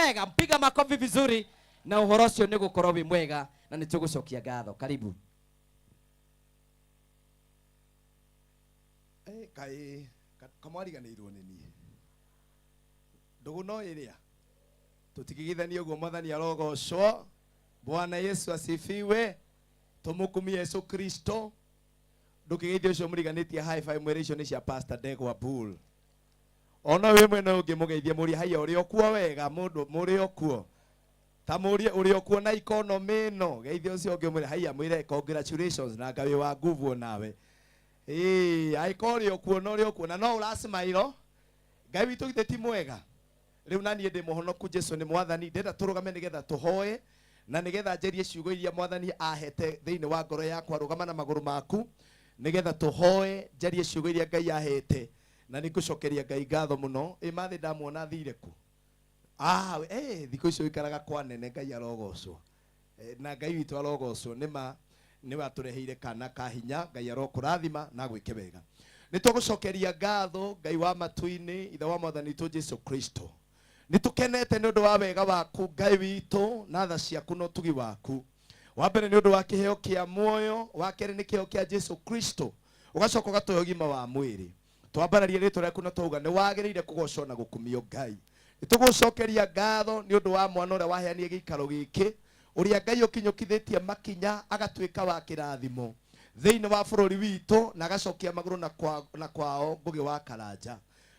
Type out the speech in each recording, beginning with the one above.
Wega, mpiga makofi vizuri na ũhoro ũcio nĩ gũkorwo wĩ mwega na nĩ tũgũcokia ngatho. Karibu. Eh, kaĩ kamwariganĩirwo nĩ niĩ ndũgũ no ĩrĩa tũtigigithanie ũguo. Mwathani arogocwo. Bwana Yesu asifiwe. Tũmũkumie Yesu Kristo. Ndũkĩgeithio ũcio mũriganĩtie high five, mwĩre icio nĩ cia Pastor Ndegwa Bull. Ona wĩ mwena ũngĩ mũgeithie, mũrie haiya, ũrĩ okuo wega mũndũ, mũrĩ okuo, ta mũrie ũrĩ okuo na economy ĩno. Geithia ũcio ũngĩ, mwĩre haiya, mwĩre congratulations na Ngai wa nguvu nawe. Ĩĩ, angĩkorwo ũrĩ okuo na ũrĩ okuo na no ũracemairo. Ngai witũ githĩ ti mwega? Rĩu na niĩ ndĩ mũhonoku, Jesu nĩ Mwathani. Ndĩrenda tũrũgame nĩgetha tũhoe na nĩgetha njerie ciugo iria Mwathani ahete thĩinĩ wa ngoro yakwa. Rũgama na magũrũ maku nĩgetha tũhoe, njarie ciugo iria Ngai ahete, na nĩ ngũcokeria Ngai ngatho mũno. Ĩ mathĩ ndamuona athire kũ? Ah, thikũ icio ikaraga kwa nene. Ngai arogocwo. Na Ngai witũ arogocwo nĩ ma nĩwe atũreheire kana ka hinya. Ngai arokũrathima na agwĩke wega. Nĩ tũgũcokeria ngatho Ngai wa matu-inĩ, ithe wa Mwathani witũ Jesu Kristo. Nĩ tũkenete nĩ ũndũ wa wega waku, Ngai witũ, na tha ciaku na ũtugi waku. Wa mbere nĩ ũndũ wa kĩheo kĩa muoyo, wa kerĩ nĩ kĩheo kĩa Jesu Kristo, ũgacoka ũgatũhe ũgima wa mwĩrĩ. Twambararia rĩtwa rĩaku na twauga nĩ wagĩrĩire kũgocwo na gũkumio. Ngai, nĩ tũgũcokeria ngatho nĩ ũndũ wa mwana ũrĩa waheanire gĩikaro gĩkĩ, ũrĩa Ngai ũkinyũkithĩtie makinya agatuĩka wa kĩrathimo thĩinĩ wa bũrũri witũ na agacokia magũrũ na, kwa, na kwao Ngũgĩ wa Karanja.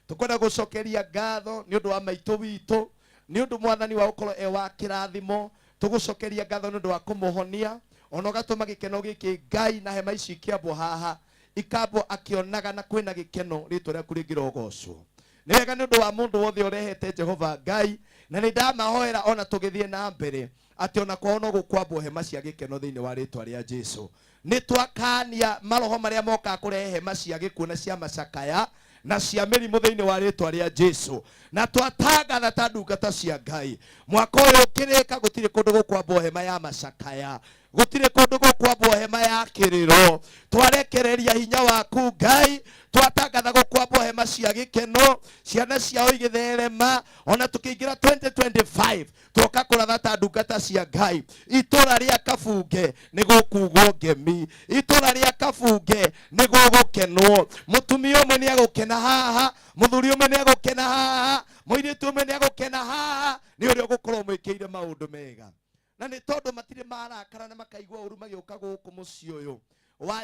Tũkwenda gũcokeria ngatho nĩ ũndũ wa maitũ witũ, nĩ ũndũ Mwathani wa gũkorwo e wa kĩrathimo. Tũgũcokeria ngatho nĩ ũndũ wa kũmũhonia ona ũgatũma gĩkeno gĩkĩ, Ngai, na hema ici ikĩambwo haha, ikambwo akĩonaga na kwĩna gĩkeno. Rĩtwa rĩaku rĩngĩrogocwo. Nĩ wega nĩ ũndũ wa mũndũ wothe ũrehete, Jehova Ngai, na nĩ ndamahoera ona tũgĩthiĩ na mbere atĩ ona kwao no gũkwambwo hema cia gĩkeno thĩinĩ wa rĩtwa rĩa Jesu. Nĩ twakania maroho marĩa mokaga kũrehe hema cia gĩkuũ na cia macakaya na cia mĩrimũ thĩinĩ wa rĩtwa rĩa Jesu, na twatangatha ta ndungata cia Ngai, mwaka ũyũ ũkĩrĩka gũtirĩ kũndũ gũkwambwo hema ya macakaya, gũtirĩ kũndũ gũkwambwo hema ya kĩrĩro. Twarekereria hinya waku, Ngai, twatangatha gũkwambwo hema cia gĩkeno, ciana ciao igĩtherema. Ona tũkĩingĩra 2025, twoka kũratha ta ndungata cia Ngai, itũra rĩa Kabunge nĩ gũkugwo ngemi, itũra rĩa Kabunge nĩ gũgũkenwo. Mũtumia ũmwe nĩ agũkena haha, mũthuri ũmwe nĩ agũkena haha, mũirĩtu ũmwe nĩ agũkena haha nĩ ũrĩa ũgũkorwo mwĩkĩire maũndũ mega, na nĩ tondũ matirĩ marakara na makaigua ũru magĩũka gũkũ mũciĩ ũyũ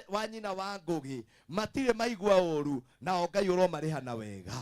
wa nyina wa Ngũgĩ, matirĩ maigua ũru, nao Ngai ũromarĩha na wega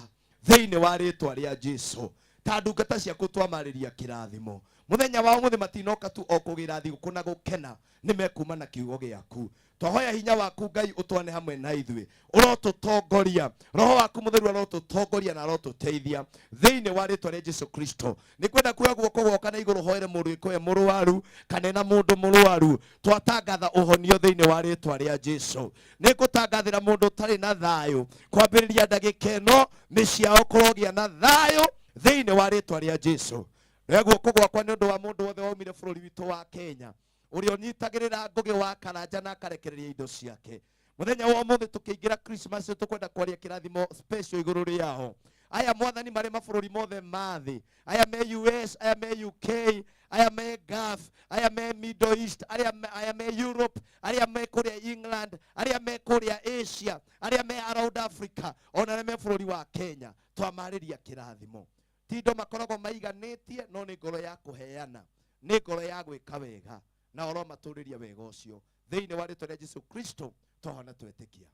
thĩinĩ wa rĩtwa rĩa Jesu. Ta ndungata ciaku twamarĩria kĩrathimo mũthenya wa ũmũthĩ. Matinoka tu o kũgĩra thigũkũ na gũkena, nĩ mekuma na kiugo gĩaku. Twahoya hinya waku, Ngai, ũtwane hamwe na ithuĩ, ũrotũtongoria. Roho waku Mũtheru arotũtongoria na arotũteithia thĩinĩ wa rĩtwa rĩa Jesu Kristo. Nĩ kwenda kuoya guoko gwoka na igũrũ hoere mũndũ ĩkoe mũrwaru kana ena mũndũ mũrwaru. Twatangatha ũhonio thĩinĩ wa rĩtwa rĩa Jesu. Nĩ ngũtangathĩra mũndũ ũtarĩ na thayũ, kwambĩrĩria ndagĩka ĩno mĩciĩ yao kũrogĩa na thayũ thĩinĩ wa rĩtwa rĩa Jesu. Ndoya guoko gwakwa nĩ ũndũ wa mũndũ wothe waumire bũrũri witũ wa Kenya, ũrĩa ũnyitagĩrĩra Ngũgĩ wa Karanja na akarekereria indo ciake. Mũthenya wa ũmũthĩ tũkĩingĩra Christmas, tũkwenda kwaria kĩrathimo special igũrũ rĩao aya, Mwathani, marĩ mabũrũri mothe ma thĩ, aya me US, aya me UK, aya me Gulf, aya me Middle East, aya me Europe, arĩa me kũrĩa England, arĩa me kũrĩa Asia, arĩa me around Africa, ona arĩa me bũrũri wa Kenya. Twamarĩria kĩrathimo. Ti indo makoragwo maiganĩtie, no nĩ ngoro ya kũheana, nĩ ngoro ya gwĩka wega, na ũromatũrĩria wega ũcio thĩinĩ wa rĩtwa rĩa Jesu Kristo. Twahona twetĩkia.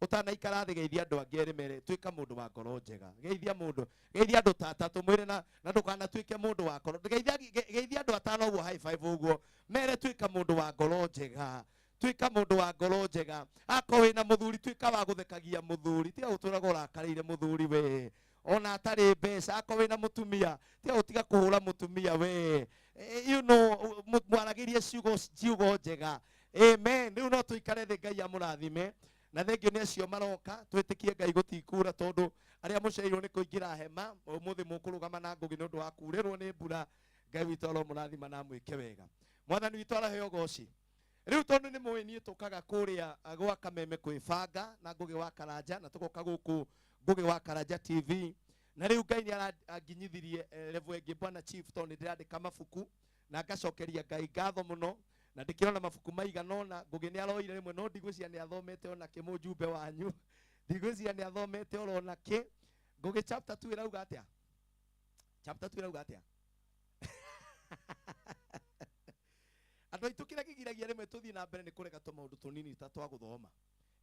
Ũtanaikara thĩ, geithia andũ angĩ erĩ, mere tuĩka mũndũ wa ngoro njega. Geithia mũndũ, geithia andũ ta atatũ, mwĩre na ndũkanatuĩke mũndũ wa ngoro. Geithia andũ atano ũguo, high five ũguo, mere tuĩka mũndũ wa ngoro njega, tuĩka mũndũ wa ngoro njega. Akorwo wĩna mũthuri, tuĩka wa gũthekagia mũthuri, tiga gũtũraga ũrakarĩire mũthuri we ona atarĩ mbeca. Akorwo wĩna mũtumia, tiga gũtiga kũhũra mũtumia we. Mwaragĩrie ciugo njega. Amen. Rĩu no tũikare thĩ. Ngai amũrathime na thengio nĩ acio maroka. Twĩtĩkie Ngai gũtikura, tondũ arĩa mũcereirwo nĩ kũingĩra hema ũmũthĩ mũkũrũgama na Ngũgĩ nĩ ũndũ wa kurĩrwo nĩ mbura. Ngai witũ aromũrathima na amwĩke wega. Mwathani witũ araheo goci. Rĩu tondũ nĩ mũĩ niĩ tũkaga kũrĩa gwa Kameme kwĩbanga na Ngũgĩ wa Karanja, na tũgoka gũkũ Ngũgĩ wa Karanja TV. Na rĩu Ngai nĩ aranginyithirie level ĩngĩ, bwana chief, tondũ nĩ ndĩrandĩka mabuku na ngacokeria Ngai ngatho mũno, na ndĩkĩrona mabuku maigana ũna. Ngũgĩ nĩ aroire rĩmwe, no ndigwĩciria nĩ athomete ona kĩ. Mũjumbe wanyu ndigwĩciria nĩ athomete orona kĩ. Ngũgĩ, chapter 2 ĩrauga atĩa? Chapter 2 ĩrauga atĩa? Andũ aitũ, kĩrĩa kĩgiragia rĩmwe tũthiĩ na mbere nĩ kũrega tũmaũndũ tũnini ta twa gũthoma,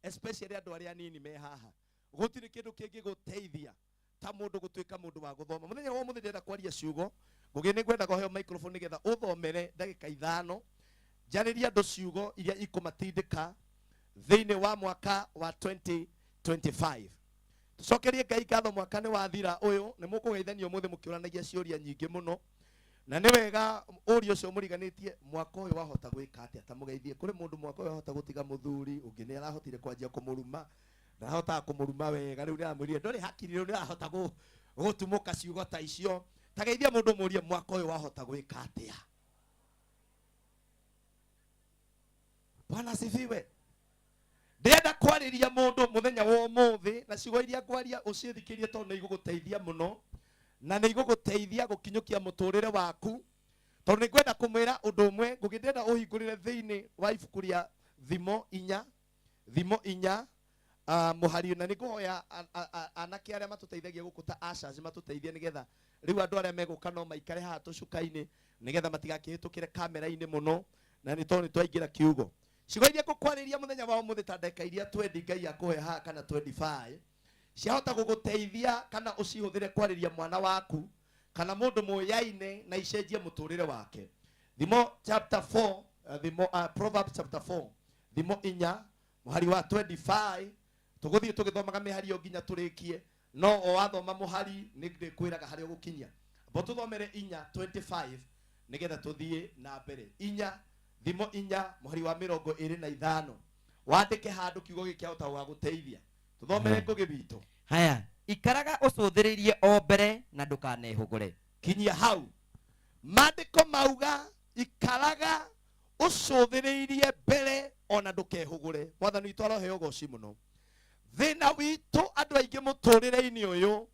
especially andũ arĩa anini me haha. Gũtirĩ kĩndũ kĩngĩgũteithia ta mũndũ gũtuĩka mũndũ wa gũthoma. Mũthenya wa ũmũthĩ ndĩrenda kwaria ciugo. Ngũgĩ, nĩ ngwendaga ũheo microphone nĩgetha ũthomere ndagĩka 5, njarĩrie andũ ciugo iria ikũmatindĩka thĩinĩ wa mwaka wa 2025. Tũcokerie Ngai ngatho, mwaka nĩ wathira. Ũyũ nĩ mũkũgeithania ũmũthĩ mũkĩũranagia ciũria nyingĩ mũno, na nĩ wega ũria ũcio mũriganĩtie, mwaka ũyũ wahota gwĩka atĩa? Ta mũgeithie kũrĩ mũndũ mwaka ũyũ wahota gũtiga mũthuri ũngĩ, nĩ arahotire kwanjia kũmũruma, ndahotaga kũmũruma wega, rĩu nĩ aramwĩrire ndũrĩ hakiri, rĩu nĩ arahota gũtumũka ciugo ta icio. Ta geithia mũndũ mũrie, mwaka ũyũ wahota gwĩka atĩa? Bwana asifiwe. Ndĩrenda kwarĩria mũndũ mũthenya wa ũmũthĩ, na ciugo iria ngwaria ũciĩthikĩrie tondũ nĩ igũgũteithia mũno, na nĩ igũgũteithia gũkinyũkia mũtũrĩre waku, tondũ nĩ ngwenda kũmwĩra ũndũ ũmwe. Ngũgĩ, ndĩrenda ũhingũrĩre thĩinĩ wa ibuku rĩa Thimo 4, Thimo 4, mũhari, na nĩ ngũhoya anake arĩa matũteithagia gũkũ ta ushers matũteithie, nĩgetha rĩu andũ arĩa megũka no maikare haha tũcuka-inĩ, nĩgetha matigakĩhĩtũkĩre kamera-inĩ mũno, na nĩ tondũ nĩ twaingĩra kiugo. Ciugo iria ngũkwarĩria mũthenya wa ũmũthĩ, ta ndagĩka iria 20 Ngai akũhe haha kana 25, ciahota gũgũteithia kana ũcihũthĩre kwarĩria mwana waku kana mũndũ mũyaine na icenjie mũtũrĩre wake. Thimo chapter 4, Thimo, Proverbs chapter 4, Thimo 4 mũhari wa 25. Tũgũthiĩ tũgĩthomaga mĩhari ĩyo nginya tũrĩkie, no o wathoma mũhari nĩ ndĩkwĩraga harĩa ũgũkinyia. Mbo tũthomere 4:25 nĩgetha tũthiĩ na mbere. Inya, Thimo 4 mũhari wa 25. Wandĩke handũ, kiugo gĩkĩ kĩahota gũgagũteithia. Tũthomere, Ngũgĩ witũ. Haya, ikaraga ũcũthĩrĩirie o mbere na ndũkanehũgũre. Kinyia hau. Maandĩko mauga ikaraga ũcũthĩrĩirie mbere ona ndũkehũgũre. Mwathani witũ aroheo ũgoci mũno. Thĩna witũ andũ aingĩ mũtũrĩre-inĩ ũyũ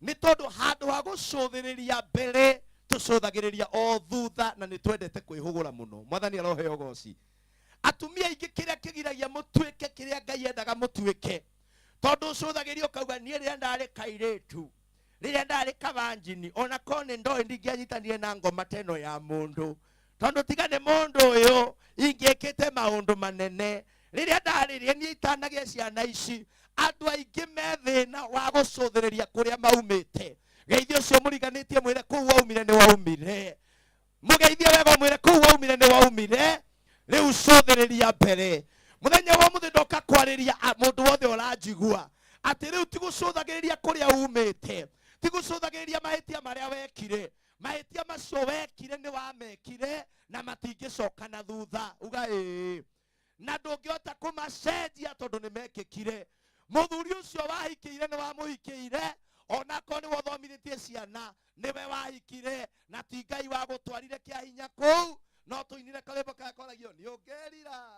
nĩ tondũ handũ ha gũcũthĩrĩria mbere tũcũthagĩrĩria o thutha, na nĩ twendete kwĩhũgũra mũno. Mwathani aroheo ũgoci. Atumia aingĩ, kĩrĩa kĩgiragia mũtuĩke kĩrĩa Ngai endaga mũtuĩke, tondũ ũcũthagĩria ũkauga, niĩ rĩrĩa ndarĩ kairĩtu, rĩrĩa ndarĩ kabanjini, ona korwo nĩ ndoĩ ndingĩanyitanire na ngoma ta ĩno ya mũndũ, tondũ tiga nĩ mũndũ ũyũ ingĩkĩte maũndũ manene rĩrĩa ndarĩrie niĩ itanagĩa ciana ici. Andũ aingĩ me thĩna wa gũcũthĩrĩria kũrĩa maumĩte. Geithia ũcio mũriganĩtie, mwĩre kũu waumire nĩ waumire. Mũgeithie wega, mwĩre kũu waumire nĩ waumire, rĩu cũthĩrĩria mbere. Mũthenya wa mũthĩ ndoka kwarĩria mũndũ wothe ũranjigua atĩ rĩu ti gũcũthagĩrĩria kũrĩa umĩte, ti gũcũthagĩrĩria mahĩtia marĩa wekire. Mahĩtia macio wekire nĩ wamekire na matingĩcoka na thutha, uga ĩĩ, na ndũngĩhota kũmacenjia tondũ nĩ mekĩkire. Mũthuri ũcio wahikĩire nĩ wamũhikĩire, onakorwo nĩ wothomithĩtie ciana, nĩwe wahikire na ti Ngai wagũtwarire kĩa hinya kũu. No tũinire karwĩmbo karĩa koragio, nĩ ũngĩrira?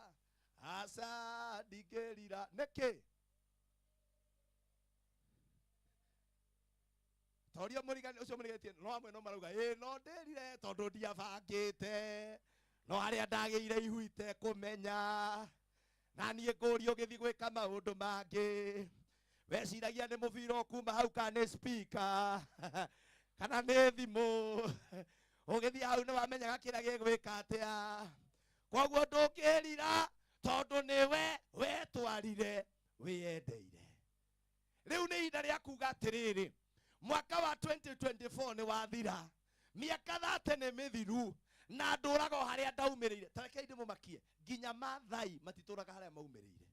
Aca, ndingĩrira. Nĩkĩ? Toria mũrigani ũcio mũriganĩtie, no amwe no marauga ĩ, no ndĩrire tondũ ndiabangĩte, no harĩa ndagĩire ihu itekũmenya, na niĩ ngũrio ũgĩthiĩ gwĩka maũndũ mangĩ, weciragia nĩ mũbira ũkuma hau kana nĩ speaker kana nĩ thimũ. Ũgĩthiĩ hau nĩ wamenyaga kĩrĩa gĩgwĩka atĩa. Koguo ndũngĩrira tondũ nĩwe wetwarire wĩyendeire. Rĩu nĩ ihinda rĩa kuga atĩrĩrĩ, mwaka wa 2024 nĩ wathira, mĩaka 30 nĩ mĩthiru, na ndũraga o harĩa ndaumĩrĩire. Ta rekei ndĩmũmakie, nginya Mathai matitũraga harĩa maumĩrĩire.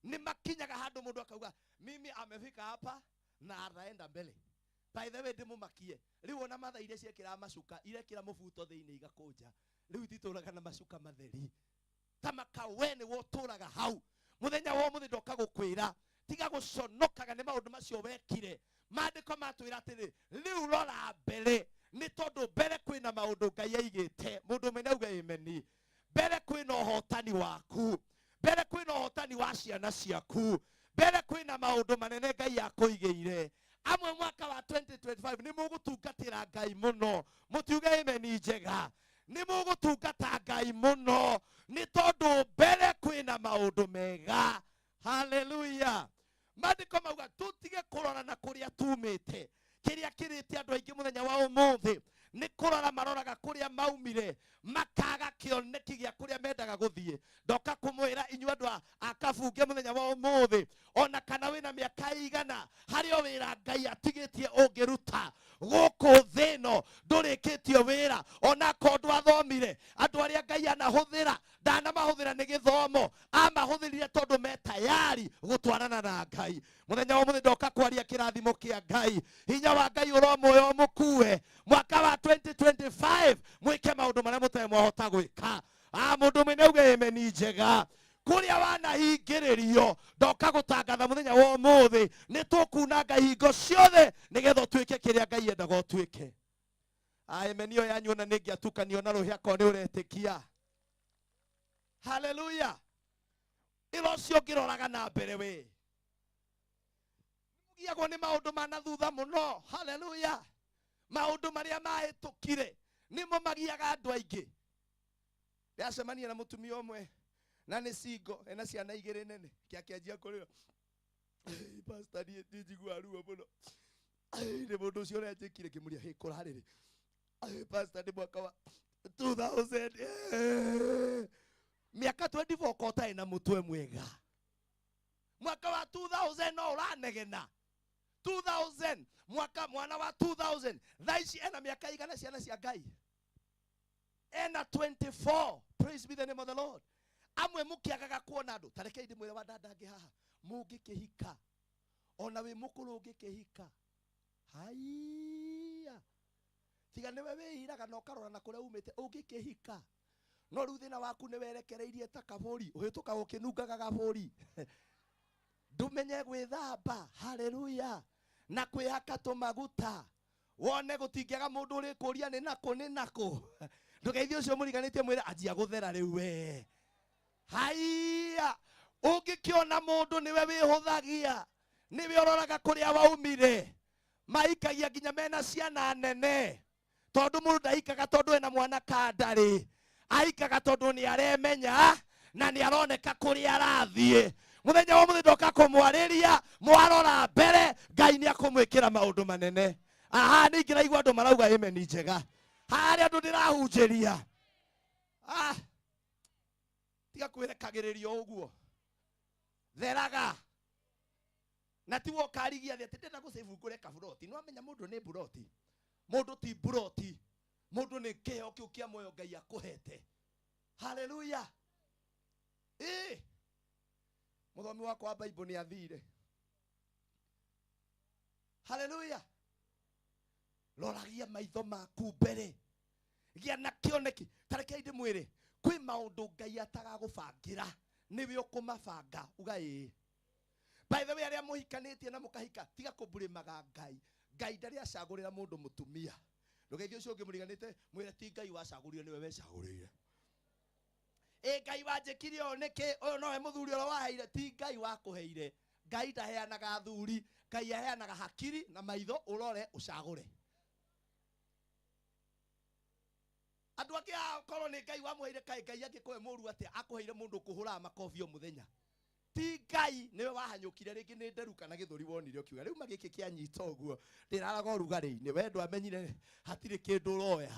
Nĩ makinyaga handũ mũndũ akauga, mimi amefika hapa na ataenda mbele. By the way, ndĩmũmakie, rĩu ona Mathai iria ciekĩraga macuka irekĩra mũbuto thĩinĩ igakũnja, rĩu ititũraga na macuka matheri. Ta maka we nĩwe ũtũraga hau. Mũthenya wa ũmũthĩ ndoka gũkwĩra, tiga gũconokaga nĩ maũndũ macio wekire. Maandĩko matwĩra atĩrĩ, rĩu rora mbere, nĩ tondũ mbere kwĩna maũndũ Ngai aigĩte. Mũndũ ũmwe nĩ auge ĩmeni. Mbere kwĩna ũhotani waku, mbere kwĩna ũhotani wa ciana ciaku, mbere kwĩna maũndũ manene Ngai akũigĩire. Amwe mwaka wa 2025 nĩ mũgũtungatĩra Ngai mũno. Mũtiuge amen njega. Nĩ mũgũtungata Ngai mũno nĩ tondũ mbere kwĩna maũndũ mega. Haleluya. Maandĩko mauga tũtige kũrora na kũrĩa tumĩte. Kĩrĩa kĩrĩte andũ aingĩ mũthenya wa ũmũthĩ nĩ kũrora maroraga kũrĩa maumire, makaga kĩoneki gĩa kũrĩa mendaga gũthiĩ. Ndoka kũmwĩra inyuĩ andũ a Kabunge mũthenya wa ũmũthĩ, ona kana wĩna mĩaka igana, harĩ o wĩra Ngai atigĩtie ũngĩruta gũkũ thĩ ĩno, ndũrĩkĩtie wĩra ona akorwo ndwathomire. Andũ arĩa Ngai anahũthĩra ndanamahũthĩra nĩ gĩthomo, amahũthĩrire tondũ me tayari gũtwarana na Ngai. Mũthenya wa ũmũthĩ ndoka kwaria kĩrathimo kĩa Ngai. Hinya wa Ngai ũromuoya ũmũkue mwaka wa 2025, mwĩke maũndũ marĩa mũtarĩ mwahota gwĩka. Mũndũ ũmwe nĩauge amen njega. Kũrĩa wanahingĩrĩrio ndoka gũtangatha mũthenya wa ũmũthĩ nĩ tũkunanga hingo ciothe nĩgetha ũtuĩke kĩrĩa Ngai endaga ũtuĩke. Amen ĩyo yanyu ona nĩngĩatukanio na rũhĩa akorwo nĩ ũretĩkia. Haleluya. Ĩra ũcio ũngĩroraga na mbere we. Mũgiagwo nĩ maũndũ ma na thutha mũno. Haleluya. Maũndũ marĩa mahĩtũkire nĩmo magiaga andũ aingĩ. Ndĩracemania na mũtumia ũmwe na nĩ single, ena ciana igĩrĩ nene, kĩakĩanjia kũrĩra. Ei, pastor, niĩ njiguaga ruo mũno. Ei, nĩ mũndũ ũcio ũrĩa njĩkire, ngĩmũria, hĩ, kũrarĩrĩ? Ei, pastor, nĩ mwaka wa 2000. Mĩaka 24 ko ũtarĩ na mũtwe mwega. Mwaka wa 2000 no ũranegena. 2000, mwaka mwana wa 2000. Thaa ici ena mĩaka igana ciana cia Ngai. Ena 24. Praise be the name of the Lord. Amwe mũkĩagaga kuona andũ. Ta rekei ndĩmwĩre wa dada angĩ haha. Mũngĩkĩhika. Ona wĩ mũkũrũ ũngĩkĩhika. Haiya. Tiga nĩwe wĩiraga na ũkarora na kũrĩa umĩte ũngĩkĩhika. No rĩu thĩna waku nĩ werekereirie ta kabũri, ũhĩtũkaga ũkĩnungaga kabũri. Ndũmenye gwĩthamba. Haleluya. Na kwĩhaka tũmaguta. Wone gũtingĩaga mũndũ ũrĩkũria nĩ nakũ, nĩ nakũ. Ndũgeithie ũcio mũriganĩtie mwĩre anjia gũthera rĩu we. Haiya. Ũngĩkĩona mũndũ nĩwe wĩhũthagia, nĩwe ũroraga kũrĩa waumire. Maikagia nginya mena ciana nene. Tondũ mũndũ ndaikaga tondũ ena mwana kandarĩ. Aikaga tondũ nĩ aremenya na nĩ aroneka kũrĩa arathiĩ. Mũthenya wa ũmũthĩ ndoka kũmwarĩria, mwarora mbere, Ngai nĩ akũmwĩkĩra maũndũ manene. Aha, nĩ ingĩraigua andũ marauga amen njega. Harĩa andũ ndĩrahunjĩria. Tiga kwĩrekagĩrĩria ũguo. Theraga. Na ti wokarigia thĩ atĩ ndĩrenda gũcĩbu ngũre kaburoti. Nĩ wamenya mũndũ nĩ buroti. Mũndũ ti buroti. Mũndũ nĩ kĩheo kĩu kĩa muoyo Ngai akũhete. Haleluya. Mũthomi wakwa wa Bible nĩ athire. Haleluya. Roragia maitho maku mbere. Gĩa na kĩoneki. Ta rekei ndĩmwĩre, kwĩ maũndũ Ngai atagagũbangĩra, nĩwe ũkũmabanga. Uga ĩĩ. By the way, arĩa mũhikanĩtie na mũkahika, tiga kũmburĩmaga Ngai. Ngai ndarĩ acagũrĩra mũndũ mũtumia. Ndũgeithie ũcio ũngĩ mũriganĩte, mwĩre ti Ngai wacagũrire, nĩwe wecagũrĩire. Ĩ Ngai wanjĩkire ũũ nĩkĩ? Ũyũ nowe mũthuri ũrĩa waheire. Ti Ngai wakũheire. Ngai ndaheanaga athuri. Ngai aheanaga hakiri na maitho, ũrore ũcagũre. Andũ angĩ akorwo nĩ Ngai wamũheire, kaĩ Ngai angĩkũhe mũru atĩa? Akũheire mũndũ ũkũhũraga makobi o mũthenya. Ti Ngai nĩwe wahanyũkire rĩngĩ nĩ nderu kana gĩthũri wonire ũkiuga rĩu magĩkĩ kĩanyita ũguo ndĩraraga ũrugarĩ-inĩ, we ndwamenyire hatirĩ kĩndũ ũroya.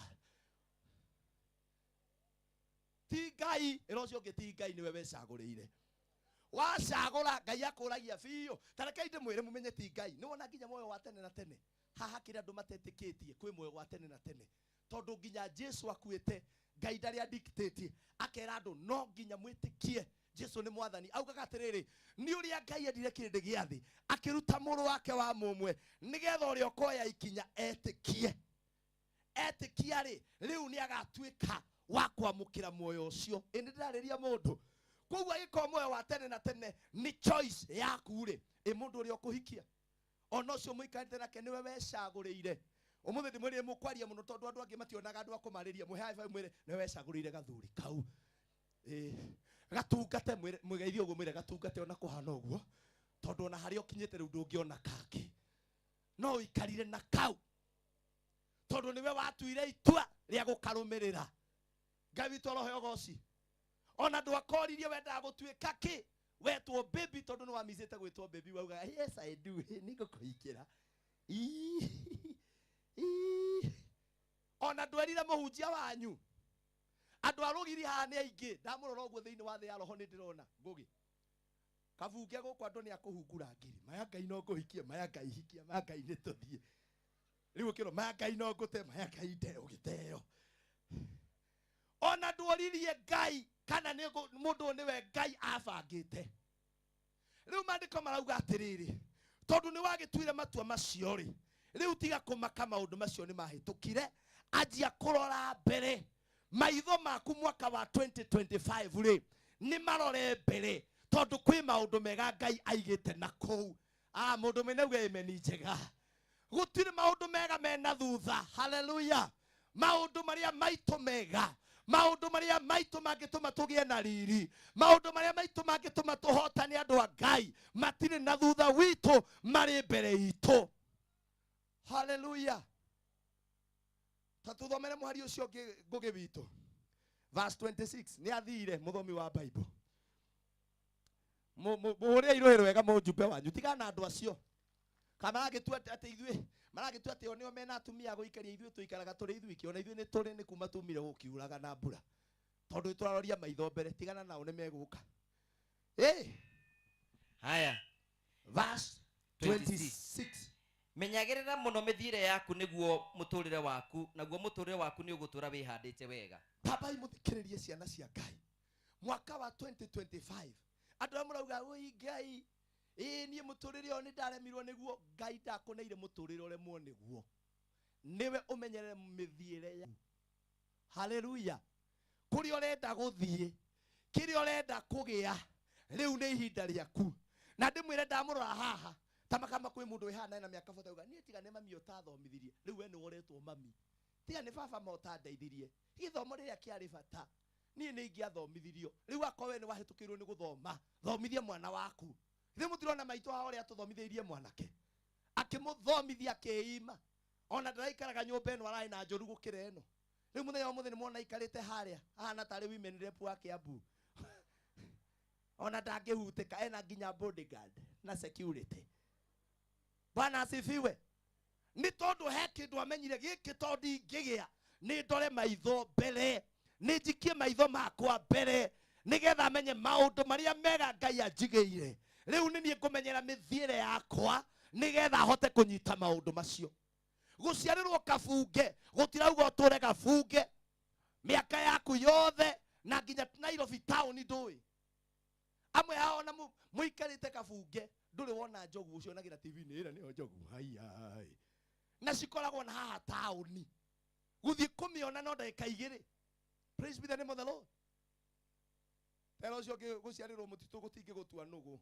Ti Ngai, ĩra ũcio ũngĩ ti Ngai nĩwe wecagũrĩire. Wacagũra Ngai akũragia biũ. Ta rekei ndĩmwĩre mũmenye ti Ngai. Nĩ wona nginya muoyo wa tene na tene. Haha kĩrĩa andũ matetĩkĩtie kwĩ muoyo wa tene na tene. Tondũ nginya Jesu akuĩte, Ngai ndarĩ adictate, akera andũ no nginya mwĩtĩkie Jesu nĩ mwathani. Augaga atĩrĩrĩ, nĩ ũrĩa Ngai endire kĩrĩndĩ gĩa thĩ, akĩruta mũrũ wake wa mũmwe, nĩgetha ũrĩa ũkoya ikinya etĩkie. Etĩkia rĩ, rĩu nĩ agatuĩka wa kwamũkĩra muoyo ũcio. Ĩ nĩ ndĩrarĩria mũndũ. Koguo angĩkorwo muoyo wa tene na tene nĩ choice yaku rĩ, ĩ mũndũ ũrĩa ũkũhikia ona ũcio mũikarĩte nake nĩwe wecagũrĩire. Ũmũthĩ ndĩmwĩrire mũkwaria mũno tondũ andũ angĩ mationaga andũ a kũmarĩria. Mwĩhae high five mwĩre nĩwe wecagũrĩire gathuri kau. Gatungate, mwĩgeithie ũguo mwĩre gatungate ona kũhana ũguo, tondũ ona harĩa ũkinyĩte rĩu ndũngĩona kangĩ. No ũikarire na kau tondũ nĩwe watuire itua rĩa gũkarũmĩrĩra. Ngai witũ arohe ũgoci. Ona ndwakoririe wendaga gũtuĩka kĩ, wetwo baby tondũ nĩ wamicĩte gwĩtwo baby, waugaga yes I do, nĩngũkũhikĩra. Ii, ii. Ona ndwerire mũhunjia wanyu andũ a rũgiri haha nĩ aingĩ, ndamũrora ũguo thĩinĩ wa thĩ ya roho nĩ ndĩrona ngũgĩ kabunge gũkũ andũ nĩ akũhungura ngiri, maya Ngai no ngũhikie, maya Ngai hikia, maya Ngai nĩ tũthiĩ rĩu ũkĩrwo maya Ngai no ngũte, maya Ngai nde ũgĩteo. Ona ndworirie Ngai kana nĩ mũndũ ũyũ nĩwe Ngai abangĩte. Rĩu maandĩko marauga atĩrĩrĩ, tondũ nĩ wagĩtuire matua macio rĩ, rĩu tiga kũmaka maũndũ macio nĩ mahĩtũkire, anjia kũrora mbere. Maitho maku mwaka wa 2025 rĩ nĩ marore mbere, tondũ kwĩ maũndũ mega Ngai aigĩte na kũu. Ah, mũndũ mwene auge amen njega. Gũtirĩ maũndũ mega mena thutha. Haleluya. Maũndũ marĩa maitũ mega, maũndũ marĩa maitũ mangĩtũma tũgĩe na riri, maũndũ marĩa maitũ mangĩtũma tũhotane andũ a Ngai, matirĩ na thutha witũ, marĩ mbere itũ. Haleluya. Ta tũthomere mũhari ũcio ũngĩ ngũgĩ witũ, verse 26. Nĩ athire mũthomi wa Bible, mũhũrĩre irũhĩ rwega mũjumbe wanyu, tigana na andũ acio kana maragĩtua atĩ ithuĩ maragĩtua atĩ o nĩo mena atumia a gũikaria, ithuĩ tũikaraga tũrĩ ithuiki, ona ithuĩ nĩ tũrĩ nĩ kuma tumire gũkiuraga na mbura, tondũ tũraroria maitho mbere. Tigana nao, nĩ megũka. Haya. Verse 26. Menyagĩrĩra mũno mĩthiĩre yaku nĩguo mũtũrĩre waku, naguo mũtũrĩre waku nĩ ũgũtũũra wĩhandĩte wega. Tambai mũthikĩrĩrie ciana cia Ngai. Mwaka wa 2025 andũ arĩa mũrauga ũi Ngai ĩĩ niĩ mũtũrĩre ũyũ nĩ ndaremirwo nĩguo, Ngai ndakũneire mũtũrĩre ũremwo nĩguo, nĩwe ũmenyerere mĩthiĩre yaku. Haleluya. Kũrĩa ũrenda gũthiĩ, kĩrĩa ũrenda kũgĩa, rĩu nĩ ihinda rĩaku. Na ndĩmwĩre ndamũrora haha ta makama kwĩ mũndũ wĩ haha na ena mĩaka 40 auga niĩ tiga nĩ mami ũtathomithirie, rĩu we nĩ woretwo mami, tiga nĩ baba ma ũtandeithirie gĩthomo rĩrĩa kĩarĩ bata, niĩ nĩ ingĩathomithirio. Rĩu akorwo we nĩ wahĩtũkĩirwo nĩ gũthoma, thomithia mwana waku. Ithuĩ mũtirona maitũ haha ũrĩa atũthomithĩirie mwanake, akĩmũthomithia akĩima, ona ndaraikaraga nyũmba ĩno ararĩ na njũru gũkĩra ĩno. Rĩu mũthenya wa ũmũthĩ nĩ mwona aikarĩte harĩa ahana tarĩ women rep wa Kiambu, ona ndangĩhutĩka, ena nginya bodyguard na security. Bwana asifiwe. Nĩ tondũ he kĩndũ amenyire gĩkĩ, tondũ ingĩgĩa nĩ ndore maitho mbere, nĩ njikie maitho makwa mbere, nĩgetha menye maũndũ marĩa mega Ngai anjigĩire. Rĩu nĩ niĩ ngũmenyera mĩthiĩre yakwa nĩgetha hote kũnyita maũndũ macio. Gũciarĩrwo kabunge gũtirauga ũtũre kabunge mĩaka yaku yothe, na nginya Nairobi town ndũĩ. Amwe ao ona mũikarĩte kabunge ndũrĩ wona njogu, ũcionagĩra TV-inĩ ĩrĩa nĩyo njogu haiya, na cikoragwo na haha taũni, gũthiĩ kũmĩona no ndagĩka igĩrĩ. Praise be the name of the Lord. Tera ũcio ũngĩ gũciarĩrwo mũtitũ gũtingĩgũtua nũgũ.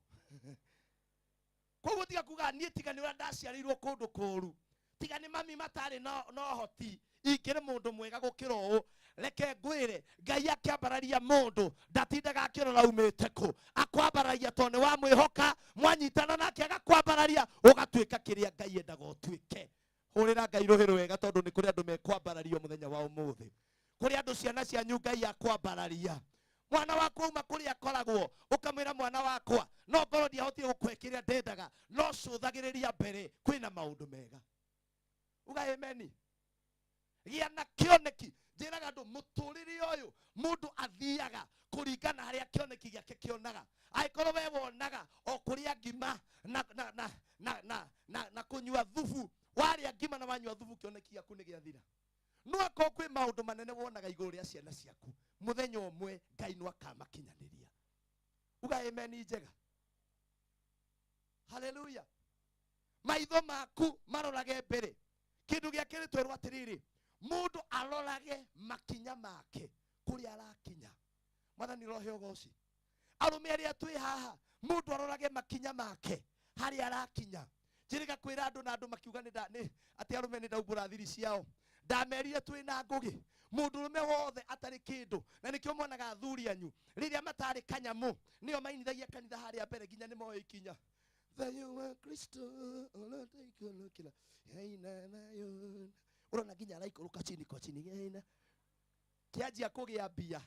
Koguo tiga kuga niĩ tiga nĩ ũrĩa ndaciarĩirwo kũndũ kũũru, tiga nĩ mami matarĩ na ũhoti, ingĩrĩ mũndũ mwega gũkĩra ũũ. Reke ngwĩre, Ngai akĩambararia mũndũ ndatindaga akĩrora umĩte kũ, akwambararia tondũ nĩ wamwĩhoka, mwanyitana nake agakwambararia ũgatuĩka kĩrĩa Ngai endaga ũtuĩke. Hũrĩra Ngai rũhĩ rwega, tondũ nĩ kũrĩ andũ mekwambarario mũthenya wa ũmũthĩ. Kũrĩ andũ ciana cianyu Ngai akwambararia. Mwana waku auma kũrĩa akoragwo, ũkamwĩra mwana wakwa no ngorwo ndiahotire gũkũhe kĩrĩa ndendaga, no cũthagĩrĩria mbere, kwĩna maũndũ mega. Uga amen. Gĩa na kĩoneki. Njĩraga andũ mũtũrĩre ũyũ mũndũ athiaga kũringana harĩa kĩoneki gĩake kĩonaga. Angĩkorwo we wonaga o kũrĩa ngima na kũnyua thubu, warĩa ngima na wanyua thubu, kĩoneki gĩaku nĩ gĩathira. No akorwo kwĩ maũndũ manene wonaga igũrũ rĩa ciana ciaku, mũthenya ũmwe Ngai no akamakinyanĩria. Uga amen njega. Haleluya. Maitho maku marorage mbere. Kĩndũ gĩa kerĩ twerwo atĩrĩrĩ, mũndũ arorage makinya make kũrĩa arakinya. Mwathani rohe ũgoci. Arũme arĩa twĩ haha, mũndũ arorage makinya make harĩa arakinya. Njĩrĩga kwĩra andũ na andũ makiuga nĩ atĩ arũme nĩ ndaumbũra thiri ciao. Ndamerire twĩ na ngũgĩ, mũndũrũme wothe atarĩ kĩndũ, na nĩkĩo mwonaga athuri anyu rĩrĩa matarĩ kanyamũ nĩo mainithagia kanitha harĩa mbere nginya nĩ moĩ ikinya. Thayũ wa Kristo ũrataikũrũkĩra aina thayũ. Ũrona nginya araikũrũka chini kwa chini aina. Kĩanjia kũgĩa mbia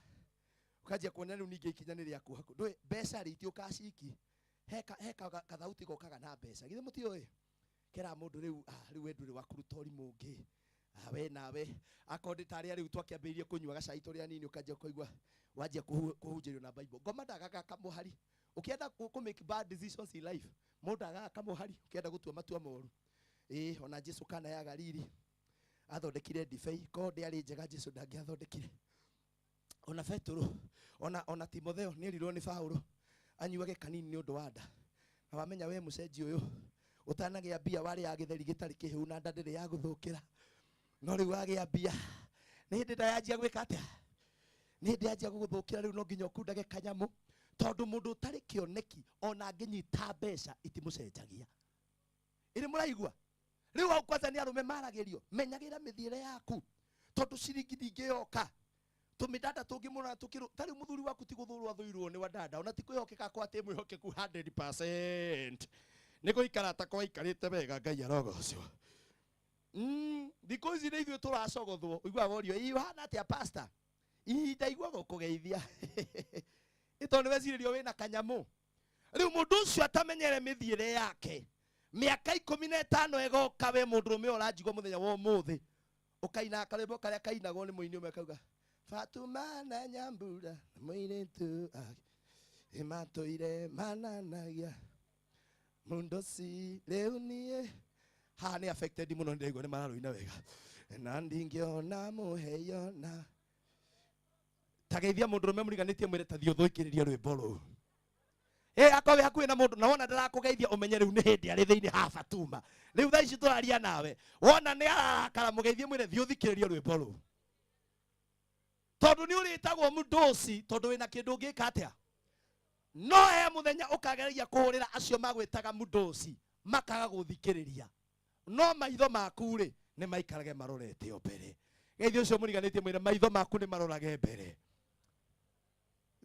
ũkanjia kuona rĩu ningĩ ikinya nĩ rĩaku haku. Ndũĩ mbeca rĩ itiũkaga ciki. He kathauti gokaga na mbeca. Githĩ mũtiũĩ? Kera mũndũ rĩu, ah, rĩu we ndũrĩ wa kũruta ũrimũ ũngĩ. Ah, we nawe akorwo ndĩ tarĩa rĩu twakĩambĩrĩirie kũnyua gacai tũrĩ anini ũkanjia kũigua wanjia kũhunjĩrio na Bible. Ngoma ndagaga kamũhari. Ũkĩenda kũ make bad decisions in life, mũndũ agaga kamũhari ũkĩenda gũtua matua moru. Ĩĩ, ona Jesu kana ya Galili athondekire ndibei, korwo ndĩarĩ njega Jesu ndangĩathondekire. Ona Petero, ona Timotheo nĩerirwo nĩ Paũlũ anyuage kanini nĩ ũndũ wa nda. Na wamenya we mũcenji ũyũ ũtanagĩa mbia warĩaga gĩtheri gĩtarĩ kĩhĩu na nda ndĩrĩ ya gũthũkĩra. No rĩu wagĩa mbia nĩ hĩndĩ ndayanjia gwĩka atĩa? Nĩ hĩndĩ yanjia gũgũthũkĩra rĩu no nginya ũkundage kanyamũ, tondũ mũndũ ũtarĩ kĩoneki ona angĩnyita mbeca itimũcenjagia. Ĩrĩ mũraigua? Rĩu hau kwanza nĩ arũme maragĩrio, menyagĩra mĩthiĩre yaku tondũ ciringi ndingĩyoka. Tũmĩdada tũngĩmũrora tũkĩrũ, ta rĩu mũthuri waku ti gũthũrwo athũirwo nĩ wadada, ona ti kwĩhokeka kwa atĩ mwĩhokeku 100%. Nĩ gũikara ta kwaikarĩte wega, Ngai arogocwo. Thikũ ici nĩ ithuĩ tũracogothwo, ũiguaga worio, ĩ ũhana atĩa pastor? Ihinda igua gũkũgeithia. Ĩ tondũ nĩ wecirĩrio wĩna kanyamũ. Rĩu mũndũ ũcio atamenyere mĩthiĩre yake, mĩaka ikũmi na ĩtano ĩgoka, we mũndũrũme ũranjigua mũthenya wa ũmũthĩ, ũkaina karwĩmbo karĩa kainagwo nĩ mũini ũmwe kauga, Fatuma na Nyambura na mũirĩtu ake nĩmatũire mananagia mũndoci rĩu niĩ. Haha nĩ affected mũno, nĩndĩraigua nĩ mararũina wega. Na ndingĩona mũheyo na tageithia mũndũrũme mũriganĩtie mwĩre ta thiĩ ũthũikĩrĩrie rwĩmbo rũu. Ĩ akorwo wĩ hakuhĩ na mũndũ na wona ndarakũgeithia ũmenye rĩu nĩ hĩndĩ arĩ thĩinĩ ha Fatuma. Rĩu thaa ici tũraria nawe wona nĩ ararakara mũgeithie mwĩre thiĩ ũthikĩrĩrie rwĩmbo rũu, tondũ nĩ ũrĩtagwo mũndũci, tondũ wĩna kĩndũ ũngĩka atĩa. No he mũthenya ũkageragia kũhũrĩra acio magwĩtaga mũndũci makaga gũthikĩrĩria, no maitho maku rĩ nĩ maikarage marorete o mbere. Geithia ũcio mũriganĩtie mwĩre maitho maku nĩ marorage mbere.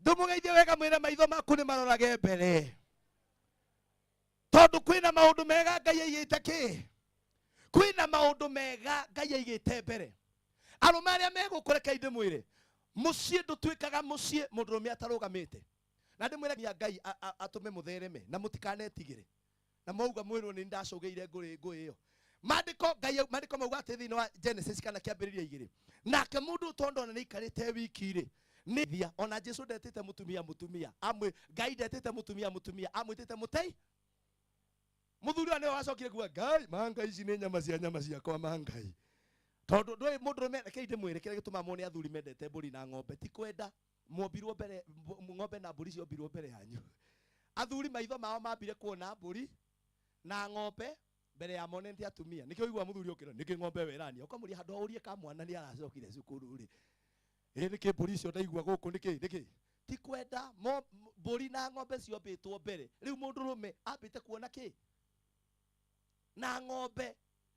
Ndũmũgeithie wega mwĩre maitho maku nĩ marorage mbere, tondũ kwĩna maũndũ mega Ngai aigĩte kĩ? Kwĩna maũndũ mega Ngai aigĩte mbere. Arũme arĩa megũkũ reke ndĩmwĩre, mũciĩ ndũtuĩkaga mũciĩ mũndũrũme atarũgamĩte. Na ndĩmwĩre ya Ngai atũme mũthereme na mũtikanetigĩre. Na mwauga mwĩrwo nĩ ndacũgĩire ngũĩ ĩyo. Maandĩko Ngai maandĩko mauga atĩ thĩinĩ wa Genesis kana kĩambĩrĩria igĩrĩ, nake mũndũ tondũ ona nĩaikarĩte wiki rĩ, nĩ thia. Ona Jesu ndetĩte mũtumia mũtumia, amwe Ngai ndetĩte mũtumia mũtumia, amwĩtĩte mũtei. Mũthuri ũyũ nĩwe wacokire kuga Ngai manga ici nĩ nyama cia nyama ciakwa mangai. Tondũ ndũĩ mũndũrũme, rekei ndĩmwĩre kĩrĩa gĩtũmaga muone athuri mendete mbũri na ng'ombe ti kwenda mwombirwo mbere, ng'ombe na mbũri ciombirwo mbere yanyu. Athuri maitho mao mambire kuona mbũri na ng'ombe mbere ya monete atumia. Nĩkĩo ũiguaga mũthuri okĩra, nĩkĩ ng'ombe ĩyo ĩrania? Ũkamũria handũ ha ũrie ka mwana nĩ aracokire cukuru rĩ. Ĩ nĩkĩ mbũri icio ndaigua gũkũ nĩkĩ? Nĩkĩ? Ti kwenda mbũri na ng'ombe ciombĩtwo mbere. Rĩu mũndũrũme ambĩte kuona kĩ? Na ng'ombe.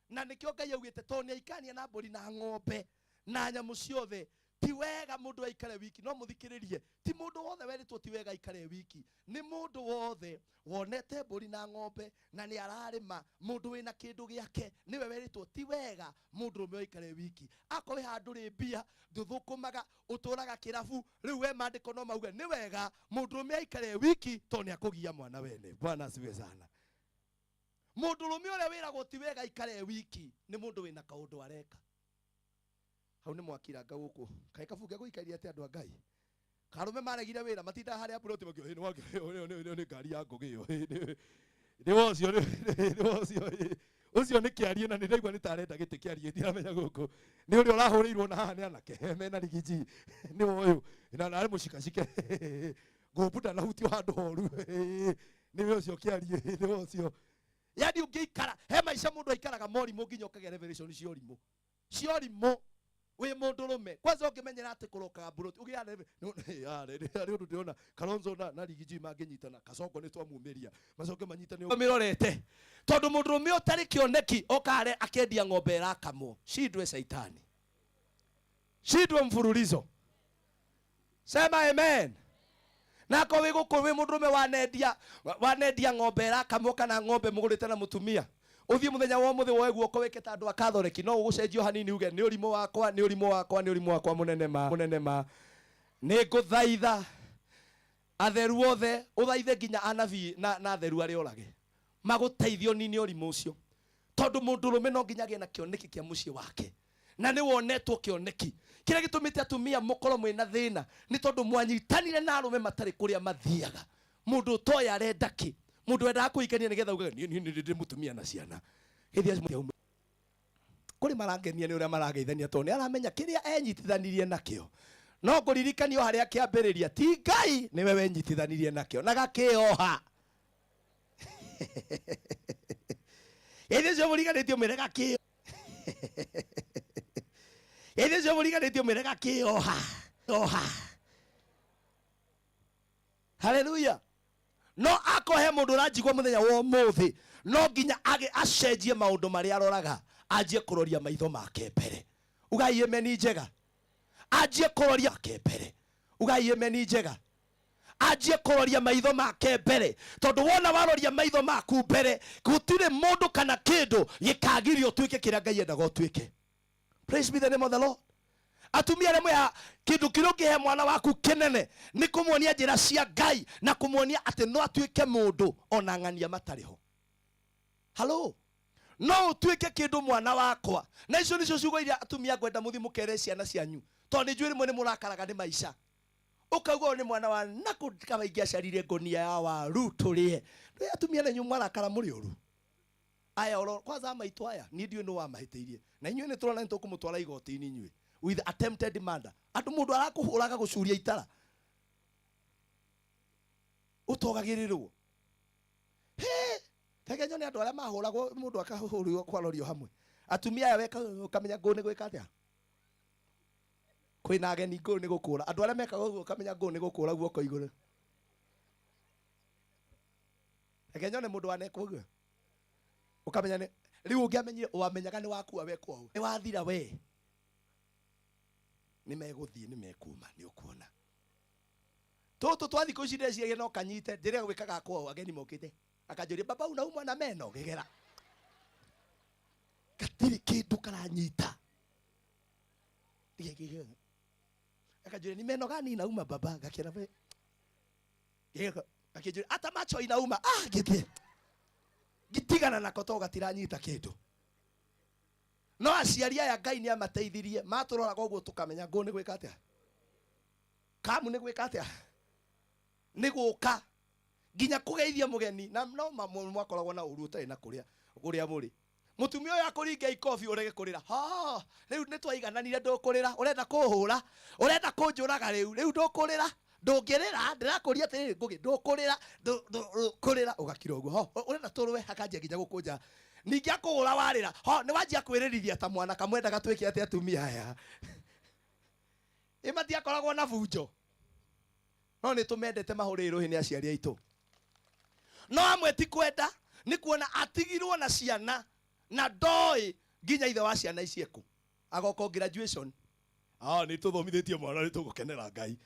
Na nĩkĩo Ngai augĩte tondũ nĩ aikania na mbũri na ng'ombe na nyamũ ciothe, ti wega mũndũ aikare wiki. No mũthikĩrĩrie, ti mũndũ wothe werĩtwo ti wega aikare wiki. Nĩ mũndũ wothe wonete mbũri na ng'ombe na nĩ ararĩma, mũndũ wĩna kĩndũ gĩake nĩwe werĩtwo ti wega mũndũrũme aikare wiki. Akorwo wĩ handũ rĩ mbia, ndũthũkũmaga, ũtũraga kĩrabu, rĩu we maandĩko no mauge nĩ wega mũndũrũme aikare wiki tondũ nĩ akũgia mwana wene. Bwana asifiwe sana. Mũndũrũme ũrĩa wĩragwo ti wega aikare wiki nĩ mũndũ wĩna kaũndũ areka. Hau nĩ mwakiranga gũkũ. Kaĩ kabunge gũikaria atĩa andũ a Ngai? Karũme maregire wĩra matindaga harĩa ploti makiuga, ĩ, nĩ wake, ĩ, nĩ ngari ya Ngũgĩ ĩyo, ĩ, nĩ wa ũcio, nĩ wa ũcio, ĩ, ũcio nĩ kĩarie na nĩ ndaigua nĩ ta arenda gĩtĩ kĩarie, ndiramenya gũkũ. Nĩ ũrĩa ũrahũrĩirwo na haha nĩ anake mena rigiji, nĩ wa ũyũ, na arĩ mũcikacike. Ngũmbu ndanahutio handũ horu, nĩ we ũcio kĩarie, nĩ we ũcio. Yaani ũngĩikara, he maica mũndũ aikaraga morimũ nginya ũkagĩa revelation cia ũrimũ. Cia ũrimũ wĩ mũndũrũme. Kwanza ũngĩmenyera atĩ kũrokaga mburoti, ũgĩa harĩ ũndũ ndĩrona Kalonzo na Rigiji mangĩnyitana, Kasongo nĩ twamumĩria, macoke manyitane mĩrorete. Tondũ mũndũrũme ũtarĩ kĩoneki okaga harĩa akendia ng'ombe ĩrakamwo, shindwe caitani, shindwe mfululizo. Sema amen. Na akorwo wĩ gũkũ wĩ mũndũrũme wanendia wanendia ng'ombe ĩrakamwo kana ng'ombe mũgũrĩte na mũtumia, ũthiĩ mũthenya wa ũmũthĩ woe guoko wĩke ta andũ a Catholic, no ũgũcenjio hanini uge nĩ ũrimũ wakwa, nĩ ũrimũ wakwa, nĩ ũrimũ wakwa mũnene ma, mũnene ma. Nĩ ngũthaitha atheru othe, ũthaithe nginya anabii na atheru arĩa orage magũteithio nini ũrimũ ũcio, tondũ mũndũrũme no nginya agĩe na kĩoneki kĩa mũciĩ wake, na nĩ wonetwo kĩoneki. Kĩrĩa gĩtũmĩte atumia mũkorwo mwĩna thĩna nĩ tondũ mwanyitanire na arũme matarĩ kũrĩa mathiaga. Mũndũ ũtoĩ arenda kĩ, mũndũ wendaga kũhikania nĩgetha uge niĩ niĩ ndĩ mũtumia na ciana. Gĩthiĩ kũrĩ marangenia nĩ ũrĩa marageithania, tondũ nĩ aramenya kĩrĩa enyitithanirie nakĩo. No ngũririkanio harĩa kĩambĩrĩria ti Ngai, nĩwe wenyitithanirie nakĩo na gakĩoha. Geithia ũcio mũriganĩtio mwĩre gakĩo. Geithia ũcio mũriganĩtio mwĩre gakĩoha. Oha. Haleluya. No akorwo he mũndũ ũranjigua mũthenya wa ũmũthĩ, no nginya age acenjie maũndũ marĩa aroraga, anjie kũroria maitho make mbere. Ugai ameni njega. Anjie kũroria make mbere. Ugai ameni njega. Anjie kũroria maitho make mbere, tondũ wona waroria maitho maku mbere, gũtirĩ mũndũ kana kĩndũ gĩkagiria ũtuĩke kĩrĩa Ngai endaga ũtuĩke. Praise be the name of the Lord. Atumia arĩa mwĩha kĩndũ kĩrĩa ũngĩhe mwana waku kĩnene nĩ kũmuonia njĩra cia Ngai na kũmuonia atĩ no atuĩke mũndũ ona ng'ania matarĩ ho. Halo, no ũtuĩke kĩndũ mwana wakwa. Na icio nĩcio ciugo iria atumia ngwenda mũthiĩ mũkere ciana cianyu, tondũ nĩ njũĩ rĩmwe nĩ mũrakaraga nĩ maica. Ũkauga ũyũ nĩ mwana wa nakũ kaba ingĩacarire ngũnia ya waru tũrĩe. Nĩ atumia na inyuĩ mwarakara mũrĩ ũru. Aya oro kwanza maitũ aya niĩ ndiũĩ nũ wamahĩtĩirie, na inyuĩ nĩ tũrona nĩ tũkũmũtwara igoti-inĩ inyuĩ with attempted murder. Andũ mũndũ arakũhũraga gũcuria itara ũtogagĩrĩrwo. He, reke nyone andũ arĩa mahũragwo mũndũ akahũrwo kwarorio hamwe. Atumia aya weka ũkamenya ngũ nĩ gwĩka atĩa, kwĩna ageni ngũ nĩ gũkũra. Andũ arĩa mekaga ũguo ũkamenya ngũ nĩ gũkũra guoko igũrũ. Reke nyone mũndũ wanekwo ũguo ũkamenya nĩ rĩu ũngĩamenyire, wamenyaga nĩ wakua wekwo ũũ, nĩ wathira we, nĩ megũthiĩ, nĩ mekuma, nĩ ũkuona. Tũtũ twa thikũ ici ndĩreciria no kanyite ndĩrĩa gwĩkaga kwao, ageni mokĩte akanjũria baba unaumwa na meno, gegera gatirĩ kĩndũ karanyita. Akanjũria ni meno gani inauma baba, gakĩra we gakĩnjũria hata macho inauma, ah gĩthiĩ ngĩtigana nako tondũ gatiranyita kĩndũ. No aciari aya Ngai nĩ amateithirie, matũroraga ũguo tũkamenya ngũ nĩ gwĩka atĩa, kamu nĩ gwĩka atĩa, nĩ gũka nginya kũgeithia mũgeni. Na no mwakoragwo na ũru ũtarĩ na kũrĩa kũrĩa mũrĩ. Mũtumia ũyũ akũringa ikobi ũrege kũrĩra, ha rĩu nĩ twaigananire, ndũkũrĩra, ũrenda kũhũra, ũrenda kũnjũraga rĩu, rĩu ndũkũrĩra, ndũngĩrĩra, ndĩrakũria atĩrĩrĩ Ngũgĩ, ndũkũrĩra, ndũkũrĩra, ũgakira ũguo, ho ũrenda tũrũe, akanjia nginya gũkũnja. Ningĩ akũgũra warĩra, ho nĩ wanjia kwĩrĩrithia ta mwana kamwendaga twĩke atĩa atumia aya. Ĩ matiakoragwo na bunjo, no nĩ tũmendete mahũrĩrĩ rũhĩ nĩ aciari aitũ. No amwe ti kwenda, nĩ kuona atigirwo na ciana na ndoĩ nginya ithe wa ciana ici ekũ. Agoka graduation, ah nĩ tũthomithĩtie mwana, nĩ tũgũkenera Ngai.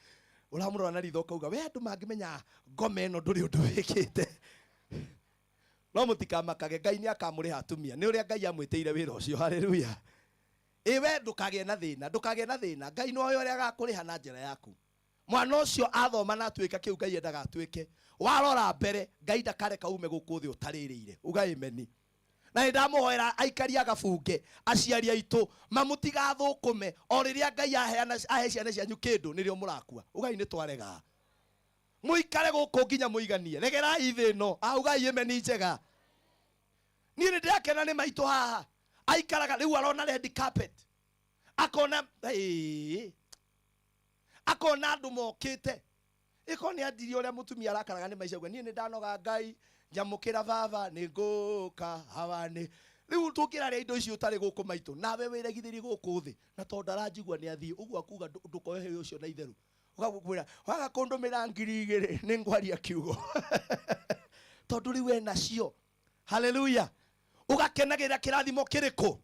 Ũramũrora na ritho ũkauga we andũ mangĩmenya ngoma ĩno ndũrĩ ũndũ wĩkĩte. No mũtikamakage, Ngai nĩ akamũrĩha atumia, nĩ ũrĩa Ngai amwĩtĩire wĩra ũcio. Haleluya. Ĩ we ndũkagĩe na thĩna, ndũkagĩe na thĩna, Ngai nĩoĩ ũrĩa agakũrĩha na njĩra yaku. Mwana ũcio athoma na atuĩka kĩu Ngai endaga atuĩke, warora mbere Ngai ndakareka ume gũkũ thĩ ũtarĩrĩire. Uga ameni. Na nĩ ndamũhoera aikari a Gabunge, aciari aitũ, mamũtigathũkũme o rĩrĩa Ngai aheana ahe ciana cianyu kĩndũ nĩrĩo mũrakua. Ugai nĩ twarega. Mũikare gũkũ nginya mũiganie. Regerai thĩ ĩno. Augai ameni njega. Niĩ nĩ ndĩrakena nĩ maitũ haha. Aikaraga rĩu arona red carpet. Akona ĩĩ akona andũ mokĩte. Ĩko nĩ andirie ũrĩa mũtumia arakaraga nĩ maica ũguo. Niĩ nĩ ndanoga Ngai, njamũkĩra baba, nĩ ngũka hawa nĩ. Rĩu tũngĩrarĩa indo icio ũtarĩ gũkũ maitũ, nawe wĩregithĩrie gũkũ thĩ. Na tondũ ndaranjigua nĩ athiĩ, ũguo akuga ndũkoe ũcio na itherũ. Ũgagũkwĩra, waga kũndũmĩra ngiri igĩrĩ, nĩ ngwaria kiugo. Tondũ rĩu enacio. Haleluya. Ũgakenagĩrĩra kĩrathimo kĩrĩkũ?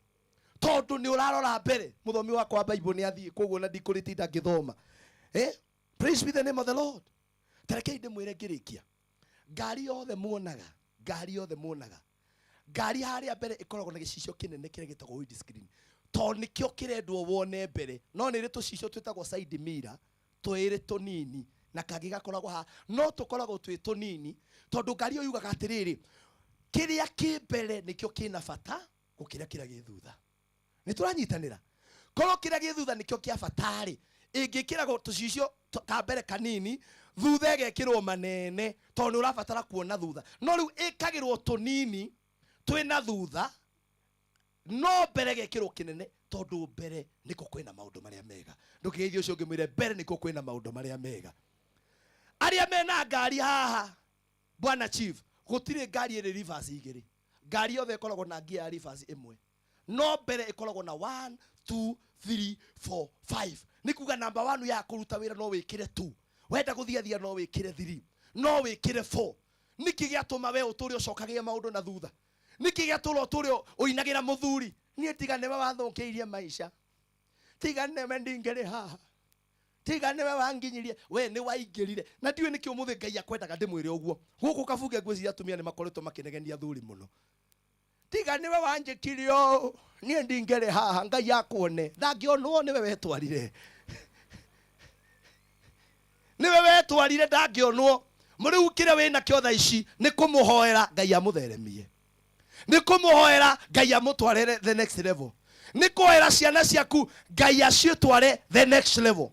Tondũ nĩ ũrarora mbere. Mũthomi wakwa wa Bible nĩ athiĩ, koguo na ndikũrĩtinda ngĩthoma. Praise be the name of the Lord. Tarekei ndĩmwĩre ngĩrĩkia, ngari yothe muonaga, ngari yothe muonaga, ngari harĩa mbere ĩkoragwo na gĩcicio kĩnene kĩrĩa gĩtagwo windscreen, tondũ nĩkĩo kĩrendwo wone mbere. No nĩ ĩrĩ tũcicio twĩtagwo side mirror twĩrĩ tũnini, na kangĩ gakoragwo haha, no tũkoragwo twĩ tũnini tondũ ngari ĩyo yugaga atĩrĩrĩ, kĩrĩa kĩ mbere nĩkĩo kĩna bata gũkĩra kĩrĩa gĩ thutha. Nĩ tũranyitanĩra? Korwo kĩrĩa gĩ thutha nĩkĩo kĩa bata rĩ, ĩngĩkĩragwo tũcicio ka mbere kanini, thutha ĩgekĩrwo manene, tondũ nĩ ũrabatara kuona thutha. No rĩu ĩkagĩrwo tũnini twĩna thutha, no mbere ĩgekĩrwo kĩnene, tondũ mbere nĩkuo kwĩna maũndũ marĩa mega. Ndũkĩgeithie ũcio ũngĩ mwĩre mbere nĩkuo kwĩna maũndũ marĩa mega. Arĩa mena ngari haha, bwana chief, gũtirĩ ngari ĩrĩ reverse igĩrĩ. Ngari yothe ĩkoragwo na ngia ya reverse ĩmwe, no mbere ĩkoragwo na 1 2 3 4 5. Nĩ kuga namba 1 ya kũruta wĩra no wĩkĩre 2, wenda gũthiathia no wĩkĩre 3, no wĩkĩre 4. Nĩkĩ gĩatũma we ũtũre ũcokagia maũndũ na thutha? Nĩkĩ gĩatũra ũtũre ũinagĩra mũthuri, niĩ tiga nĩwe wathũkĩirie maica, tiga nĩwe ndingĩrĩ haha, tiga nĩwe wanginyirie, we nĩ waingĩrire. Na ndiũĩ nĩkĩ ũmũthĩ Ngai akwendaga ndĩmwĩre ũguo. Gũkũ kabunge ngwĩciria atumia nĩ makoretwo makĩnegenia athuri mũno, tiga nĩwe wanjĩkire ũũ, niĩ ndingĩrĩ haha. Ngai akuone, ndangĩonwo, nĩwe wetwarire, nĩwe wetwarire, ndangĩonwo. Rĩu kĩrĩa wĩnakĩo thaa ici nĩ kũmũhoera Ngai amũtheremie, nĩ kũmũhoera Ngai amũtwarĩre the next level, nĩ kũhoera ciana ciaku Ngai aciĩtware the next level.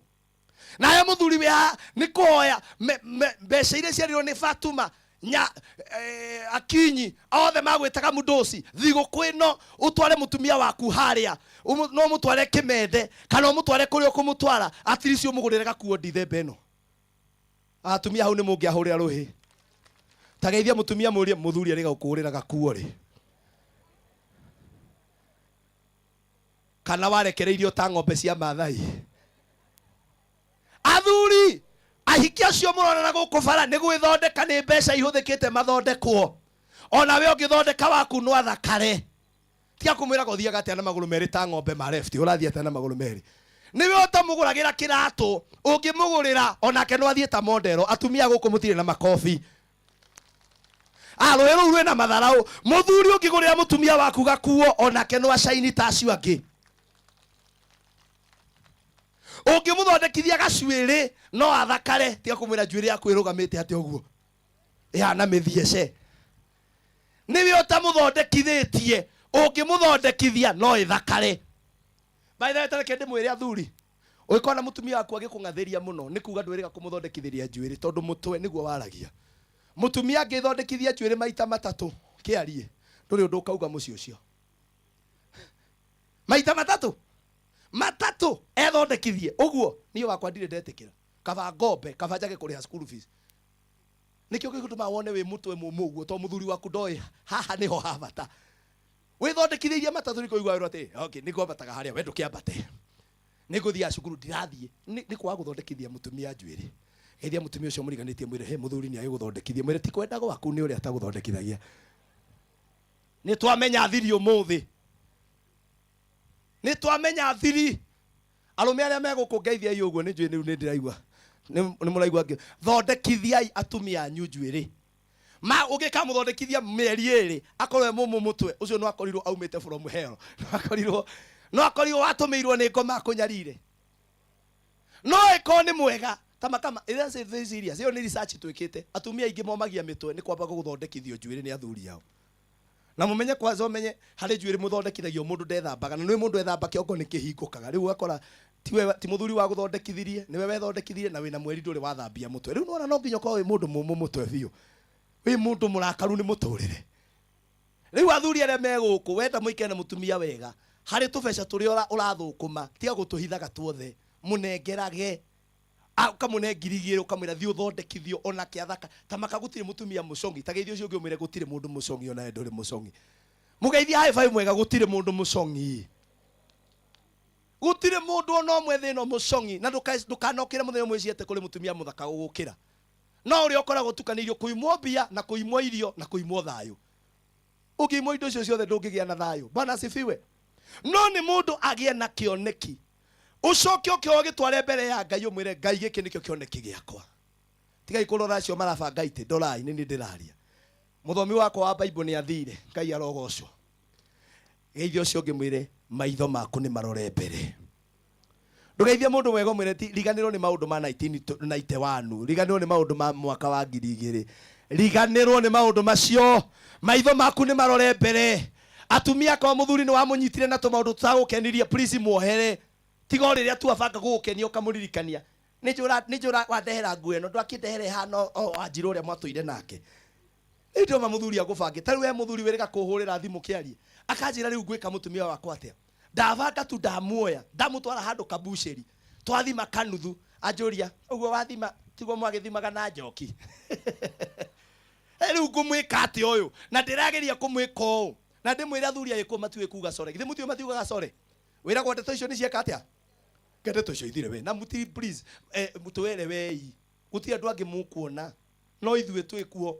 Nawe mũthuri wĩ haha, nĩ kũhoya mbeca iria ciarirwo nĩ Fatuma nya Akinyi othe magwĩtaga mũndũci, thigũkũ ĩno ũtware mũtumia waku harĩa, no ũmũtware kĩmende kana ũmũtware kũrĩa ũkũmũtwara, at least ũmũgũrĩre gakuo ndithemba ĩno. Atumia hau nĩ mũngĩahũrĩra rũhĩ. Ta geithia mũtumia mũrie, mũthuri arĩga gũkũgũrĩra gakuo rĩ, kana warekereirio ta ng'ombe cia Maathai? Athuri ahiki acio mũrona na gũkũ bara nĩ gwĩthondeka, nĩ mbeca ihũthĩkĩte mathondekwo. Ona we ũngĩthondeka waku no athakare. Tiga kũmwĩraga ũthiaga atĩa na magũrũ merĩ ta ng'ombe ma left, ũrathiĩ atĩa na magũrũ merĩ? Nĩwe ũtamũgũragĩra kĩratũ, ũngĩmũgũrĩra onake no athiĩ ta modelo. Atumia gũkũ mũtirĩ na makobi, rũĩ rũu rwĩna matharaũ. Mũthuri ũngĩgũrĩra mũtumia waku gakuo, onake no acaini ta acio angĩ. Ũngĩmũthondekithia gacuĩrĩ no athakare. Tiga kũmwĩra njuĩrĩ yaku ĩrũgamĩte atĩa ũguo, ĩhana mĩthiece. Nĩwe ũtamũthondekithĩtie, ũngĩmũthondekithia no ĩthakare. By the way, tareke ndĩmwĩre athuri, ũngĩkona mũtumia waku agĩkũng'athĩria mũno, nĩ kuga ndwĩrĩga kũmũthondekithĩria njuĩrĩ, tondũ mũtwe nĩguo waragia. Mũtumia angĩthondekithia njuĩrĩ maita matatũ kĩarie, ndũrĩ ũndũ ũkauga mũciĩ ũcio. Maita matatũ matatũ ethondekithie ũguo, niĩ wakwa ndirĩ ndetĩkĩra. Kaba ngombe, kaba njage kũrĩha school fees. Nĩkĩo gĩgũtũma wone wĩ mũtwe mũmũ ũguo, tondũ mũthuri waku ndoĩ haha nĩho ha bata. Wĩthondekithĩirie matatũ nĩ kũigua wĩrwo atĩ okay, nĩ ngwambataga harĩa, we ndũkĩambate, nĩ ngũthiaga cukuru, ndirathiĩ. Nĩ kwaga gũthondekithia mũtumia njuĩrĩ. Geithia mũtumia ũcio mũriganĩtie, mwĩre he mũthuri nĩ agĩgũthondekithia, mwĩre ti kwenda gwaku, nĩ ũrĩa atagũthondekithagia. Nĩ twamenya thiri ũmũthĩ, nĩ twamenya thiri. Arũme arĩa megũkũ, ngeithiai ũguo, nĩ njũĩ rĩu nĩ ndĩraigua nĩ mũraigua thondekithiai atumia anyu njuĩrĩ. Ma ũngĩkamũthondekithia mĩeri ĩrĩ akorwo e mũmũ mũtwe ũcio, no akorirwo aumĩte from hell, no akorirwo watũmĩirwo nĩ ngoma akũnyarire. No ĩkorwo nĩ mwega ta makama. That's very serious. Ĩyo nĩ research twĩkĩte. Atumia aingĩ momagia mĩtwe nĩ kwamba gũthondekithio njuĩrĩ nĩ athuri ao. Na mũmenye kwanza, ũmenye harĩ njuĩrĩ mũthondekithagio mũndũ ndethambaga, na nĩ mũndũ ethamba kĩongo nĩ kĩhingũkaga. Rĩu ũgakora tiwe, ti mũthuri wa gũthondekithirie, nĩwe wethondekithirie, na wĩna mweri ndũrĩ wathambia mũtwe. Rĩu nĩwona no nginya ũkorwo wĩ mũndũ mũmũ mũtwe biũ, wĩ mũndũ mũrakaru nĩ mũtũrĩre. Rĩu athuri arĩa me gũkũ, wenda mũikare na mũtumia wega, harĩ tũbeca tũrĩa ũrathũkũma, tiga gũtũhithaga tuothe, mũnengerage. Ũkamũne 2,000, ũkamwĩra thiĩ ũthondekithio onake athaka ta maka. Gũtirĩ mũtumia mũcong'i. Ta geithia ũcio ũngĩ ũmwĩre gũtirĩ mũndũ mũcong'i, onawe ndũrĩ mũcong'i. Mũgeithie high five mwega. Gũtirĩ mũndũ mũcong'i, gũtirĩ mũndũ ona ũmwe thĩ ĩno mũcong'i. Na ndũkanokĩre mũthenya ũmwe wĩciete kũrĩ mũtumia mũthaka gũgũkĩra, no ũrĩa ũkoragwo ũtukanĩirio kũimwo mbia na kũimwo irio na kũimwo thayũ. Ũngĩimwo indo icio ciothe, ndũngĩgĩa na thayũ. Bwana asifiwe. No nĩ mũndũ agĩe na kĩoneki, ũcoke ũkĩoa ũgĩtware mbere ya Ngai, ũmwĩre Ngai, gĩkĩ nĩkĩo kĩoneki gĩakwa. Tigai kũrora acio marabanga itĩ, ndorai nĩ niĩ ndĩraria. Mũthomi wakwa wa Bible nĩ athire, Ngai arogocwo. Geithia ũcio ũngĩ mwĩre maitho maku nĩ marore mbere. Ndũgeithie mũndũ wega ũmwĩre ti riganĩrwo nĩ maũndũ ma 1991, riganĩrwo nĩ maũndũ ma mwaka wa 2000, riganĩrwo nĩ maũndũ macio. Maitho maku nĩ marore mbere. Atumia akorwo mũthuri nĩ wamũnyitire na tũmaũndũ tũtagũkenirie, please muohere. Tiga o rĩrĩa tu abanga gũgũkenia ũkamũririkania. Nĩ njũra wandehera nguo ĩno, ndwakĩndehera ĩhana o Wanjirũ ũrĩa mwatũire nake. Rĩu ndĩroma mũthuri agũbangĩ. Ta rĩu he mũthuri wĩrĩga kũhũrĩra thimũ kĩarie. Akanjĩra rĩu ngwĩka mũtumia wakwa atĩa. Ndabanga tu ndamuoya, ndamũtwara handũ kabucĩri. Twathima kanuthu. Anjũria, ũguo wathima tiguo mwagĩthimaga na njoki. Rĩu ngũmwĩka atĩa ũyũ? Na ndĩrageria kũmwĩka ũũ. Na ndĩmwĩre athuri a Gĩkũyũ matiũĩ kuga sorry. Githĩ mũtiũĩ matiugaga sorry? Wĩragwo ndeto icio nĩ cieka atĩa? Ke ndeto icio ithire we. Na mũti please, twĩrewei. Gũtirĩ andũ angĩ mũkuona. No ithuĩ twĩ kuo.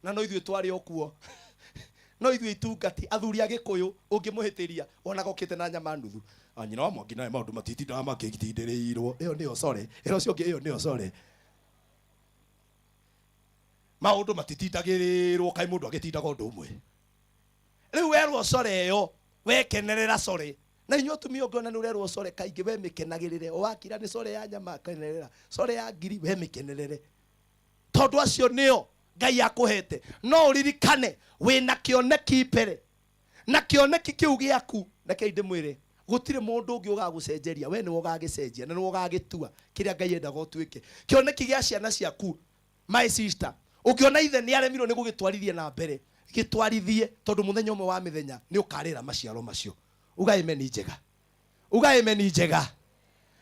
Na no ithuĩ twarĩ o kuo. No ithuĩ itungati, athuri a Gĩkũyũ, ũngĩmũhĩtĩria, wonaga okĩte na nyama nuthu. Ah, nyina wa Mwangi nawe maũndũ matitindaga makĩtindĩrĩirwo. Ĩyo nĩyo sorry. Ĩra ũcio ũngĩ ĩyo nĩyo sorry. Maũndũ matitindagĩrĩrwo, kaĩ mũndũ agĩtindaga ũndũ ũmwe. Rĩu werwo sorry ĩyo, wekenerera sorry. Na inyuĩ atumia ũngĩona nĩ ũrerwo sorry kaingĩ we mĩkenagĩrĩre. O wakira nĩ sorry ya nyama kenerera, sorry ya ngiri we mĩkenerere. Tondũ acio nĩo Ngai akũhete. No ũririkane wĩna kĩoneki mbere. Na kĩoneki kĩu gĩaku, rekei ndĩmwĩre, gũtirĩ mũndũ ũngĩ ũgagũcenjeria, we nĩwe ũgagĩcenjia na nĩwe ũgagĩtua kĩrĩa Ngai endaga ũtuĩke. Kĩoneki gĩa ciana ciaku, my sister, ũngĩona ithe nĩ aremirwo nĩ gũgĩtwarithia na mbere, gĩtwarithie, tondũ mũthenya ũmwe wa mĩthenya nĩ ũkarĩra maciaro macio. Uga amen njega. Uga amen njega.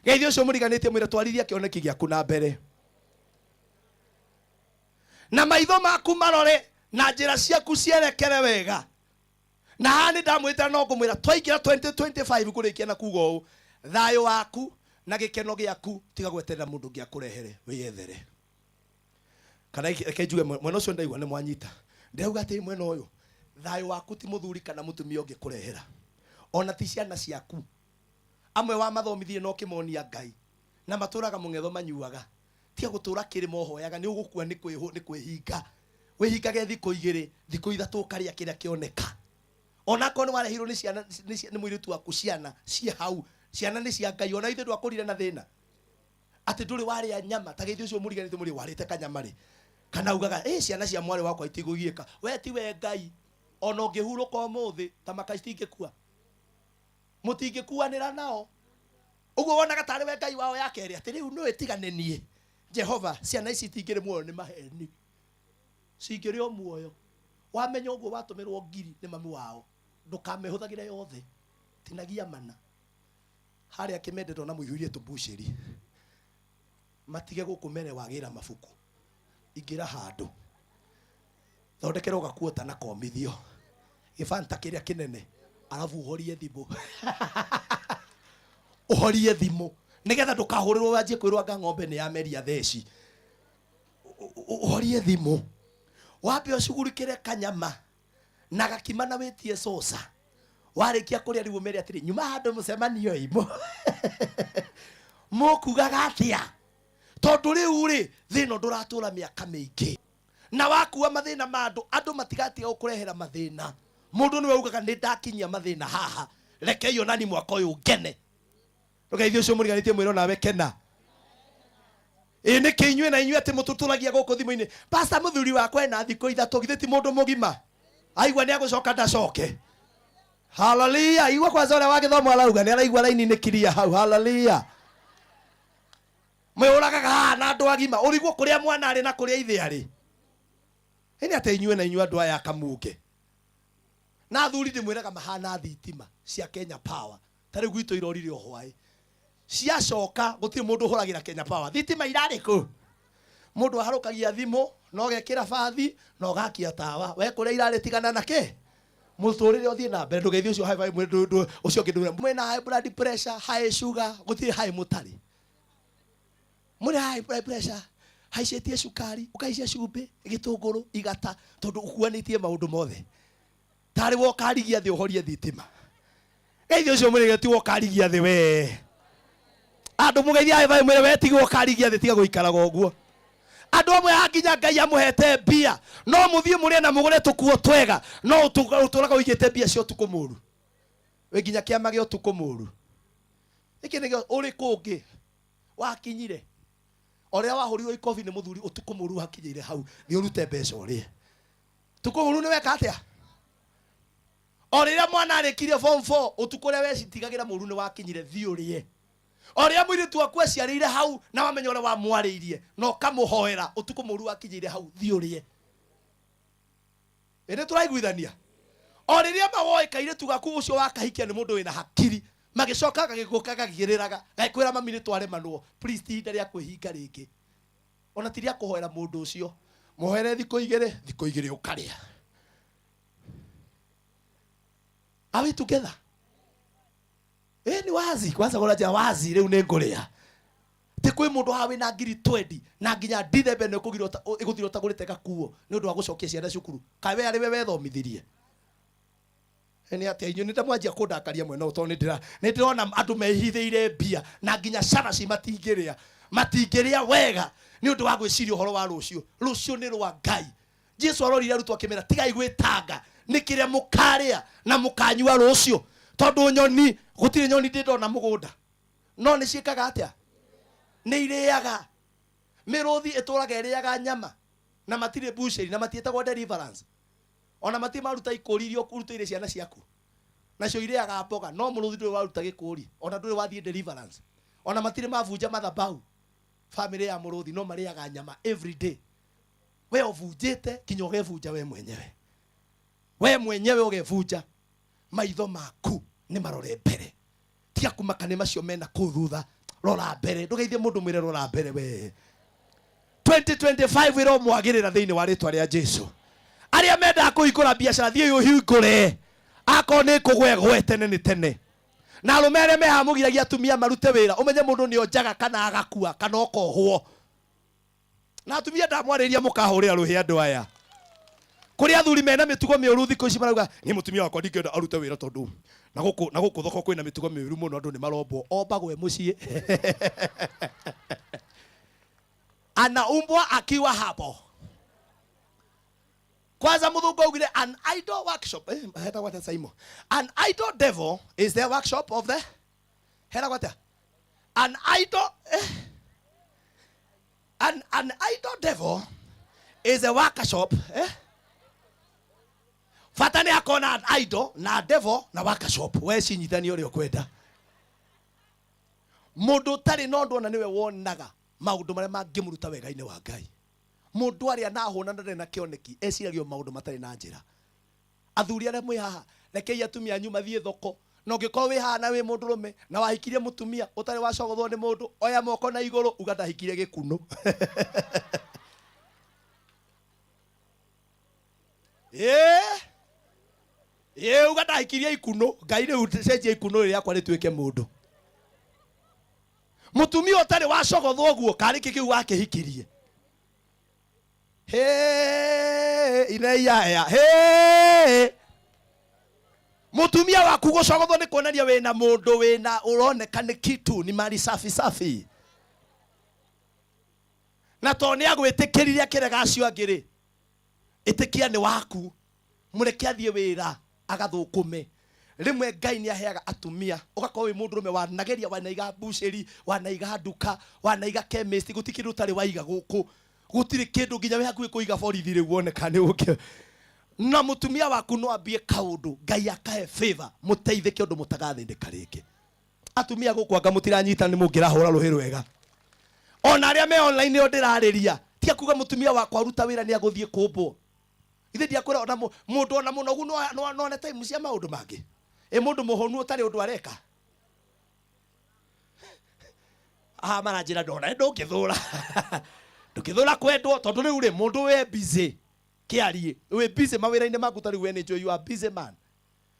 Geithia ũcio mũriganĩtie mwĩre twarithia kĩoneki gĩaku na mbere. Na maitho maku marore na njĩra ciaku cierekere wega. Na haha nĩ ndamwĩtĩra no ngũmwĩra twaingĩra 2025 ngũrĩkia na kuga ũũ, thayũ waku na gĩkeno gĩaku tiga gweterera mũndũ ũngĩ akũrehere, wĩyethere. Kana reke njuge mwena ũcio ndaigua nĩ mwanyita. Ndĩrauga atĩ mwena ũyũ, thayũ waku ti mũthuri kana mũtumia ũngĩkũrehera, ona ti ciana ciaku. Amwe wamathomithirie na ũkĩmonia Ngai, na matũraga mũng'etho manyuaga. Tiga gũtũra kĩrĩma ũhoyaga, nĩ ũgũkua nĩ kwĩhinga. Wĩhingage thikũ igĩrĩ, thikũ ithatũ ũkarĩa kĩrĩa kĩoneka. Ona akorwo nĩ warehirwo nĩ ciana, nĩ mũirĩtu waku ciana ciĩ hau, ciana nĩ cia Ngai, ona ithuĩ ndwakũrire na thĩna. Atĩ ndũrĩ warĩa nyama, ta gĩthĩ ũcio mũriganĩte mũrĩ warĩte kanyama rĩ. Kana ugaga, ciana cia mwarĩ wakwa itigũgiĩka. We ti we Ngai. Ona ũngĩhurũka ũmũthĩ, ta maka citingĩkua. Mũtingĩkuanĩra nao. Ũguo wonaga tarĩ we Ngai wao ya kerĩ, atĩ rĩu nĩwe tiga nĩ niĩ. Jehova, ciana ici itingĩrĩ muoyo nĩ maheni. Cingĩrĩ o muoyo. Wamenya ũguo watũmĩrwo ngiri nĩ mami wao, ndũkamĩhũthagĩre yothe. Tinagia mana. Harĩa kĩmende ndona mũihũirie tũmbucĩri. Matige gũkũ mere wagĩra mabuku. Ingĩra handũ. Thondekerwo gakuota na komithio. Gĩbanta kĩrĩa kĩnene. Arabu ũhorie thimũ. Ũhorie thimũ. Nĩgetha ndũkahũrĩrwo wanjie kwĩrwo anga ng'ombe nĩ yameria theci. Ũhorie thimũ. Wambe ũcugurikĩre kanyama na gakima na wĩtie coca. Warĩkia kũrĩa rĩu ũmere atĩrĩ, nyuma handũ mũcemanio ĩ. Mũkugaga atĩa? Tondũ rĩu rĩ, thĩna ndũratũra mĩaka mĩingĩ. Na wakua mathĩna ma andũ, andũ matigatiga gũkũrehera mathĩna. Mũndũ nĩwe ugaga nĩ ndakinyia mathĩna haha, rekei onani mwaka ũyũ ngene. Ndũgeithie ũcio mũriganĩtie mwĩre onawe kena. Ĩ nĩkĩ inyuĩ na inyuĩ atĩ mũtũtũragia gũkũ thimũ-inĩ? Pastor, mũthuri wakwa ena thikũ ithatũ, githĩ ti mũndũ mũgima? Aigua nĩ agũcoka ndacoke. Haleluya! Igua kwanza ũrĩa wa gĩthomo arauga, nĩ araigua raini nĩ kiria hau. Haleluya! Mwĩũragaga haha na andũ agima, ũrigwo kũrĩa mwana arĩ na kũrĩa ithe arĩ. Ĩni atĩ inyuĩ na inyuĩ andũ aya akamunge. Na athuri ndĩmwĩraga mahana thitima cia Kenya Power. Ta rĩu gwitũ irorire o hwaĩ. Ciacoka gũtirĩ mũndũ ũhũragĩra Kenya Power. Thitima irarĩ kũ? Mũndũ aharũkagia thimũ na ũgekĩra bathi na ũgakia tawa. We kũrĩa irarĩ tigana na kĩ? Mũtũrĩre ũthiĩ na mbere. Ndũgeithie ũcio high five, ũcio ũngĩ ndũmwĩre. Mwĩna high blood pressure, high sugar, gũtirĩ high mũtarĩ. Mwĩna high blood pressure, haicĩtie cukari, ũkahaicia cumbĩ, gĩtũngũrũ, igata, tondũ ũkuanĩtie maũndũ mothe. Tarĩ wokarigia thĩ ũhorie thitima. Geithia ũcio mwĩrĩ ti wokarigia thĩ we. Andũ mũgeithia high five mwĩre we tiga wokarigia thĩ, tiga gũikaraga ũguo. Andũ amwe haha nginya Ngai amũhete mbia, no mũthiĩ mũrĩe na mũgũre tũkuo twega, no ũtũraga ũigĩte mbia cia ũtukũ mũru. Wĩ nginya kĩama gĩa ũtukũ mũru. Gĩkĩ nĩkĩo ũrĩ kũngĩ wakinyire. O rĩrĩa wahũrirwo ikobi nĩ mũthuri ũtukũ mũru wakinyĩire hau, thiĩ ũrute mbeca ũrĩe. Ũtukũ mũru nĩ weka atĩa? O rĩrĩa mwana arĩkirie form 4, ũtukũ ũrĩa wecitigagĩra mũru nĩ wakinyire, thiĩ ũrĩe. O rĩrĩa mũirĩtu waku aciarĩire hau na wamenya ũrĩa wamwarĩirie na ũkamũhoera, ũtukũ mũru wakinyĩire hau, thiĩ ũrĩe. Ĩ nĩ tũraiguithania? O rĩrĩa ma woĩ kairĩtu gaku ũcio wakahikia nĩ mũndũ wĩna hakiri, magĩcoka gagĩgũka gagĩrĩraga, gagĩkwĩra mami nĩ twaremanwo, please ti ihinda rĩa kwĩhinga rĩngĩ. Ona ti rĩa kũhoera mũndũ ũcio. Mũhoere thikũ igĩrĩ, thikũ igĩrĩ ũkarĩa. Are we together? Ni wazi, kwanza kũra njĩra wazi rĩu nĩ ngũrĩa. Ti kwĩ mũndũ haha wĩna ngiri 20 na nginya Dithemba ĩno ĩgũthira ũtagũrĩte gakuo nĩ ũndũ wa gũcokia ciana cukuru. Kaĩ we arĩ we wethomithirie? Nĩ atĩa inyuĩ nĩ ndamwanjia kũndakaria mwena ũyũ tondũ nĩ ndĩrona andũ mehithĩire mbia na nginya caraci matingĩrĩa. Matingĩrĩa wega nĩ ũndũ wa gwĩciria ũhoro wa rũciũ. Rũciũ nĩ rwa Ngai. Jesu arorire arutwo akĩmera tigai gwĩtanga nĩ kĩrĩa mũkarĩa na mũkanyua rũciũ, tondũ nyoni gũtirĩ nyoni ndĩ ndona mũgũnda, no nĩ ciĩkaga atĩa? Nĩ irĩaga. Mĩrũthi ĩtũraga ĩrĩaga nyama na matirĩ busheri na matiĩtagwo deliverance, ona matirĩ maruta ikũri iria ũrutĩire ciana ciaku, nacio irĩaga mboga, no mũrũthi ndũrĩ waruta gĩkũri, ona ndũrĩ wathiĩ deliverance, ona matirĩ mabunja madhabahu. Family ya mũrũthi no marĩaga nyama every day. We ũbunjĩte nginya ũgebunja we mwenyewe, we mwenyewe ũgebunja. Maitho maku nĩ marore mbere, tiga kũmaka nĩ macio mena kũu thutha. Rora mbere, ndũgeithie mũndũ mwĩre rora mbere we. 2025 ĩromwagĩrĩra thĩinĩ wa rĩtwa rĩa Jesu. Arĩa mendaga kũhingũra biacara, thiĩi ũhingũre, akorwo nĩ kũgwe gwe tene nĩ tene. Na arũme arĩa mehaha mũgiragia atumia marute wĩra, ũmenye mũndũ nĩ onjaga kana agakua kana ũkohwo. Na atumia ndamwarĩria mũkahũrĩra rũhĩ andũ aya. Kũrĩ athuri mena mĩtugo mĩũru thikũ ici marauga niĩ mũtumia wakwa ndingĩenda arute wĩra tondũ na gũkũ thoko kwĩna mĩtugo mĩũru mũno, andũ nĩ marombwo. Ombagwo e mũciĩ. Anaumbwa akiwa hapo. Kwanza mũthũngũ augire an idle workshop. Hetagwo atĩa Saimo? An idle devil is the workshop of the, hetagwo atĩa? An idle, an idle devil is a workshop. Bata nĩ akona an idle na devil na workshop. We cinyithanie ũrĩa ũkwenda. Mũndũ ũtarĩ na ũndũ ona nĩwe wonaga maũndũ marĩa mangĩmũruta wega-inĩ wa Ngai. Mũndũ arĩa na hũna na ndarĩ na kĩoneki eciragia maũndũ matarĩ na njĩra. Athuri arĩa mwĩ haha, rekei atumia anyu mathiĩ thoko. Na ũngĩkorwo wĩ haha na wĩ mũndũrũme na wahikirie mũtumia ũtarĩ wacogothwo nĩ mũndũ, oya moko na igũrũ uga ndahikirie gĩkunũ. Uga ndahikirie ikunũ. Ngai rĩu cenjia ikunũ rĩrĩ rĩakwa rĩtuĩke mũndũ. Mũtumia ũtarĩ wacogothwo ũguo, karĩ kĩ kĩu wakĩhikirie? Hey, ineiaya. Hey. Mũtumia waku gũcogothwo nĩ kuonania wĩna mũndũ wĩna ũroneka nĩ kitu, ni mali safi safi. Na tondũ nĩ agwĩtĩkĩrire akĩrega acio angĩ rĩ, ĩtĩkia nĩ waku, mũreke athiĩ wĩra agathũkũme. Rĩmwe Ngai nĩ aheaga atumia, ũgakorwo wĩ mũndũrũme wanageria, wanaiga mbucĩri, wanaiga nduka, wanaiga chemist, gũtirĩ kĩndũ ũtarĩ waiga gũkũ, gũtirĩ kĩndũ nginya wĩ hakuhĩ kũiga borithi rĩu wone kana nĩ ũke. Na mũtumia waku no ambie kaũndũ, Ngai akahe favor, mũteithĩke ũndũ mũtagathĩnĩka rĩngĩ. Atumia gũkũ anga mũtiranyita nĩ mũngĩrahũra rũhĩ rwega. Ona arĩa me online nĩo ndĩrarĩria, tiga kuga mũtumia wakwa aruta wĩra nĩ agũthiĩ kũmbwo. Ithe ndiakwĩra ona mũndũ ona mũnogu no one time cia maũndũ mangĩ. Ĩ mũndũ mũhũnu ũtarĩ ũndũ areka. Aha maranjĩra ndona ndũngĩthũra. Ndũngĩthũra kwendwo tondũ rĩu rĩ mũndũ wĩ busy kĩarie, wĩ busy mawĩra-inĩ maku ta rĩu we nĩ njũĩ you are busy man.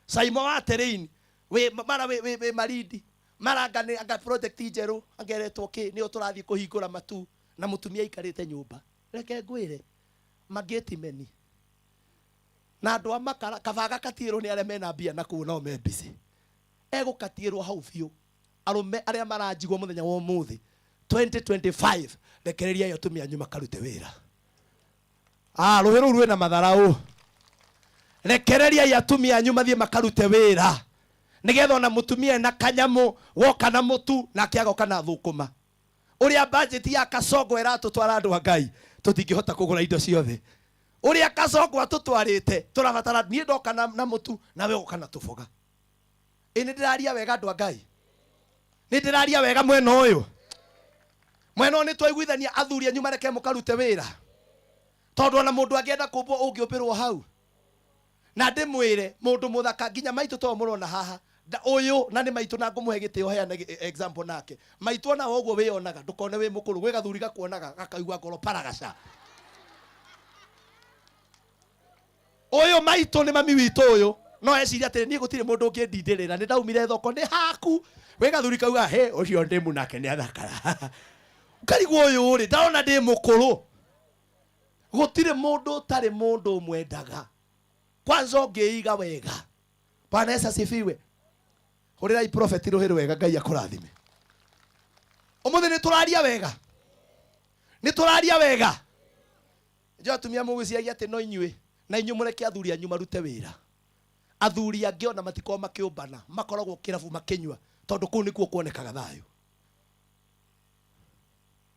Saimo wa terrain wĩ mara wĩ Malindi, mara anga nĩ anga project njerũ angeretwo kĩ nĩyo tũrathiĩ kũhingũra matu na mũtumia aikarĩte nyũmba. Reke ngwĩre mangĩti meni na andũ a makara kaba gakatiĩrwo nĩ arĩa mena mbia na kũu nao me busy. Egũkatiĩrwo hau biũ. Arũme arĩa maranjigwo mũthenya wa ũmũthĩ, 2025 rekereria atumia anyu makarute wĩra. Ah, rũhĩ rũu rwĩna matharau. Rekereria atumia anyu mathiĩ makarute wĩra nĩgetha ona mũtumia ena kanyamũ woka na mũtu nake agoka na thũkũma. Ũrĩa budget ya Kasongo ĩratũtwara andũ a Ngai, tũtingĩhota kũgũra indo ciothe. Ũrĩa Kasongo atũtwarĩte tũrabatara niĩ ndoka na mũtu nawe ũgoka na tũboga. Ĩ nĩ ndĩraria wega andũ a Ngai? Nĩ ndĩraria wega mwena ũyũ? Mwena ũyũ nĩ twaiguithania athuri anyu mareke mũkarute wĩra, tondũ ona mũndũ angĩenda kũmbwo ũngĩũmbĩrwo hau. Na ndĩmwĩre mũndũ mũthaka nginya maitũ to mũrona haha ũyũ na nĩ maitũ na ngũmũhe gĩtĩo heane example nake. Maitũ ona ũguo wĩyonaga ndũkone wĩ mũkũrũ, gwĩ gathuri gakuonaga gakaigua ngoro paragaca. Ũyũ maitũ nĩ mami witũ ũyũ, no eciria atĩrĩ niĩ gũtirĩ mũndũ ũngĩndindĩrĩra, nĩ ndaumire thoko nĩ haku. Gwĩ gathuri kauga he ũcio ndĩmu nake nĩ athakara. Ũkarigwo ũyũ rĩ ndarona ndĩ mũkũrũ. Gũtirĩ mũndũ ũtarĩ mũndũ ũmwendaga. Kwanza ũngĩiga wega. Bwana Yesu asifiwe. Hũrĩrai prophet rũhĩ rwega, Ngai akũrathime. Ũmũthĩ nĩ tũraria wega, nĩ tũraria wega. Njũĩ atumia mũgwĩciragia atĩ no inyuĩ, na inyuĩ mũreke athuri anyu marute wĩra. Athuri angĩ ona matikoragwo makĩũmbana, makoragwo kĩrabu makĩnyua, tondũ kũu nĩkuo kuonekaga thayũ.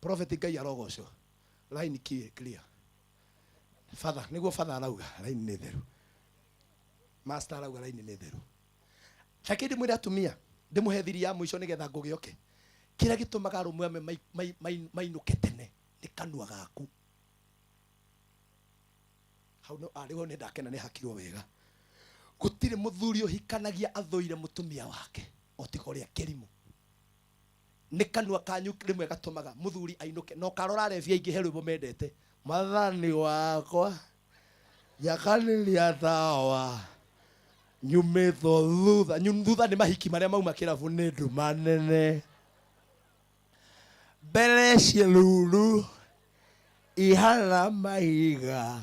Prophet Ngai arogocwo. Line clear. Father, nĩguo father arauga line nĩ theru. Master arauga line nĩ theru. Reke ndĩmwĩre atumia, ndĩmũhe thiri ya mũico nĩgetha ngũgĩoke. Kĩrĩa gĩtũmaga arũme amwe mainũke tene nĩ kanua gaku. Hau no arĩ nĩ ndakena nĩ hakirwo wega. Gũtirĩ mũthuri ũhikanagia athũire mũtumia wake o tiga ũrĩa kĩrimũ. Nĩ kanua kanyu rĩmwe gatũmaga mũthuri ainũke. Na ũkarora arebi aingĩ he rwĩmbo mendete. Mwathani wakwa njakanĩria tawa nyumĩtwo thutha. Thutha nĩ mahiki marĩa mauma kĩrabu nĩ nduma nene. Mbere ciĩruru ihana mahiga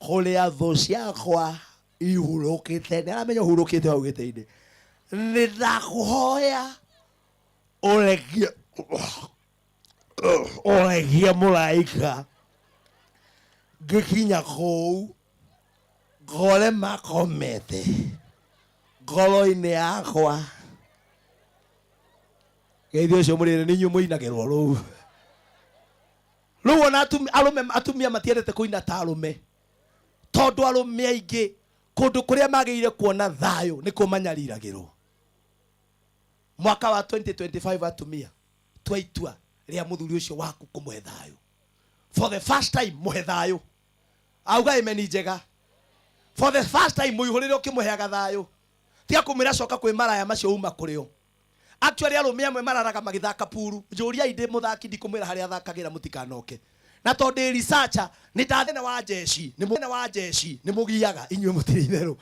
kũrĩa thũ ciakwa ihurũkĩte. Nĩ aramenya ũhurũkĩte hau gĩtĩ-inĩ. Nĩ ndakũhoya ũregie ũregie mũraika ngĩkinya kũu ngore makomete ngoro-inĩ yakwa. Geithio ũcio mũrĩre nĩ inyuĩ mũinagĩrwo rũu. Rĩu ona arũme atumia matiendete kũina ta arũme, tondũ arũme aingĩ kũndũ kũrĩa magĩrĩire kuona thayũ nĩkuo manyariragĩrwo. Mwaka wa 2025 atumia tua itua rĩa mũthuri ũcio waku kũmũhe thayũ. For the first time mũhe thayũ. Auga amen njega. For the first time mũihũrĩre ũkĩmũheaga thayũ. Tiga kũmwĩra coka kwĩ maraya macio uma kũrĩ o. Actually arũme amwe mararaga magĩthaka puru. Njũriai ndĩ mũthaki ndikũmwĩra harĩa athakagĩra mũtikanoke. Na tondũ ndĩ researcher nĩ ndathĩna wa jeshi, nĩ mũnene wa jeshi, nĩ mũgiaga inyuĩ mũtirĩ itherũ.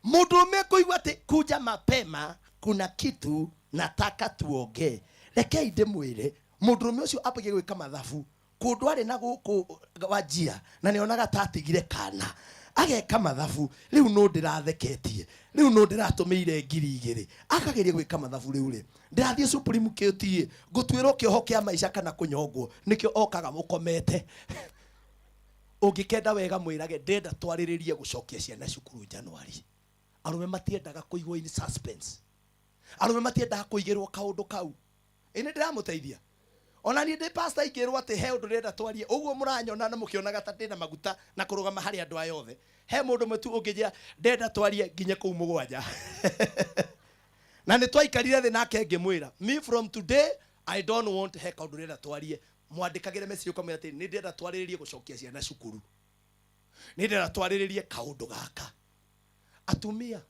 Mũndũrũme kũigua atĩ kuja mapema kuna kitu nataka tuongee. Rekei ndĩmwĩre mũndũrũme ũcio ambagia gwĩka mathabu kũndũ arĩ na gũkũ wanjia na nĩonaga ta atigire kana ageka mathabu rĩu no ndĩratheketie rĩu no ndĩratũmĩire 2,000 akageria gwĩka mathabu rĩu rĩ ndĩrathiĩ Supreme Court ngũtuĩrwo kĩoho kĩa maica kana kũnyongwo nĩkĩo okaga mũkomete. Ũngĩkenda wega mwĩrage ndenda twarĩrĩrie gũcokia ciana cukuru January. Arũme matiendaga kũigwo in suspense. Arũme matiendaga kũigĩrwo kaũndũ kau. Ĩ nĩ ndĩramũteithia. Ona niĩ ndĩ pastor ingĩrwo atĩ he ũndũ ndĩrenda twarie, ũguo mũranyona na mũkĩonaga ta ndĩna maguta na kũrũgama harĩ andũ aya othe. He mũndũ ũmwe tu ũngĩnjĩra ndenda twarie nginye kũu 7. Na nĩ twaikarire thĩ nake ngĩmwĩra, me from today I don't want he kaũndũ ndĩrenda twarie. Mwandĩkagĩre message ũkamwĩra atĩ nĩ ndĩrenda twarĩrĩrie gũcokia ciana cukuru. Nĩ ndĩrenda twarĩrĩrie kaũndũ gaka. Atumia,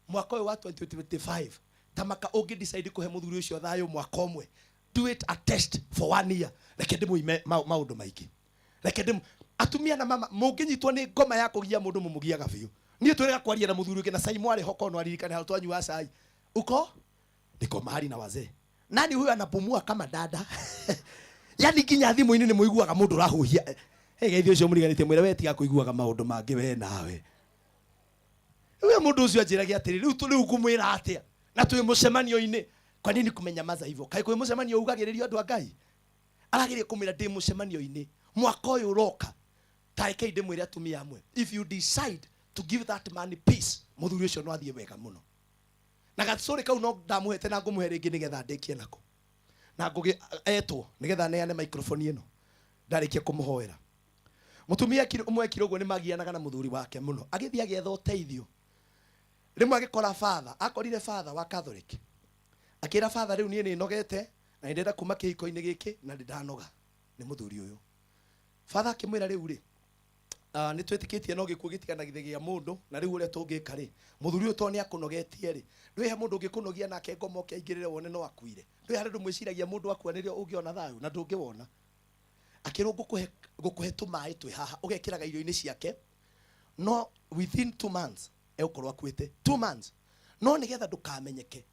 mwaka ũyũ wa 2025 tamaka ũngĩ decide kũhe mũthuri ũcio thayũ mwaka ũmwe, do it a test for 1 year. Reke ndĩmũime maũndũ maingĩ. Reke ndĩmũ atumia na mama mũngĩnyitwo nĩ ngoma ya kũgia mũndũ mũmũgiaga biũ. Niĩ twĩrĩga kwaria na mũthuri ũngĩ na cai mwarĩ ho kono aririkane hau twanyua cai. Uko niko mahali na wazee. Nani huyu anapumua kama dada? Yani nginya thimũ-inĩ nĩ mũiguaga mũndũ ũrahuhia. Hey, geithio ũcio mũriganĩtie mwĩre we tiga kũiguaga maũndũ mangĩ we nawe. Rĩu mũndũ ũcio anjĩragia atĩrĩ, rĩu rĩu ngũmwĩra atĩa? Na twĩ mũcemanio-inĩ. Kwa nini kumenyamaza hivyo? Kaĩ kwĩ mũcemanio ugagĩrĩrio andũ a Ngai? Arageria kũmwĩra ndĩ mũcemanio-inĩ mwaka ũyũ ũroka. Ta rekei ndĩmwĩre atumia amwe, if you decide to give that man peace, mũthuri ũcio no athiĩ wega mũno. Na gacũrĩ kau no ndamũhete na ngũmũhe rĩngĩ nĩgetha ndĩkie nako na ngũgĩ etwo nĩgetha neane microphone ĩno ndarĩkia kũmũhoera. Mũtumia ũmwe ekire ũguo, nĩ magianaga na mũthuri wake mũno, agĩthiĩ agĩetha ũteithio. Rĩmwe agĩkora father, akorire father wa Catholic, akĩra father, rĩu niĩ nĩ nogete na nĩ ndĩrenda kuma kĩhiko-inĩ gĩkĩ na nĩ ndanoga nĩ mũthuri ũyũ. Father akĩmwĩra, rĩu rĩ, nĩ twĩtĩkĩtie no gĩkuũ gĩtiganagithia mũndũ, na rĩu ũrĩa tũngĩka rĩ, mũthuri ũyũ tondũ nĩ akũnogetie rĩ, ndwĩ he mũndũ ũngĩkũnogia nake ngoma oke aingĩrĩre wone no akuire. Ndwĩ harĩ andũ mwĩciragia mũndũ akua nĩrĩo ũngĩona thayũ, na ndũngĩwona. Akĩrwo, ngũkũhe tũmaĩ twĩ haha ũgekĩraga irio-inĩ ciake, no within 2 months egũkorwo akuĩte, 2 months. No nĩgetha ndũkamenyeke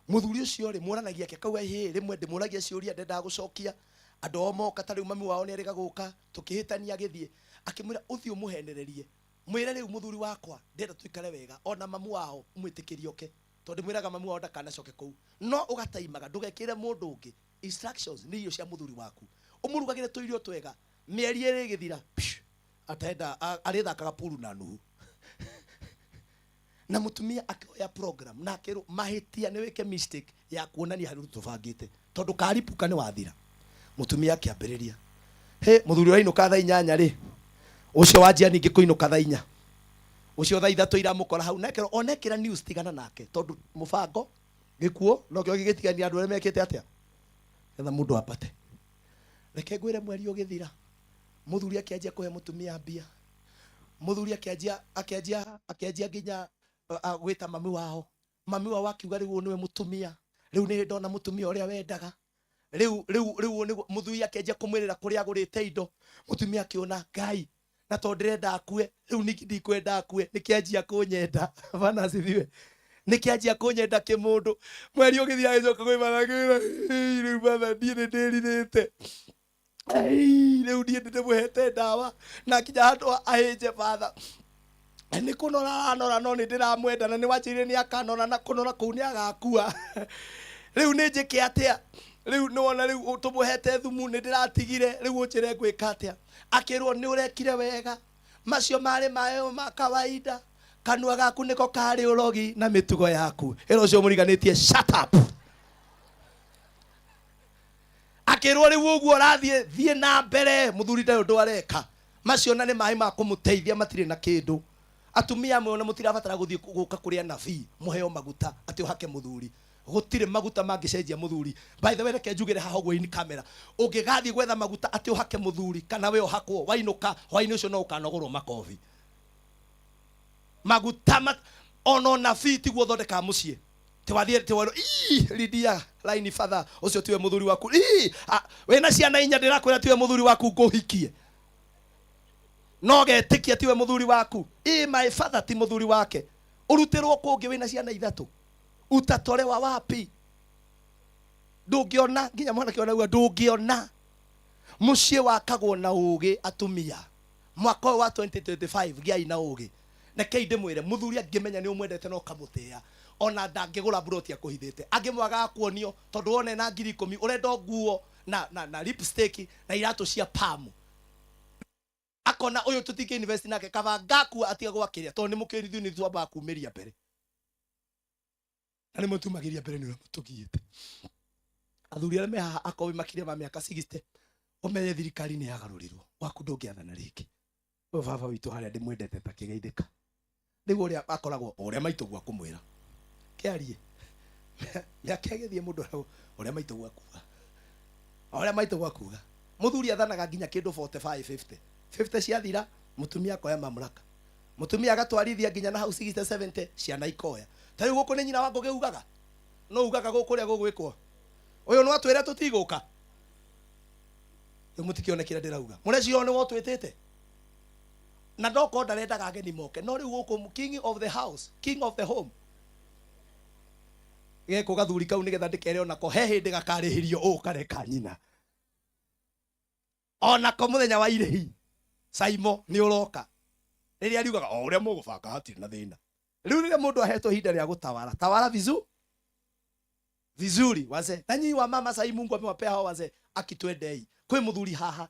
mũthuri ũcio rĩ, mũranagia ake kau hĩ rĩmwe ndĩmũragia ciũria ndendaga gũcokia andũ ao moka, ta rĩu mami wao nĩ erĩga gũka tũkĩhĩtania, agĩthiĩ akĩmwĩra, ũthiĩ ũmũhenererie, mwĩre rĩu mũthuri wakwa ndĩrenda tũikare wega, ona mamu wao mwĩtĩkĩrie oke, tondũ ndĩmwĩraga mamu wao ndakanacoke kũu, no ũgataimaga ndũgekĩre mũndũ ũngĩ instructions nĩ irio cia mũthuri waku, ũmũrugagĩre tũirio twega. Mĩeri ĩrĩ ĩgĩthira, psh, ataenda arĩthakaga puru na Nuhu. Na mũtumia akĩoya program na akĩrwo mahĩtia nĩ wĩke mistake ya kuonania harĩ ũndũ tũbangĩte, tondũ karipuka nĩ wathira. Mũtumia akĩambĩrĩria, he mũthuri ũrainũka thaa 8 rĩ, ũcio wanjia ningĩ kũinũka thaa 4, ũcio thaa 3 iramũkora hau nekero onekĩra news, tigana nake, tondũ mũbango gĩkuũ nokĩo gĩgĩtigania andũ arĩa mekĩte atĩa getha mũndũ ambate. Reke ngwĩre, mweri ũgĩthira, mũthuri akĩanjia kũhe mũtumia mbia, mũthuri akĩanjia nginya gwĩta mami wao. Mami wao akiuga, rĩu ũyũ nĩwe mũtumia, rĩu nĩ ndona mũtumia ũrĩa wendaga rĩu ũyũ nĩguo. Mũthuri akĩanjia kũmwĩrĩra kũrĩa agũrĩte indo. Mũtumia akĩona Ngai, na tondũ ndĩrenda akue rĩu, ningĩ ndikwenda akue, nĩkĩanjia kũnyenda. Bana asifiwe. Nĩkĩanjia kũnyenda kĩmũndũ. Mweri ũgĩthiĩ, agĩcoka kwĩ batha, akĩmwĩra, "Ĩĩ, rĩu batha, niĩ nĩ ndĩrirĩte. Ai, rĩu niĩ nĩ ndĩmũhete ndawa na nginya handũ ahĩnje batha nĩ kũnora aranora, no nĩ ndĩramwenda na nĩ wanjĩrire nĩ akanora, na kũnora kũu nĩ agakua. Rĩu nĩ njĩke atĩa? Rĩu nĩ wona rĩu tũmũhete thumu, nĩ ndĩratigire, rĩu ũnjĩre ngwĩka atĩa?" Akĩrwo, "Nĩ ũrekire wega, macio marĩ maĩ ma kawaida, kanua gaku nĩko karĩ ũrogi na mĩtugo yaku." Ĩra ũcio mũriganĩtie, "Shut up." Akĩrwo, "Rĩu ũguo ũrathiĩ, thiĩ na mbere, mũthuri ndarĩ ũndũ areka, macio na nĩ maĩ ma kũmũteithia, matirĩ na kĩndũ." Atumia amwe ona mũtirabatara gũthiĩ gũka kũrĩa nabii mũheo maguta atĩ ũhake mũthuri. Gũtirĩ maguta mangĩcenjia mũthuri. By the way, reke njugĩre haha ũguo in camera, ũngĩgathiĩ gwetha maguta atĩ ũhake mũthuri kana we ũhakwo, wainũka hwainĩ ũcio no ũkanogorwo makobi. Maguta ona ũnabii tiguo ũthondekaga mũciĩ. Tiwathiĩ tiwerwo, "Ii, Lidia laini, father ũcio tiwe mũthuri waku. Ii, wĩna ciana 4, ndĩrakwĩra tiwe mũthuri waku, ngũhikie." No getĩkia tiwe mũthuri waku. Ii, my father ti mũthuri wake. Ũrutĩrwo kũngĩ wĩna ciana 3, utatolewa wapi? Ndũngĩona nginya mwanake onauga ndũngĩona. Mũciĩ wakagwo na ũgĩ. Atumia, mwaka ũyũ wa 2025 gĩai na ũgĩ. Rekei ndĩmwĩre, mũthuri angĩmenya nĩ ũmwendete na ũkamũtĩĩa, ona ndangĩgũra mburoti akũhithĩte, angĩmwagaga kuonio, tondũ wona ena 10,000 ũrenda o nguo na lipstick na iratũ cia pamu, akona ũyũ tũtingĩ invest nake, kaba ngakua atiga gwakĩrĩa, tondũ nĩ mũkĩri. Ithuĩ nĩ twambaga kumĩria mbere na nĩ mũtumagĩria mbere nĩ ũrĩa mũtũgiĩte. Athuri arĩa me haha, akorwo wĩ makĩria ma mĩaka 60, ũmenye thirikari nĩ yagarũrirwo, waku ndũngĩathana rĩngĩ. Ũyũ baba witũ harĩa ndĩmwendete ta kĩgeithĩka, rĩu ũrĩa akoragwo o ũrĩa maitũ gwa kũmwĩra kĩarie mĩaka ĩgĩthiĩ, mũndũ ũrĩa maitũ gwakuga, o ũrĩa maitũ gwakuga. Mũthuri athanaga nginya kĩndũ 45, 50, 50 ciathira, mũtumia akoya mamlaka, mũtumia agatwarithia nginya na hau 60, 70, ciana ikoya. Ta rĩu gũkũ nĩ nyina wa Ngũgĩ ugaga, no ugaga gũkũ ũrĩa gũgwĩkwo, ũyũ no atwĩre tũtigũka. Rĩu mũtikĩone kĩrĩa ndĩrauga, mũreciria nĩ wotwĩtĩte na ndokorwo ndarendaga ageni moke, no rĩu gũkũ king of the house, king of the home, geko gathuri kau nigetha ndikere onako he hĩndĩ gakarĩhĩrio ũũ kareka nyina onako mũthenya wa irĩhi. Saimo nĩ ũroka rĩrĩa riugaga o ũrĩa mũgũbanga, hatirĩ na thĩna. Rĩu rĩrĩa mũndũ ahetwo ihinda rĩa gũtawara, tawara vizu. Vizuri wazee. Na nyinyi wa mama sasa Mungu amewapea hao wazee akitwendei. Kwi muthuri haha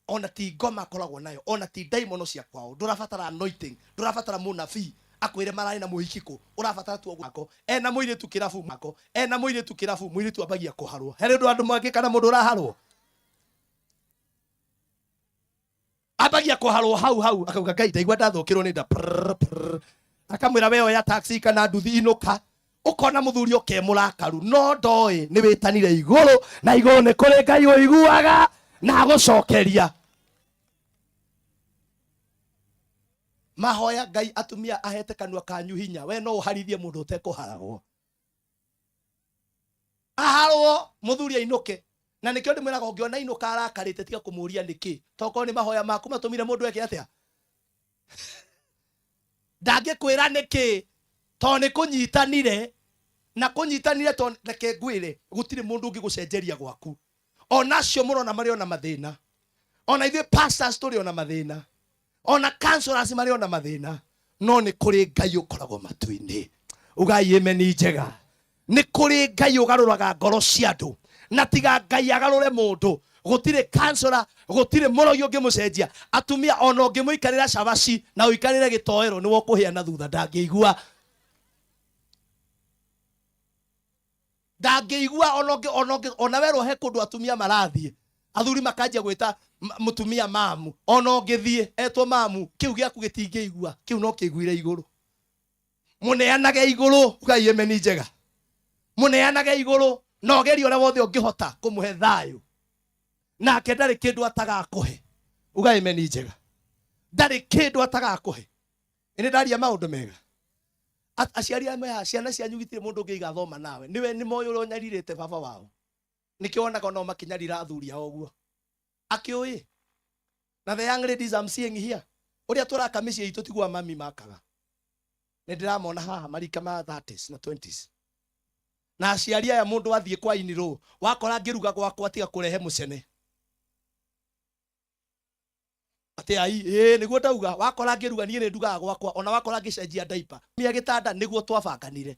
ona ti ngoma akoragwo nayo, ona ti ndaimono cia kwao, ndũrabatara anointing, ndũrabatara mũnabii akwĩre mararĩ na mũhiki kũ, ũrabatara tu ako ena mũirĩtu kĩrabu mako ena mũirĩtu kĩrabu, mũirĩtu ambagia kũharwo. He ũndũ andũ mangĩ kana mũndũ ũraharwo ambagia kũharwo hau hau, akauga Ngai ndaigua ndathũkĩrwo nĩ nda prrr, prrr. Akamwĩra we oya taxi kana nduthi inũka. Ukona muthuri oke murakaru no ndoĩ nĩ wĩtanire igũrũ na igũrũ nĩ kũrĩ Ngai ũiguaga na agũcokeria. Mahoya Ngai atumia ahete kanua kanyu hinya, we no ũharithie mũndũ ũtekũharagwo. Aharwo muthuri ainũke, na nikio ndimwiraga ũngĩona inũka arakarĩte tiga kũmũria nĩkĩ, tokorwo nĩ mahoya maku matũmire mũndũ eke atĩa. Ndangĩkwĩra nĩkĩ tondũ nĩ kũnyitanire na kũnyitanire, tondũ reke ngwĩre gũtirĩ mũndũ ũngĩgũcenjeria gwaku. Ona acio mũrona marĩ ona mathĩna, ona ithuĩ pastors tũrĩ ona mathĩna, ona counselors marĩ ona mathĩna, no nĩ kũrĩ Ngai ũkoragwo matu-inĩ. Ugai amen njega. Nĩ kũrĩ Ngai ũgarũraga ngoro cia andũ, na tiga Ngai agarũre mũndũ gũtirĩ counselor, gũtirĩ mũrogi ũngĩmũcenjia. Atumia ona ũngĩmũikarĩra cabaci na ũikarĩre gĩtoero nĩwe ũkũhĩa na thutha, ndangĩigua. Ndangĩigua ona ũngĩ, ona ũngĩ, ona werwo he kũndũ atumia marathiĩ, athuri makanjia gwĩta mũtumia mamu, ona ũngĩthiĩ etwo mamu, kĩu gĩaku gĩtingĩigua, kĩu no kĩiguire igũrũ. Mũneanage igũrũ, ugai amen njega. Mũneanage igũrũ na ũgerie ũrĩa wothe ũngĩhota kũmũhe thayũ, nake ndarĩ kĩndũ atagakũhe. Ugai amen njega. Ndarĩ kĩndũ atagakũhe. Ĩnĩ ndaria maũndũ mega. Aciari amwe haha, ciana cianyu gũtirĩ mũndũ ũngĩ igathoma nawe, nĩwe nĩ moĩ ũrĩa ũnyarirĩte baba wao, nĩkĩo wonaga onao makĩnyarira athuri ao ũguo. Akĩũĩ? Na the young ladies I'm seeing here, ũrĩa tũraka mĩciĩ itũ tiguo mami makaga. Nĩ ndĩramona haha marika ma 30s na 20s. Na aciari aya mũndũ athiĩ kwa inirũ, wakora ngĩruga gwakwa tiga kũrehe mũcene. Atĩ ai, ĩĩ nĩguo ndauga, wakora ngĩruga niĩ nĩ ndugaga gwakwa, ona wakora ngĩcenjia diaper. Mia gĩtanda nĩguo twabanganire.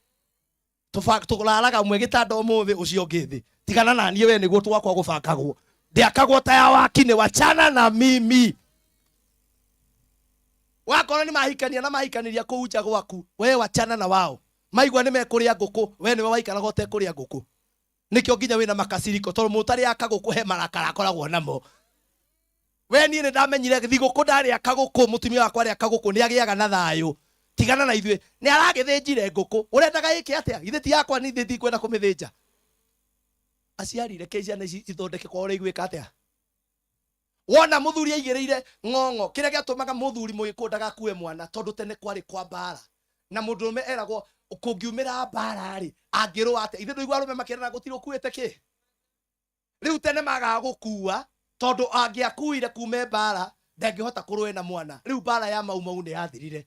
Tũraraga ũmwe gĩtanda ũmũthĩ ũcio ũngĩ thĩ. Tigana na niĩ we nĩguo twakwa gũbangagwo. Ndĩakagwo ta ya waki-inĩ, wachana na mimi. Wakorwo nĩ mahikania na mahikanĩria kũu nja gwaku, we wachana na wao. Maigua nĩ mekũrĩa ngũkũ, we nĩwe waikaraga ũtekũrĩa ngũkũ. Nĩkĩo nginya wĩna makasiriko, tondũ mũtarĩ akagũkũ he marakara akoragwo namo. We niĩ nĩ ndamenyire thigũkũ ndarĩa kagũkũ, mũtumia wakwa arĩa kagũkũ nĩ agĩaga na thayũ. Tigana na ithuĩ, nĩ aragĩthĩnjire ngũkũ, ũrendaga ĩke atĩa? Githĩ ti yakwa, niĩ ndikwenda kũmĩthĩnja. Aciari, reke ciana ici ithondeke kwa ũrĩa igwĩka atĩa. Wona mũthuri aigĩrĩire ng'ong'o, kĩrĩa gĩatũmaga mũthuri mũgĩkũyũ ndagakue mwana, tondũ tene kwarĩ kwa mbara. Na mũndũrũme eragwo kũngiumĩra mbara rĩ, angĩrũa atĩa? Ithuĩ ndũigua arũme makĩrana gũtirĩ ũkuĩte kĩ? Rĩu tene magaga gũkua, tondũ angĩakuire kume mbara, ndangĩhota kũrũa na mwana. Rĩu mbara ya Mau Mau nĩ yathirire.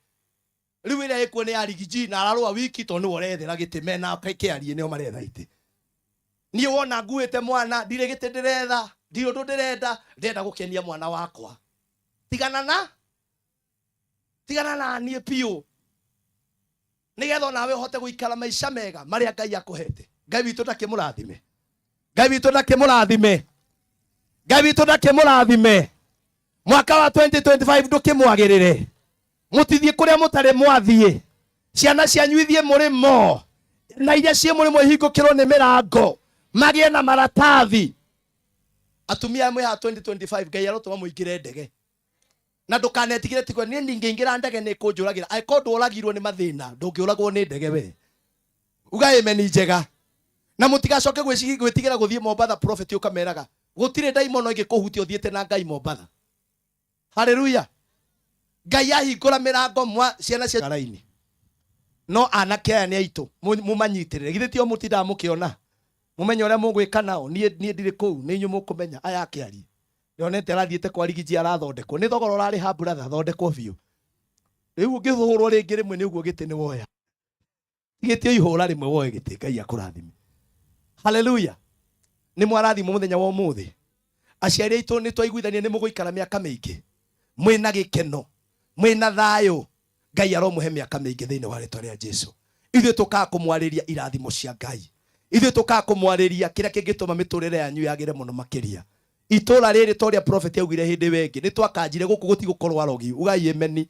Rĩu ĩrĩa ĩkuo nĩ ya Rigiji na ararũa wiki tondũ nĩwe ũrethera gĩtĩ, mena kĩarie nĩo maretha itĩ. Niĩ wona nguĩte mwana, ndirĩ gĩtĩ ndĩretha, ndirĩ ũndũ ndĩrenda, ndĩrenda gũkenia mwana wakwa. Tigana na? Tigana na niĩ biũ. Nĩgetha onawe ũhote gũikara maica mega marĩa Ngai akũhete. Ngai witũ ndakĩmũrathime. Ngai witũ ndakĩmũrathime. Ngai witũ ndakĩmũrathime. Mwaka wa 2025 ndũkĩmwagĩrĩre. Mũtithiĩ kũrĩa mũtarĩ mwathiĩ. Ciana cianyu ithiĩ mũrĩmo. Na iria ciĩ mũrĩmo ihingũkĩrwo nĩ mĩrango. Magĩe na maratathi. Atumia amwe haha 2025 Ngai arotũma mũingĩre ndege. Na ndũkanetigĩre tigwe niĩ ningĩingĩra ndege nĩ kũnjũragĩra. Angĩkorwo ndũragirwo nĩ mathĩna, ndũngĩũragwo nĩ ndege we. Uga amen njega. Na mũtigacoke gwĩtigĩra gũthiĩ Mombatha, prophet ũkameraga gũtirĩ ndaimono ĩngĩkũhutia ũthiĩte na Ngai Mombatha. Haleluya. Ngai ahingũra mĩrango mwa ciana cia raini. No anake aya nĩ aitũ, mũmanyitĩrĩre. Githĩ ti o mũtindaga mũkĩona? Mũmenye ũrĩa mũgwĩka nao. Niĩ ndirĩ kũu, nĩ inyuĩ mũkũmenya. Aya akĩaria. Ndĩronete arathiĩte kwa Rigiji arathondekwo. Nĩ thogora ũrarĩha brother, thondekwo biũ. Rĩu ũngĩhũrwo rĩngĩ rĩmwe nĩ ũguo gĩtĩ nĩ woya. Gĩtĩ ihũra rĩmwe woe gĩtĩ, Ngai akũrathime. Haleluya. Nĩ mwarathimwo mũthenya wa ũmũthĩ. Aciari aitũ nĩ twaiguithania nĩ mũgũikara mĩaka mĩingĩ. Mwĩna gĩkeno, mwĩna thayũ. Ngai aromũhe mĩaka mĩingĩ thĩinĩ wa rĩtwa rĩa Jesu. Ithuĩ tũkaga kũmwarĩria irathimo cia Ngai. Ithuĩ tũkaga kũmwarĩria kĩrĩa kĩngĩtũma mĩtũrĩre yanyu yagĩre mũno makĩria. Itũra rĩrĩ ta ũrĩa prophet augire hĩndĩ ĩyo ĩngĩ, nĩ twakanjire gũkũ gũtigũkorwo arogi, ugai ameni.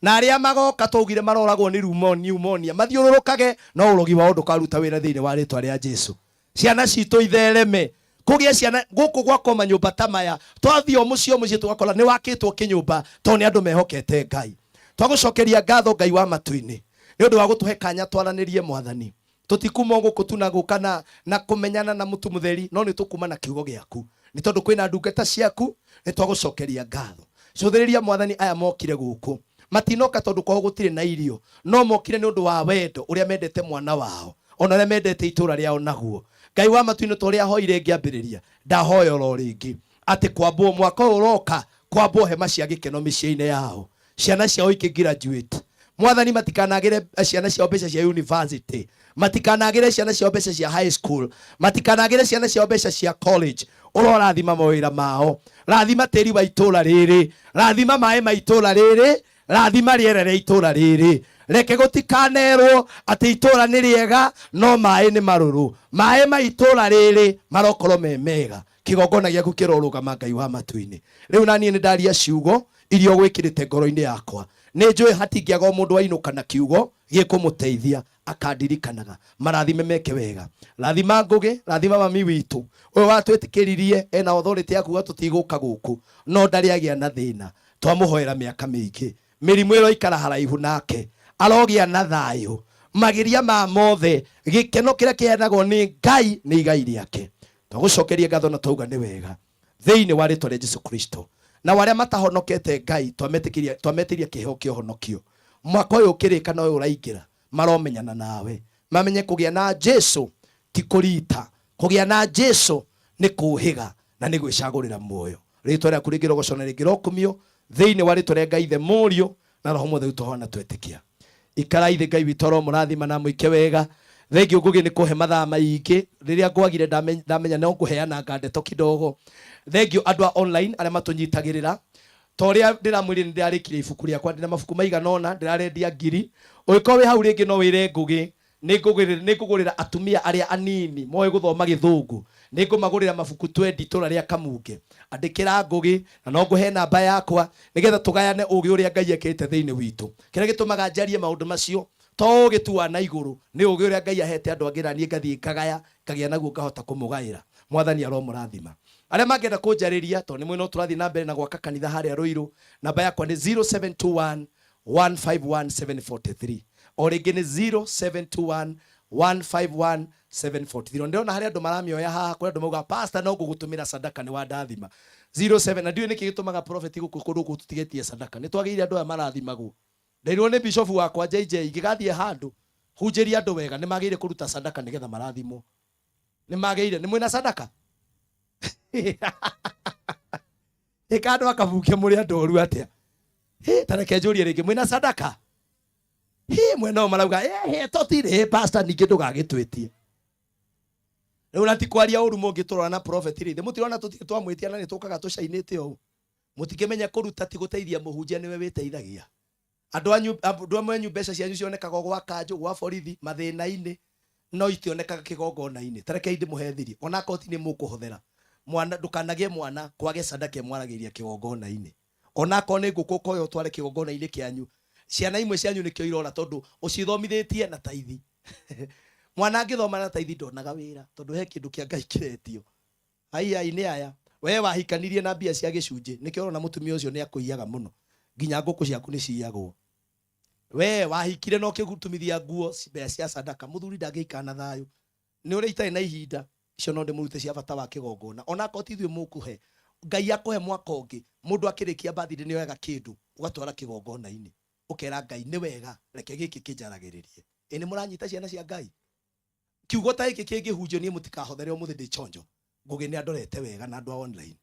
Na arĩa magoka twaugire maroragwo nĩ pneumonia, mathiũrũrũkage, no ũrogi wao ndũkaruta wĩra thĩinĩ wa rĩtwa rĩa Jesu. Ciana citũ ithereme, kũgĩe ciana gũkũ gwakwo manyũmba ta maya, twathiĩ o mũciĩ o mũciĩ tũgakora nĩ wakĩtwo kĩnyũmba tondũ nĩ andũ mehokete Ngai. Twagũcokeria ngatho Ngai wa matu-inĩ nĩ ũndũ wa gũtũhe kanya twaranĩrie Mwathani. Tũtikuma o gũkũ tu na gũka na kũmenyana na mũtu mũtheri, no nĩ tũkuma na kiugo gĩaku. Nĩ tondũ kwĩna ndungata ciaku, nĩ twagũcokeria ngatho. Cũthĩrĩria Mwathani aya mokire gũkũ. Matinoka tondũ kwao gũtirĩ na irio, no mokire nĩ ũndũ wa wendo ũrĩa mendete mwana wao, ona ũrĩa mendete itũũra rĩao naguo. Ngai wa matu-inĩ ta ũrĩa hoire ngĩambĩrĩria, ndahoya oro rĩngĩ atĩ kwambwo mwaka ũyũ ũroka, kwambwo hema cia gĩkeno mĩciĩ-inĩ yao, ciana ciao ikĩ graduate. Mwathani matikanagĩre ciana ciao mbeca cia university, matikanagĩre ciana ciao mbeca cia high school, matikanagĩre ciana ciao mbeca cia college. Ũrorathima mawĩra mao, rathima tĩri wa itũũra rĩrĩ, rathima maĩ ma itũũra rĩrĩ, rathima rĩera rĩa itũũra rĩrĩ. Reke gũtikanerwo atĩ itũũra nĩ rĩega no maĩ nĩ marũrũ. Maĩ ma itũũra rĩrĩ marokorwo me mega. Kĩgongona gĩaku kĩrorũgama Ngai wa matu-inĩ. Rĩu na niĩ nĩ ndaria ciugo iria ũgwĩkĩrĩte ngoro-inĩ yakwa. Nĩ njũĩ hatingĩaga o mũndũ wainũka na kiugo gĩkũmũteithia akandirikanaga. Marathime meke wega. Rathima Ngũgĩ, rathima mami witũ ũyũ watwĩtĩkĩririe ena authority ya kuga tũtigũka gũkũ, no ndarĩ agĩa na thĩna. Twamũhoera mĩaka mĩingĩ. Mĩrimũ ĩroikara haraihu nake, arogĩa na thayũ. Magĩria ma mothe, gĩkeno kĩrĩa kĩheanagwo nĩ Ngai nĩ igai rĩake. Twagũcokeria ngatho na twauga nĩ wega thĩinĩ wa rĩtwa rĩa Jesu Kristo. Na arĩa matahonokete Ngai twametĩria kĩheo kĩa ũhonokio. Mwaka ũyũ ũkĩrĩka na ũyũ ũraingĩra, maromenyana nawe, mamenye kũgĩa na Jesu ti kũrita, kũgĩa na Jesu nĩ kũhĩga na nĩ gwĩcagũrĩra muoyo. Rĩtwa rĩaku rĩngĩrogocwo na rĩngĩrokumio thĩinĩ wa rĩtwa rĩa Ngai Ithe, Mũriũ na Roho Mũtheru, twahoya na twetĩkia. Ikarai thĩ, Ngai witũ aromũrathima na amũike wega. Thengiũ Ngũgĩ nĩ kũhe mathaa maingĩ. Rĩrĩa ngwagire ndamenya no ngũheana nga ndeto kidogo. Thengiũ andũ a online arĩa matũnyitagĩrĩra. Ta ũrĩa ndĩramwĩrire nĩ ndĩrarĩkirie ibuku rĩakwa, ndĩna mabuku maigana ũna, ndĩrarendia ngiri. Ũngĩkorwo wĩ hau rĩngĩ no wĩre Ngũgĩ, nĩ ngũgũrĩra atumia arĩa anini moĩ gũthoma gĩthũngũ, nĩ ngũmagũrĩra mabuku 20 itũra rĩa Kamunge. Andĩkĩra Ngũgĩ na no ngũhe namba yakwa nĩgetha tũgayane ũgĩ ũrĩa Ngai ekĩrĩte thĩinĩ witũ. Kĩrĩa gĩtũmaga njarie maũndũ macio to ũgĩ tu wa na igũrũ, nĩ ũgĩ ũrĩa Ngai ahete andũ angĩ na niĩ ngathiĩ ngagaya, ngagĩa naguo ngahota kũmũgaĩra. Mwathani aromũrathima. Arĩa mangĩenda kũnjarĩria, tondũ nĩ mũĩ no tũrathiĩ na mbere na gwaka kanitha harĩa Ruiru, namba yakwa nĩ 0721 151 743. O rĩngĩ nĩ 0721 151 743. Ndĩrona harĩ andũ maramĩoya haha, kũrĩ andũ maugaga pastor no ngũgũtũmĩra sadaka nĩ wandathima. 07, na ndiũĩ nĩkĩ gĩtũmaga prophet gũkũ kũndũ gũkũ tũtigetie sadaka. Nĩ twagĩrĩire andũ aya marathimagwo. Nderirwo nĩ bishop wakwa JJ ingĩgathiĩ handũ hunjĩrie andũ wega nĩ magĩrĩire kũruta sadaka nĩgetha marathimwo. Nĩ magĩrĩire, nĩ mwĩna sadaka? Ĩka andũ akabunge mũrĩ andũ oru atĩa? Hĩ, ta reke njũrie rĩngĩ, mwĩna sadaka? Hĩ, mwena ũyũ marauga, hĩ, tũtirĩ, pastor ningĩ ndũgagĩtwĩtie. Rĩu na ti kwaria ũru mũngĩtũrora na prophet rĩ, mũtirona tũtirĩ twamwĩtia na nĩ tũkaga tũcainĩte ũũ. Mũtingĩmenya kũruta ti gũteithia mũhunjia nĩwe wĩteithagia. Andũ anyu, andũ amwe anyu mbeca cianyu cionekaga gwa kanjũ, gwa borithi, mathĩna-inĩ, no itionekaga kĩgongona-inĩ. Ta rekei ndĩmũhe thiri, ona akorwo ti nĩ mũkũhothera. Mwana, ndũkanagĩe mwana kwage sadaka ĩmwaragĩria kĩgongona-inĩ. Ona akorwo nĩ ngũkũ ũkoya ũtware kĩgongona-inĩ kĩanyu. Ciana imwe cianyu nĩkĩo irora tondũ ũcithomithĩtie na taithi. Mwana angĩthoma na taithi ndonaga wĩra tondũ he kĩndũ kĩa Ngai kĩretio. Ai ai nĩ aya. We wahikanirie na mbia cia gĩcunjĩ, nĩkĩo ũrona mũtumia ũcio nĩ akũiyaga mũno. Nginya ngũkũ ciaku nĩ ciyagwo. We wahikire na ũkĩtumithia nguo mbeca cia sadaka, mũthuri ndangĩikara na thayũ. Nĩ ũrĩa itarĩ na ihinda, icio no ndĩmũrute cia bata wa kĩgongona. Ona akorwo ti ithuĩ mũkũhe, Ngai akũhe mwaka ũngĩ, mũndũ akĩrĩkia birthday nĩ oyaga kĩndũ ũgatwara kĩgongona-inĩ. Ũkera Ngai nĩ wega, reke gĩkĩ kĩnjaragĩrĩrie. Ĩ nĩ mũranyita ciana cia Ngai? Kiugo ta gĩkĩ kĩngĩhunjio niĩ mũtikahothere ũmũthĩ ndĩ chonjo. Ngũgĩ nĩ andorete wega na andũ a online.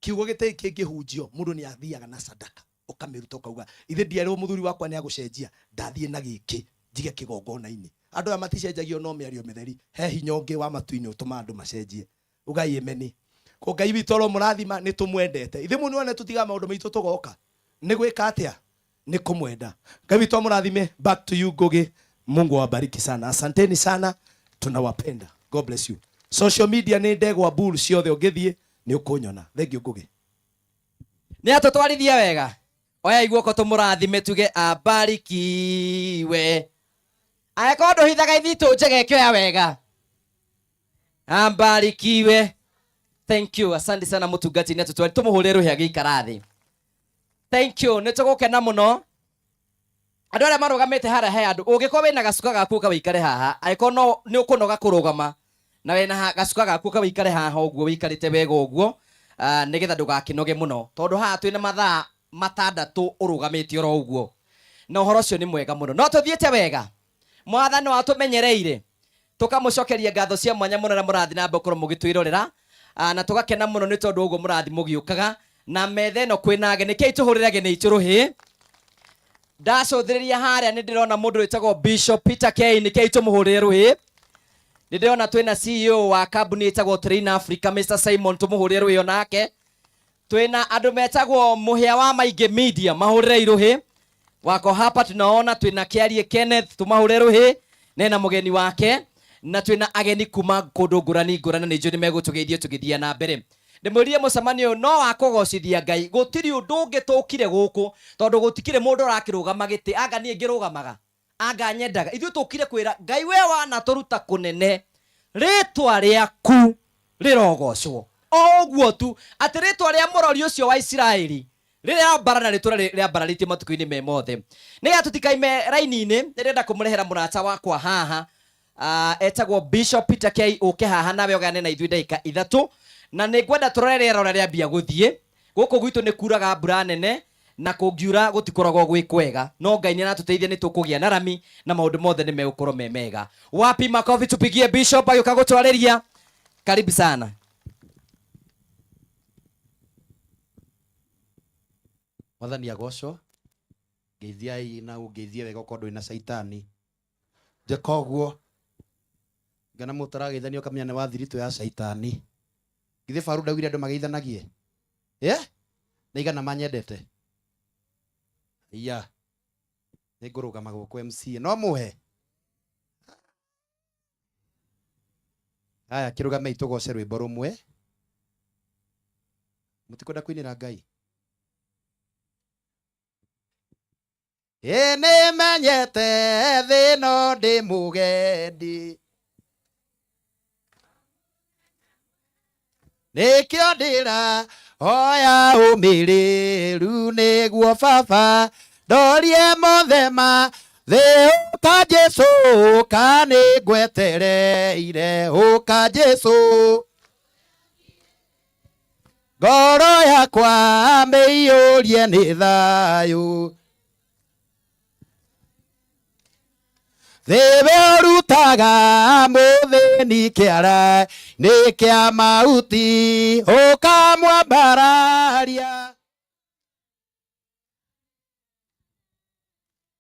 Kiugo gĩtĩ kĩngĩhunjio mũndũ nĩ athiaga na sadaka ũkamĩruta ũkauga ithe ndierwo mũthuri wakwa nĩ agũcenjia, ndathiĩ na gĩkĩ njige kĩgongona-inĩ. Andũ aya maticenjagio no mĩario mĩtheri, he hinya ũngĩ wa matu-inĩ ũtũmaga andũ macenjie. Ugai ameni. Ko Ngai witũ aromũrathima, nĩ tũmwendete. Ithe mũnĩ tũtigaga maũndũ maitũ tũgoka. Nĩ gwĩka atĩa? Nĩ kũmwenda. Ngai witũ amũrathime. Back to you Ngugi. Mungu awabariki sana. Asanteni sana. Tunawapenda. God bless you. Social media nĩ ndegwa bull ciothe ũngĩthiĩ nĩ ũkũnyona. Thank you Ngugi. Nĩ atũtwarithia wega. Oya iguoko tũmũrathime tuge abarikiwe. Angĩkorwo ndũhithaga ithitũ njega ĩkĩoya wega. Abarikiwe. Thank you. Asante sana mũtungati nĩ atũtwari tũmũhũrĩre rũhĩ agĩikara thĩ. Thank you. Nĩ tũgũkena mũno. Andũ arĩa marũgamĩte harĩa he andũ ũngĩkorwo wĩna gacuka gaku ũka wĩikare haha angĩkorwo no nĩ ũkũnoga kũrũgama na wĩna gacuka gaku ũka wĩikare haha ũguo wĩikarĩte wega ũguo nĩgetha ndũgakĩnoge mũno tondũ haha twĩna mathaa matandatũ ũrũgamĩte oro ũguo na ũhoro ũcio nĩ mwega mũno no tũthiĩte wega mwathani watũmenyereire tũkamũcokeria ngatho cia mwanya mũno na mũrathi na mbere gũkorwo mũgĩtwĩrorera na tũgakena mũno nĩ tondũ ũguo mũrathi mũgĩũkaga na metha ĩno kwĩna ageni kĩi tũhũrĩre ageni aitũ rũhĩ ndacũthĩrĩria harĩa nĩ ndĩrona mũndũ wĩtagwo Bishop Peter K nĩ kĩi tũmũhũrĩre rũhĩ nĩ ndĩrona twĩna CEO wa kambuni ĩtagwo Train Africa Mr Simon tũmũhũrĩre rũhĩ onake twĩna andũ metagwo Mũhĩa wa Maingĩ Media mahũrĩre irũhĩ wako hapa tunaona twĩna Kĩarie Kenneth tũmahũrĩre rũhĩ nena mũgeni wake na twĩna ageni kuma kũndũ ngũrani ngũrani nĩ njũĩ nĩ megũtũgeithia tũgĩthiĩ na mbere ndĩmwĩrire mũcemanio ũyũ no wa kũgocithia Ngai gũtirĩ ũndũ ũngĩ tũkire gũkũ tondũ gũtikĩrĩ mũndũ ũrakĩrũgama gĩtĩ anga niĩ ngĩrũgamaga anga nyendaga ithuĩ tũkire kwĩra Ngai we wanatũruta kũnene rĩtwa rĩaku rĩrogocwo o ũguo tu atĩ rĩtwa rĩa mũrori ũcio wa Isiraeli rĩrĩa mbara na rĩtũra rĩambararĩtie matukũ-inĩ me mothe nĩgetha tũtikaime raini-inĩ ndĩrenda kũmũrehera mũrata wakwa haha etagwo Bishop Peter K ũke haha nawe ũgane na ithuĩ ndagĩka ithatũ na nĩ ngwenda tũrore rĩera ũrĩa rĩambia gũthiĩ gũkũ gwitũ nĩ kuraga mbura nene na kũngiura gũtikoragwo gwĩ kwega no Ngai nĩ aratũteithia nĩ tũkũgĩa na rami na maũndũ mothe nĩ megũkorwo me mega. Wapi makofi tupigie Bishop agĩũka gũtwarĩria. Karibu sana. Mwathani agocwo ngeithiai na ũngeithie wega okorwo ndũrĩ na caitani njĩka ũguo ngana mũtarageithania ũkamenya nĩ wa thiritũ ya caitani githĩ baru ndaugire andũ mageithanagie na igana manyendete iya nĩ ngũrũgama gũkũ MCA no mũhe haya kĩrũgamei tũgoce rwĩmbo rũmwe mũtikwenda kũinĩra Ngai ĩ nĩmenyete thĩ no ndĩ mũgendi nĩkĩo ndĩra oya ũmĩrĩru nĩguo baba ndorie mothe ma thĩ ũka Jesũ ũka nĩ ngwetereire ũka Jesũ ngoro yakwa mĩiyũrie nĩ thayũ thĩ ũrutaga mũthĩni kĩara nĩ kĩa mauti ũkamwambararia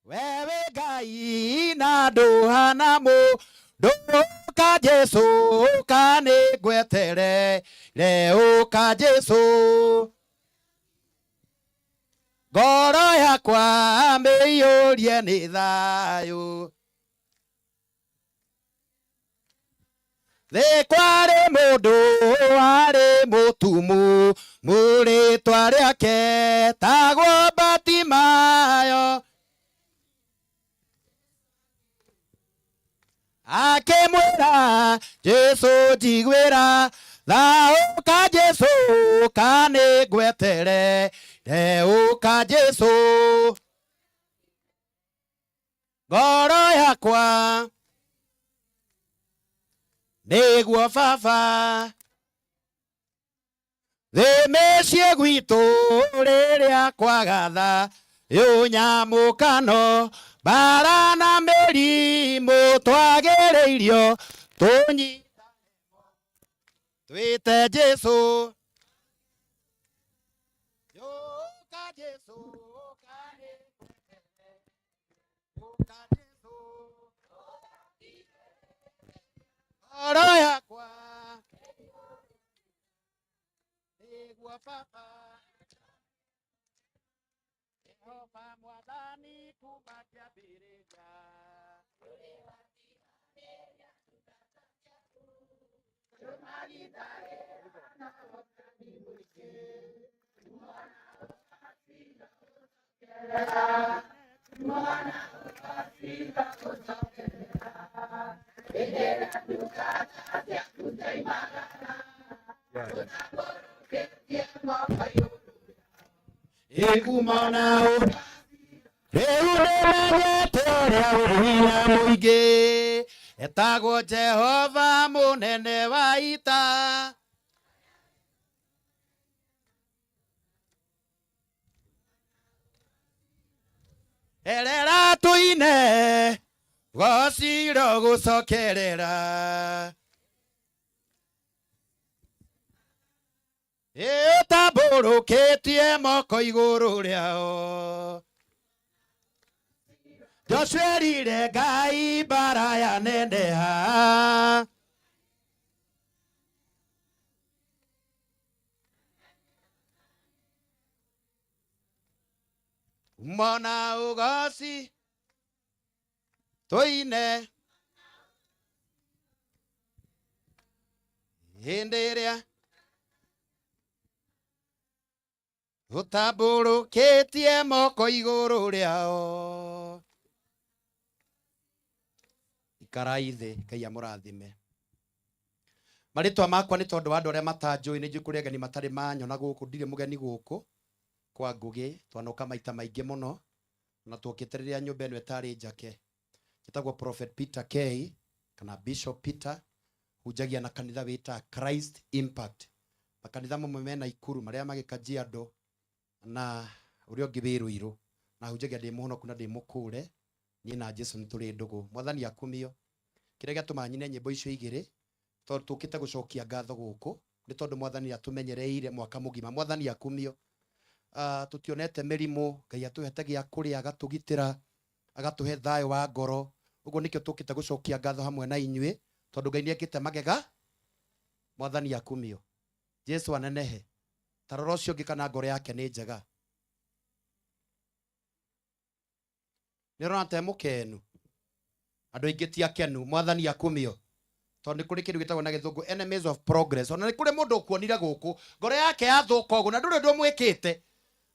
wewe Ngai na ndũhana mũndũ ũka Jesũ ũka nĩ ngwetereire ũka Jesũ ngoro yakwa mĩiyũrie nĩ thayũ thĩ kwarĩ mũndũ warĩ mũtumu mũrĩtwa rĩake tagwo Batimayo akĩmwĩra Jesũ njiguĩra tha ũka Jesũ ũka nĩ ngwetereire ũka Jesũ ngoro yakwa nĩguo baba thĩ mĩciĩ gwitũ rĩrĩa kwagatha yũnyamũkano mbara na mĩrimũ twagĩrĩirio tũnyitane twĩte Jesũ ũka Jesũ ũka nĩ ũka Jesũ ngoro yakwa nĩguo baba Jehova mwathani kuma kĩambĩrĩria Ikumana rĩu nĩmenyete ũrĩa wĩ hinya mũingĩ etagwo Jehova mũnene wa ita. Erera tuine gociro gũcokerera ĩtambũrũkĩtie moko igũrũ rĩao. Joshua erire Ngai mbara yaneneha. Mona ũgoci tũine hĩndĩ ĩrĩa ũtambũrũkĩtie moko igũrũ rĩao. Ikarai thĩ, Ngai amũrathime. Marĩtwa makwa nĩ tondũ wa andũ arĩa matanjũĩ, nĩ njũĩ kũrĩ ageni matarĩ manyona gũkũ, ndirĩ mũgeni gũkũ kwa Ngũgĩ, twanoka maita maingĩ mũno, na tuokĩte rĩrĩa nyũmba ĩno ĩtarĩ njake. Njĩtagwo Prophet Peter K kana Bishop Peter, hunjagia na kanitha wĩta Christ Impact. Makanitha mamwe me Naikuru, marĩa magĩ Kajiado na ũrĩa ũngĩ wĩ Ruiru. Na hunjagia ndĩ mũhonoku na ndĩ mũkũre, niĩ na Jesu nĩ tũrĩ ndũgũ. Mwathani akumio. Kĩrĩa gĩatũmaga nyine nyĩmbo icio igĩrĩ, tondũ tũkĩte gũcokia ngatho gũkũ, nĩ tondũ Mwathani atũmenyereire mwaka mũgima. Mwathani akumio. Tũtionete mĩrimũ, Ngai atũhete gĩa kũrĩa, agatũgitĩra, agatũhe thayũ wa ngoro. Ũguo nĩkĩo tũkĩte gũcokia ngatho hamwe na inyuĩ, tondũ Ngai nĩekĩte magega. Mwathani akumio. Jesu anenehe. Ta rora ũcio ũngĩ kana ngoro yake nĩ njega. Nĩ ũrona ta e mũkenu? Andũ aingĩ ti akenu. Mwathani akumio. Tondũ nĩ kũrĩ kĩndũ gĩtagwo na gĩthũngũ enemies of progress. Ona nĩ kũrĩ mũndũ ũkuonire gũkũ, ngoro yake yathũka ũguo, na ndũrĩ ũndũ ũmwĩkĩte.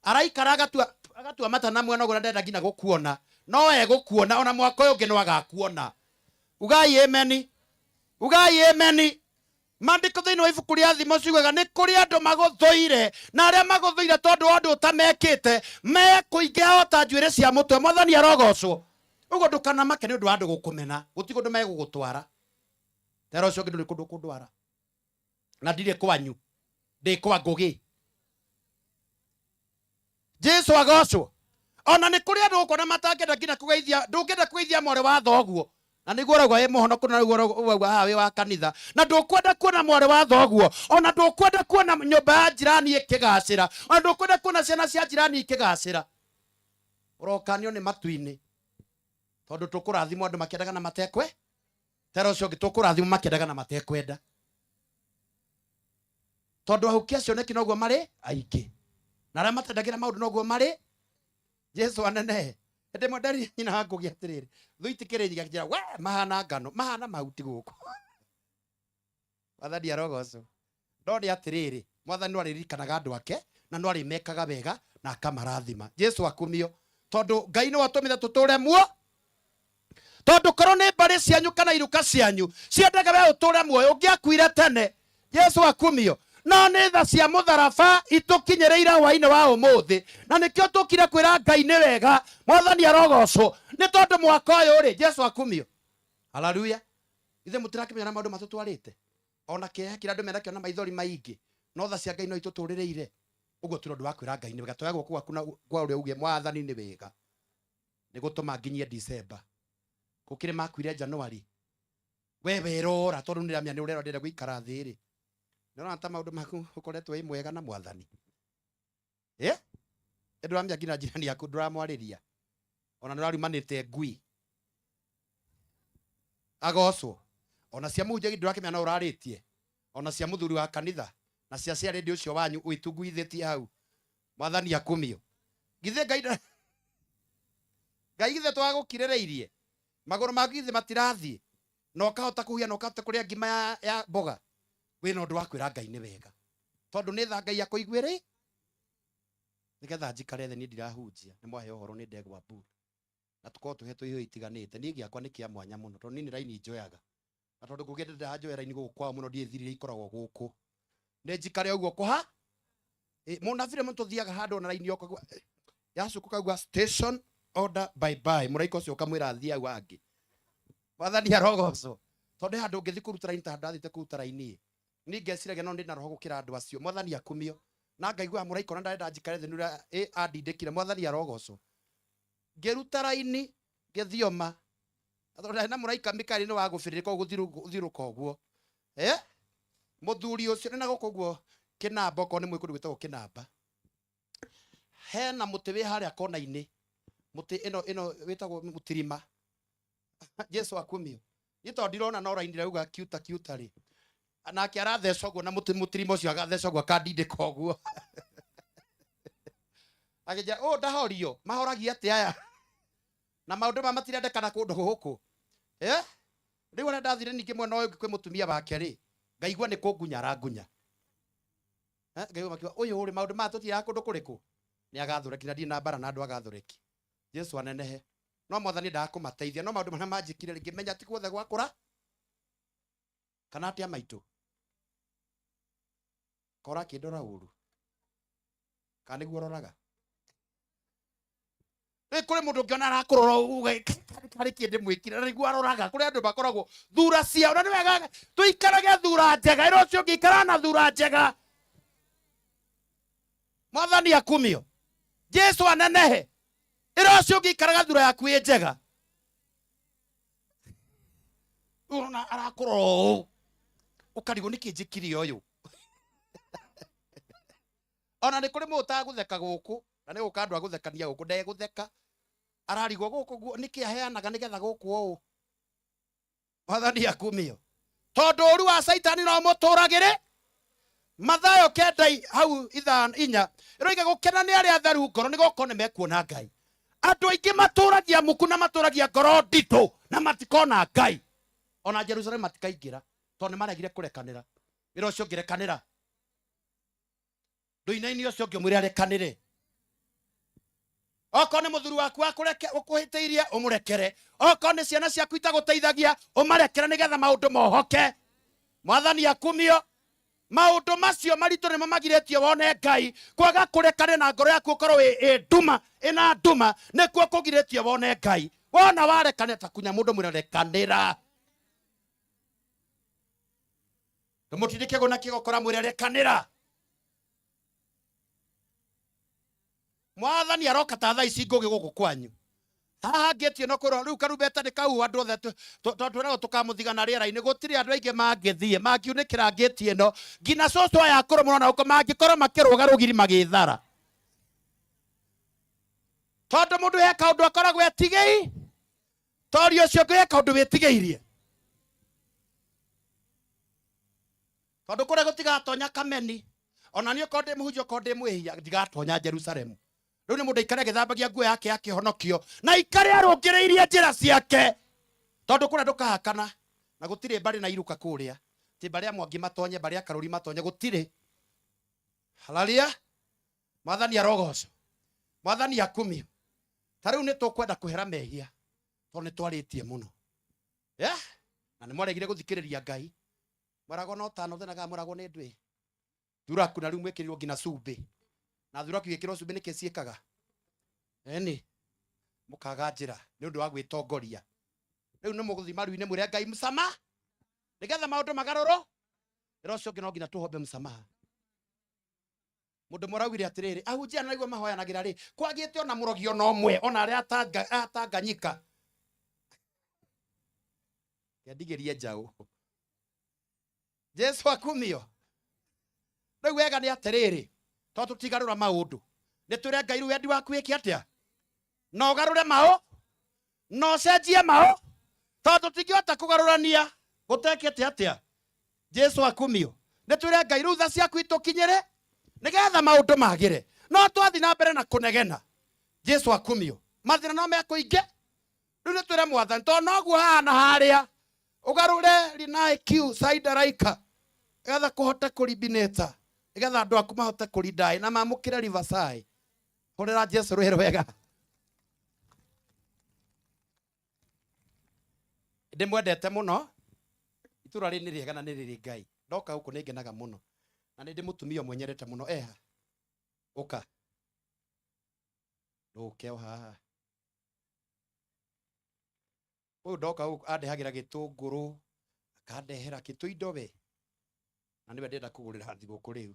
Araikara agatua mata na mwena ũguo na ndenda nginya gũkuona. No egũkuona, ona mwaka ũyũ ũngĩ no agakuona. Ugai ameni. Ugai ameni. Maandĩko thĩinĩ wa ibuku rĩa Thimo ciugaga nĩ kũrĩ andũ magũthũire, na arĩa magũthũire tondũ wa ũndũ ũtamekĩte mekũingĩha o ta njuĩrĩ cia mũtwe. Mwathani arogocwo. Ũguo ndũkanamake nĩ ũndũ wa andũ gũkũmena, gũtirĩ kũndũ megũgũtwara. Tera ũcio ũngĩ ndũrĩ kũndũ ũkũndwara, na ndirĩ kwanyu, ndĩ kwa Ngũgĩ. Jesu agocwo. Ona nĩ kũrĩ andũ ũkona matangĩenda nginya kũgeithia, ndũngĩenda kũgeithia mwarĩ wa thoguo, na nĩguo ũrauga wĩ mũhonoku, na nĩguo ũrauga haha wĩ wa kanitha, na ndũkwenda kuona mwarĩ wa thoguo, ona ndũkwenda kuona nyũmba ya jirani ĩkĩgacĩra, ona ndũkwenda kuona ciana cia jirani ikĩgacĩra. Ũrokanio nĩ matu-inĩ, tondũ tũkũrathimwo andũ makĩendaga na matekwe. Tera ũcio ũngĩ, tũkũrathimwo makĩendaga na matekwenda, tondũ ahuki acio cioneki noguo marĩ aingĩ, na arĩa matendagĩra maũndũ noguo marĩ. Jesu anenehe. Hĩndĩ ĩmwe nderire nyina wa Ngũgĩ atĩrĩrĩ, thũ itikĩrĩ nyingĩ, akĩnjĩra we mahana ngano, mahana mahuti gũkũ. Mwathani arogocwo. No nĩ atĩrĩrĩ, Mwathani no arĩririkanaga andũ ake, na no arĩmekaga wega na akamarathima. Jesu akumio. Tondũ Ngai nĩwe atũmĩte tũtũre muo. Tondũ korwo nĩ mbarĩ cianyu kana iruka cianyu ciendaga we ũtũre muoyo, ũngĩakuire tene. Jesu akumio. No nĩ tha cia mũtharaba itũkinyĩrĩire hwainĩ wa ũmũthĩ, na nĩkĩo tũkire kwĩra Ngai nĩ wega. Mwathani arogocwo. Nĩ tondũ mwaka ũyũ rĩ, Jesu akumio. Haleluya. Ithe mũtirakĩmenya na maũndũ matũtwarĩte. Ona kĩeha kĩrĩa andũ menakĩo na maithori maingĩ, no tha cia Ngai no itũtũrĩrĩire. Ũguo tũrĩ ũndũ wa kwĩra Ngai nĩ wega. Toya guoko gwaku na kwa ũrĩa uge Mwathani nĩ wega. Nĩ gũtũma nginyie December. Gũkĩrĩ makuire January. We werora tondũ nĩ ndĩramenya nĩ ũrerora ndĩrenda gũikara thĩ rĩ. Nĩ ũrona ta maũndũ maku ũkoretwo wĩ mwega na Mwathani. Nĩ ndũramenya nginya jirani yaku ndũramwarĩria. Ona nĩ ũrarumanĩte ngui. Agocwo. Ona cia mũhunjia ndũrakĩmenya no ũrarĩtie. Ona cia mũthuri wa kanitha na cia ciarĩndĩ ũcio wanyu wĩtunguithĩtie hau. Mwathani akumio. Githĩ Ngai Ngai githĩ twagũkirĩrĩirie. Magũrũ maku githĩ matirathiĩ. Na ũkahota kũhuhia na ũkahota kũrĩa ngima ya mboga. Wĩna ũndũ wa kwĩra Ngai nĩ wega, tondũ nĩ tha Ngai akũiguĩrĩ nĩgetha njikare thĩ. Niĩ ndirahunjia, nĩ mwahe ũhoro nĩ ndegwa mburu na tũkorwo tũhetwo iheo itiganĩte. Niĩ gĩakwa nĩ kĩa mwanya mũno, tondũ niĩ nĩ raini njoyaga, na tondũ ngũgĩ ndanjoya raini gũkũ kwao mũno, ndiĩthirire ikoragwo gũkũ, nĩ njikare ũguo kũha. Mũnabire mũno tũthiaga handũ ona raini yoka yacuka kauga station order bye bye, mũraika ũcio ũkamwĩra athiĩ au angĩ. Mwathani arogocwo, tondũ he handũ ũngĩthiĩ kũruta raini ta ndathiĩte kũruta raini, niĩ ngeciragia no ndĩ na roho gũkĩra andũ acio. Mwathani akumio, na ngaigua mũraika ona ndarenda njikare thĩ nĩ ũrĩa andindĩkire. Mwathani arogocwo, ngĩruta raini ngĩthioma, na tondũ ndarĩ na mũraika Mikaeli nĩ wa gũbĩrĩrĩka gũthiũrũka ũguo. Mũthuri ũcio nĩ na gũkũ ũguo kĩnamba, okorwo nĩ mwĩ kũndũ gwĩtagwo kĩnamba, hena mũtĩ wĩ harĩa kona-inĩ, mũtĩ ĩno ĩno wĩtagwo mũtirima. Jesu akumio. Niĩ tondũ ndirona no raini rauga kiuta kiuta rĩ, nake aratheca ũguo na mũtĩ mũtirima ũcio, agatheca ũguo, akandindĩka ũguo, akĩnjĩra ũũ ndahorio mahoragia atĩa aya na maũndũ maya matirendekana kũndũ gũkũ. Rĩu arĩa ndathire ningĩ mwena ũyũ ũngĩ kwĩ mũtumia wake rĩ, ngaigua nĩ kũngunya arangunya. Ngaigua makiuga ũyũ rĩ, maũndũ maya tũthiaga kũndũ kũrĩkũ, nĩ agathũreki, na ndirĩ na mbara na andũ agathũreki. Jesu anenehe. No mwathani endaga kũmateithia, no maũndũ marĩa manjĩkire rĩ, ngĩmenya ti guothe gwakũra kana atĩa maitũ kora akĩndora ũru kana nĩguo roraga. Rĩ kũrĩ mũndũ ũngĩona arakũrora uge harĩ kĩndĩ mwĩkire, na nĩguo aroraga. Kũrĩ andũ makoragwo thura ciao, na nĩ wega tũikarage thura njega. Ĩra ũcio ũngĩikara na thura njega. Mwathani akumio, Jesu anenehe. Ĩra ũcio ũngĩikaraga thura yaku ĩ njega. Ũrona arakũrora ũũ, ũkarigwo nĩkĩ njĩkire ũyũ. Ona nĩ kũrĩ mũndũ ũtagũtheka gũkũ, na nĩ gũka andũ a gũthekania gũkũ, ndegũtheka, ararigwo gũkũ guo nĩkĩ aheanaga nĩgetha gũkũ ũũ. Mwathani akumio, tondũ ũru wa caitani no mũtũragĩre. Mathayo kenda hau ithano inya ĩroiga gũkena nĩ arĩa atheru ngoro, nĩ gũkorwo nĩ mekuona Ngai. Andũ aingĩ matũragia muku na matũragia ngoro nditũ na matikona Ngai, ona Jerusalem matikaingĩra, tondũ nĩ maregire kũrekanĩra. Wĩra ũcio ũngĩrekanĩra ndũinaini, ũcio ũngĩ ũmwĩre arekanĩre. Okorwo nĩ mũthuri waku akũreke ũkũhĩtĩirie, ũmũrekere. Okorwo nĩ ciana ciaku itagũteithagia, ũmarekere, nĩgetha maũndũ mohoke. Mwathani akumio. Maũndũ macio maritũ nĩmo magirĩtie wone Ngai. Kwaga kũrekane na ngoro yaku ũkorwo ĩ nduma, ĩna nduma, nĩkuo kũgirĩtie wone Ngai. Wona warekane, ta kunya mũndũ mwĩre rekanĩra, ndũmũtindĩke gũna kĩgokora, mwĩre rekanĩra. Mwathani aroka ta thaa ici ngũgĩ gũkũ kwanyu haha ngĩtie no kwĩrwo rĩu karumbeta nĩ kau, andũ othe tondũ twĩragwo tũkamũthigana rĩera-inĩ, gũtirĩ andũ aingĩ mangĩthiĩ mangiunĩkĩra ngĩti ĩno, nginya cũcũ aya akũrũ mũno na gũkũ mangĩkorwo makĩrũga rũgiri magĩthara, tondũ mũndũ he kaũndũ akoragwo etigĩi tori ũcio ũngĩ, he kaũndũ wĩtigĩirie, tondũ kũrĩa gũtigatonya kameni. Ona niĩ okorwo ndĩ mũhunjia, okorwo ndĩ mwĩhia, ndigatonya Jerusalemu. Rĩu nĩ mũndũ aikare agĩthambagia nguo yake ya kĩhonokio na aikare arũngĩrĩirie njĩra ciake, tondũ kũrĩa ndũkahakana na gũtirĩ mbarĩ na iruka kũrĩa, ti mbarĩ ya Mwangi matonye, mbarĩ ya Karũri matonye, gũtirĩ. Haleluya, mwathani arogocwo, mwathani akumio. Ta rĩu nĩ tũkwenda kũhera mehia, tondũ nĩ twarĩtie mũno, yeah? Na nĩ mwaregire gũthikĩrĩria Ngai, mwaragwo no tano thenaga, mwaragwo nĩ ndwĩ thuraku, na rĩu mwĩkĩrirwo nginya cumbĩ, na thuraku igĩkĩrwo cumbĩ nĩkĩ ciĩkaga eni mũkaga njĩra nĩ ũndũ wa gwĩtongoria. Rĩu nĩ mũgũthiĩ maru-inĩ mwĩre Ngai msama, nĩgetha maũndũ magarũrwo. Ĩra ũcio ũngĩ no nginya tũhombe msamaha. Mũndũ mũraugire atĩrĩrĩ, ahunjia naiguo mahoyanagĩra rĩ, kwagĩte ona mũrogi ona ũmwe, ona arĩa atanganyika ngendigĩrie njaũ. Jesu akumio. Rĩu wega nĩ atĩrĩrĩ, tondũ tũtigarũra maũndũ, nĩ twĩre Ngai rĩu wendi waku wĩke atĩa, na ũgarũre maũ na ũcenjie maũ, tondũ tũtingĩhota kũgarũrania gũtekĩte atĩa. Jesu akumio. Nĩ twĩre Ngai rĩu tha ciaku itũkinyĩre, nĩgetha maũndũ magĩre. No twathiĩ na mbere na kũnegena, Jesu akumio, mathĩna no mekũingĩ. Rĩu nĩ twĩre mwathani, tondũ noguo hahana harĩa, ũgarũre rinai q saidaraika. Nĩgetha kũhote kũribinĩta, nĩgetha andũ aku mahote kũrindaĩ na mamũkĩre Riverside. Hũrĩra Jesu rwĩrũ wega. Ndĩmwendete mũno. Itũra rĩrĩ nĩ rĩega na nĩ rĩrĩ Ngai. Ndoka gũkũ nĩ ngenaga mũno. Na nĩ ndĩ mũtumia ũmwe nyendete mũno. Eha. Ũka. Ndũke o haha. Ũyũ ndoka gũkũ andehagĩra gĩtũngũrũ, akandehera kĩtũ indo we. Na nĩwe ndĩrenda kũgũrĩra thigũkũ rĩu.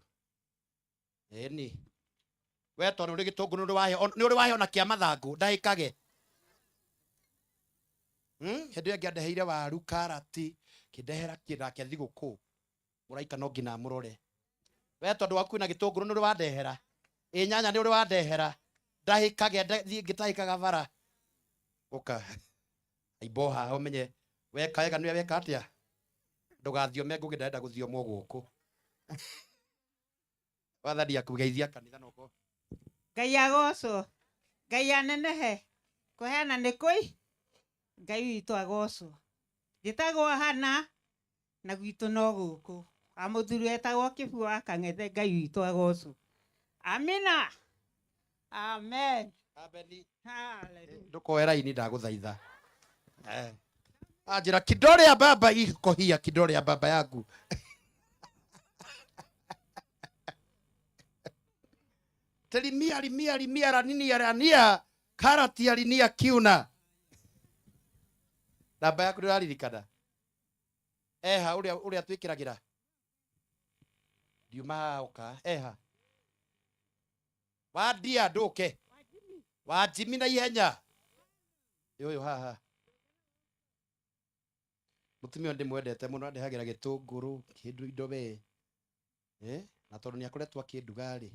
Ĩni. We tondũ ũrĩ gĩtũngũrũ nĩ ũrĩ wahe ona kĩa mathangũ, ndahĩkage. Hĩndĩ ĩyo ĩngĩ andeheire waru, karati, kĩndehera kĩ nake thigũkũ. Mũraika no nginya amũrore. We tondũ waku wĩna gĩtũngũrũ nĩ ũrĩ wandehera. Ĩ nyanya nĩ ũrĩ wandehera. Ndahĩkage, thiĩ ngĩtahĩkaga bara. Ũka. Aimbo haha ũmenye weka wega nĩwe weka atĩa. Ndũgathiome ngũgĩ ndarenda gũthiomwo gũkũ. Wathani akũgeithia kanitha noko. Ngai agocwo, Ngai anenehe, kũheana nĩ kũi, Ngai witũ agocwo. Njĩtagwo Hana na gwitũ no gũkũ. Wa mũthuri etagwo Kĩbu wa Kang'ethe, Ngai witũ agocwo. Amina. Amen. Ameni. Hallelujah. Ndũkoe raini ndagũthaitha. Anjĩra kidole ya baba iko hia, kidole ya baba yangu. Telimia limia limia ranini rania karati alinia kiuna. Namba yaku ndĩraririkana. Eha ũrĩa twĩkĩragĩra. Ndiuma haha ũka. Eha. Wandia ndũke. Wanjimi na ihenya. Ũyũ haha. Mũtumia ũyũ ndĩmwendete mũno, andehagĩra gĩtũngũrũ, kĩndũ indo we. Na tondũ nĩ akoretwo akĩnduga rĩ,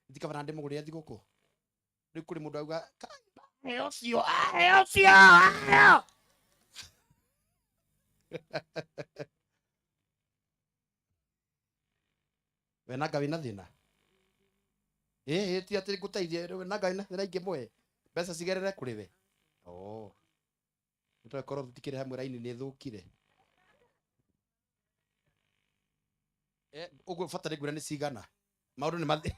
ndikabana ndĩmũgũrĩre thigũkũ. Rĩu kũrĩ mũndũ auga, ahe ũcio, ahe ũcio, ahe. We nanga wĩna thĩna? Ti atĩ ngũteithie, we nanga wĩna thĩna ingĩmũhe mbeca cigerere kũrĩ we. Oh. Nĩ korwo tũtikĩrĩ hamwe raini nĩ ĩthũkire. Ũguo bata nĩ ngwĩra nĩ cigana. Maũndũ nĩ mathi.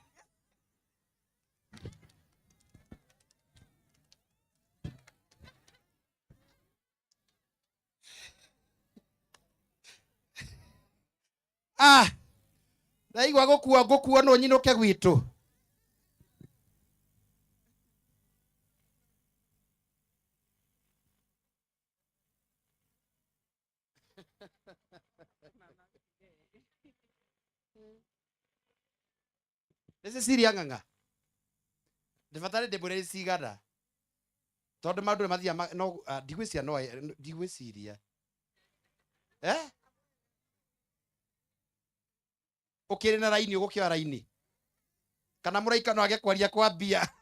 Ndaigua gũkua ngũkua no nyinũke gwitũ. Nĩ Cecilia Ng'ang'a. Ndĩbatare ndĩmwĩre nĩ cigana. Tondũ maũndũ nĩ mathiaga no, ndigwĩciria no, ndigwĩciria. Ũkĩrĩ na raini, ũgũkĩoya raini. Kana mũraika no age kwaria kwa mbia.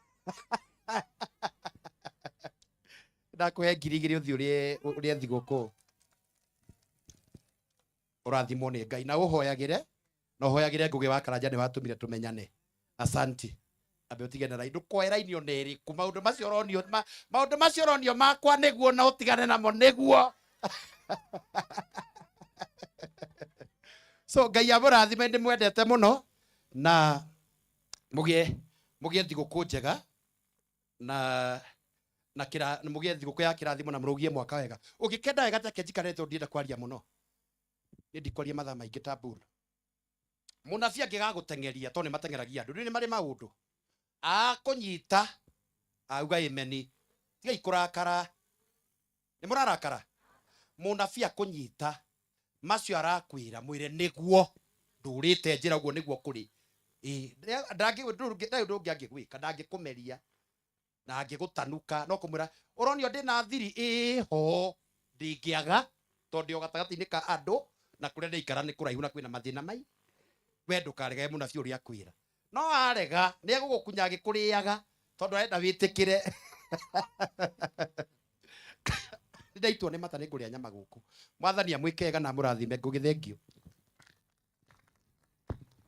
Ndakũhe ngiri igĩrĩ ũthiĩ ũrĩe thigũkũ. Ũrathimwo nĩ Ngai na ũhoyagĩre, na ũhoyagĩre Ngũgĩ wa Karanja nĩ watũmire tũmenyane. Asanti. Ambe ũtige na raini, ndũkoe raini ona ĩrĩkũ. Maũndũ macio ũronio, maũndũ macio ũronio makwa nĩguo na ũtigane namo nĩguo. So Ngai amũrathime, ndĩmwendete mũno na mũgĩe thigũkũ njega na na kĩra, mũgĩe thigũkũ ya kĩrathimo na mũrũgie mwaka wega. Ũngĩkenda wega take njikare tondũ ndienda kwaria mũno. Niĩ ndikwaria mathaa maingĩ ta Bull. Mũnabii angĩgagũteng'eria tondũ nĩ mateng'eragia andũ, nĩ marĩ maũndũ. Akũnyita, auga ĩmeni. Tigai kũrakara. Nĩ mũrarakara? Mũnabii akũnyita, macio arakwĩra mwĩre nĩguo ndũrĩte njĩra ũguo nĩguo kũrĩ. Ndarĩ ũndũ ũngĩ angĩgwĩka, ndangĩkũmeria na angĩgũtanuka, no kũmwĩra ũronio ndĩna thiri ĩho ndingĩaga tondũ ndĩ o gatagatĩ-inĩ ka andũ na kũrĩa ndĩikara nĩ kũraihu na kwĩna mathĩna mai. We ndũkarege mũnabii ũrĩa akwĩra. No arega nĩ egũgũkunya agĩkũrĩaga tondũ arenda wĩtĩkĩre. Nĩndaitwo nĩ mata nĩ ngũrĩa nyama gũkũ. Mwathani amwĩke wega na amũrathime. Ngũgĩ thank you.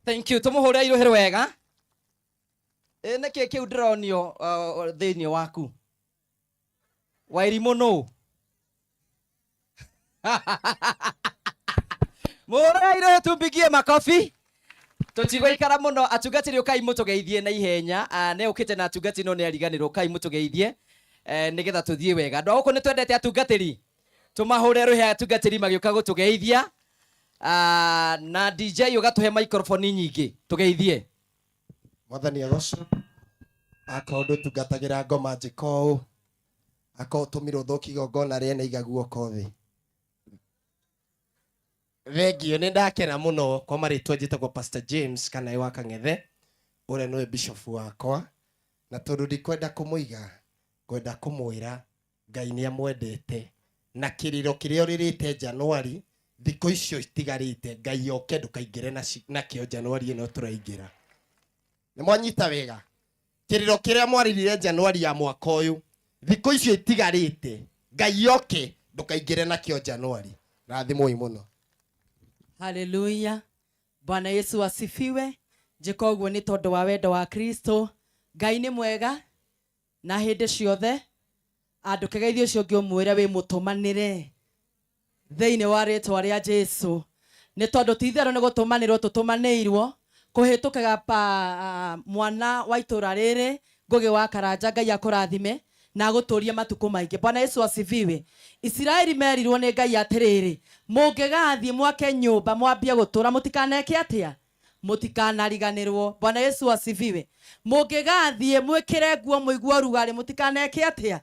Thank you. Tũmũhũre irũhĩ wega. Nĩkĩ kĩu ndĩronio thĩinĩ waku? Wairimũ nũ? Mũhũrĩre tumpigie makobi. Tũtigũikara mũno, atungatĩri ũkai mũtũgeithie na ihenya. Nĩ ũkĩte na atungatĩri no nĩ ariganĩrwo, ũkai mũtũgeithie nĩgetha tũthiĩ wega. Andũ a gũkũ nĩ twendete atungatĩri, tũmahũre rũhĩ atungatĩri magĩũka gũtũgeithia. Na DJ ũgatũhe microphone nyingĩ tũgeithie. Mwathani agocwo. Akorwo ndũtungatagĩra ngoma njĩka ũũ, akorwo ũtũmirwo ũthũkie igongona rĩene, iga guoko thĩ. Thengio, nĩ ndakena mũno. Kwa marĩtwa njĩtagwo Pastor James kana wa Kang'ethe, ũrĩa nĩwe bishop wakwa, na tondũ ndikwenda kũmũiga, ngwenda kũmwĩra Ngai nĩ amwendete, na kĩrĩro kĩrĩa ũrĩrĩte Januari, thikũ icio itigarĩte Ngai oke ndũkaingĩre nakĩo Januari ĩno tũraingĩra. Nĩ mwanyita wega? Kĩrĩro kĩrĩa mwarĩrire Januari ya mwaka ũyũ, thikũ icio itigarĩte Ngai oke ndũkaingĩre nakĩo Januari. Rathimwoi mũno. Haleluya. Bwana Yesu asifiwe. Njĩka ũguo nĩ tondũ wa wendo wa Kristo. Ngai nĩ mwega na hĩndĩ ciothe. Andũ kĩgeithio ũcio ũngĩ ũmwĩre wĩ mũtũmanĩre thĩinĩ wa rĩtwa rĩa Jesu, nĩ tondũ ti itherũ nĩ gũtũmanĩrwo tũtũmanĩirwo kũhĩtũkaga pa mwana wa itũra rĩrĩ Ngũgĩ wa Karanja. Ngai akũrathime na agũtũrie matukũ maingĩ. Bwana Yesu asifiwe. Isiraeli merirwo nĩ Ngai atĩrĩrĩ, mũngĩgathiĩ mwake nyũmba mwambie gũtũra, mũtikaneke atĩa? Mũtikanariganĩrwo. Bwana Yesu asifiwe. Mũngĩgathiĩ mwĩkĩre nguo mũigue ũrugarĩ, mũtikaneke atĩa?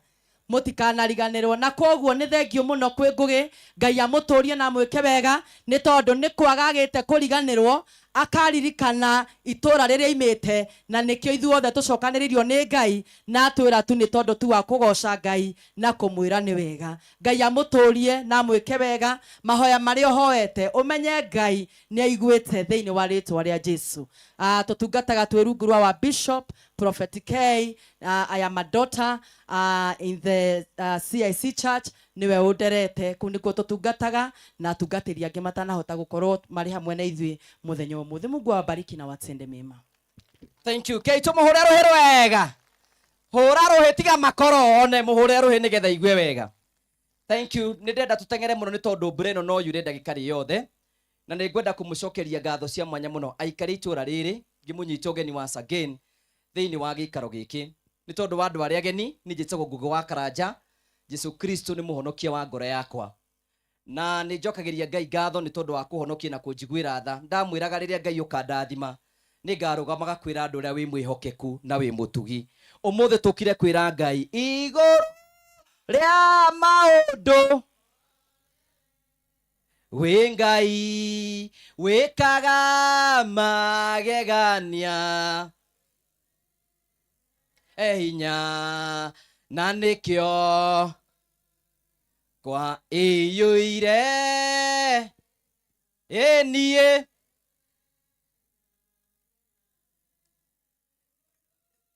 Mũtikanariganĩrwo. Na koguo nĩ thengio mũno kwĩ Ngũgĩ. Ngai amũtũrie na amwĩke wega, nĩ tondũ nĩ kwaga agĩte kũriganĩrwo, akaririkana itũra rĩrĩa aimĩte, na nĩkĩo ithuothe tũcokanĩrĩirio nĩ Ngai na atwĩra tu nĩ tondũ tu wa kũgoca Ngai na kũmwĩra nĩ wega. Ngai amũtũrie na amwĩke wega. Mahoya marĩa ũhoete, ũmenye Ngai nĩ aiguĩte thĩinĩ wa rĩtwa rĩa Jesu. Tũtungataga twĩ rungu rwa wa Bishop Prophet K. I am a daughter in the CIC Church, niwe ũnderete kũu nĩkuo tũtungataga na atungatĩri angĩ matanahota gũkorwo marĩ hamwe na ithuĩ mũthenya ũmũthĩ. Mungu awabariki na watende mema. Thank you. Kei tũmũhũre rũhĩ rwega. Hũra rũhĩ, tiga makoro one, mũhũre rũhĩ nĩgetha igue wega. Thank you. Nĩ ndĩrenda tũteng'ere mũno nĩ tondũ mbura ĩno no yure ndagĩka rĩ yothe, na nĩ ngwenda kũmũcokeria ngatho cia mwanya mũno aikari itũra rĩrĩ, ngĩmũnyita ũgeni once again thĩinĩ wa gĩikaro gĩkĩ. Nĩ tondũ wa andũ arĩa ageni, niĩ njĩtagwo Ngũgĩ wa Karanja. Jesu Kristo nĩ mũhonokia wa ngoro yakwa, na nĩ njokagĩria Ngai ngatho nĩ tondũ wa kũhonokia na kũnjiguĩra tha. Ndamwĩraga rĩrĩa Ngai ũkandathima, nĩ ngarũgamaga kwĩra andũ ũrĩa wĩ mwĩhokeku na wĩ mũtugi. Ũmũthĩ tũkire kwĩra Ngai igũrũ rĩa maũndũ wĩ Ngai wĩkaga magegania e hinya, na nĩkĩo kwa iyũire ĩ niĩ.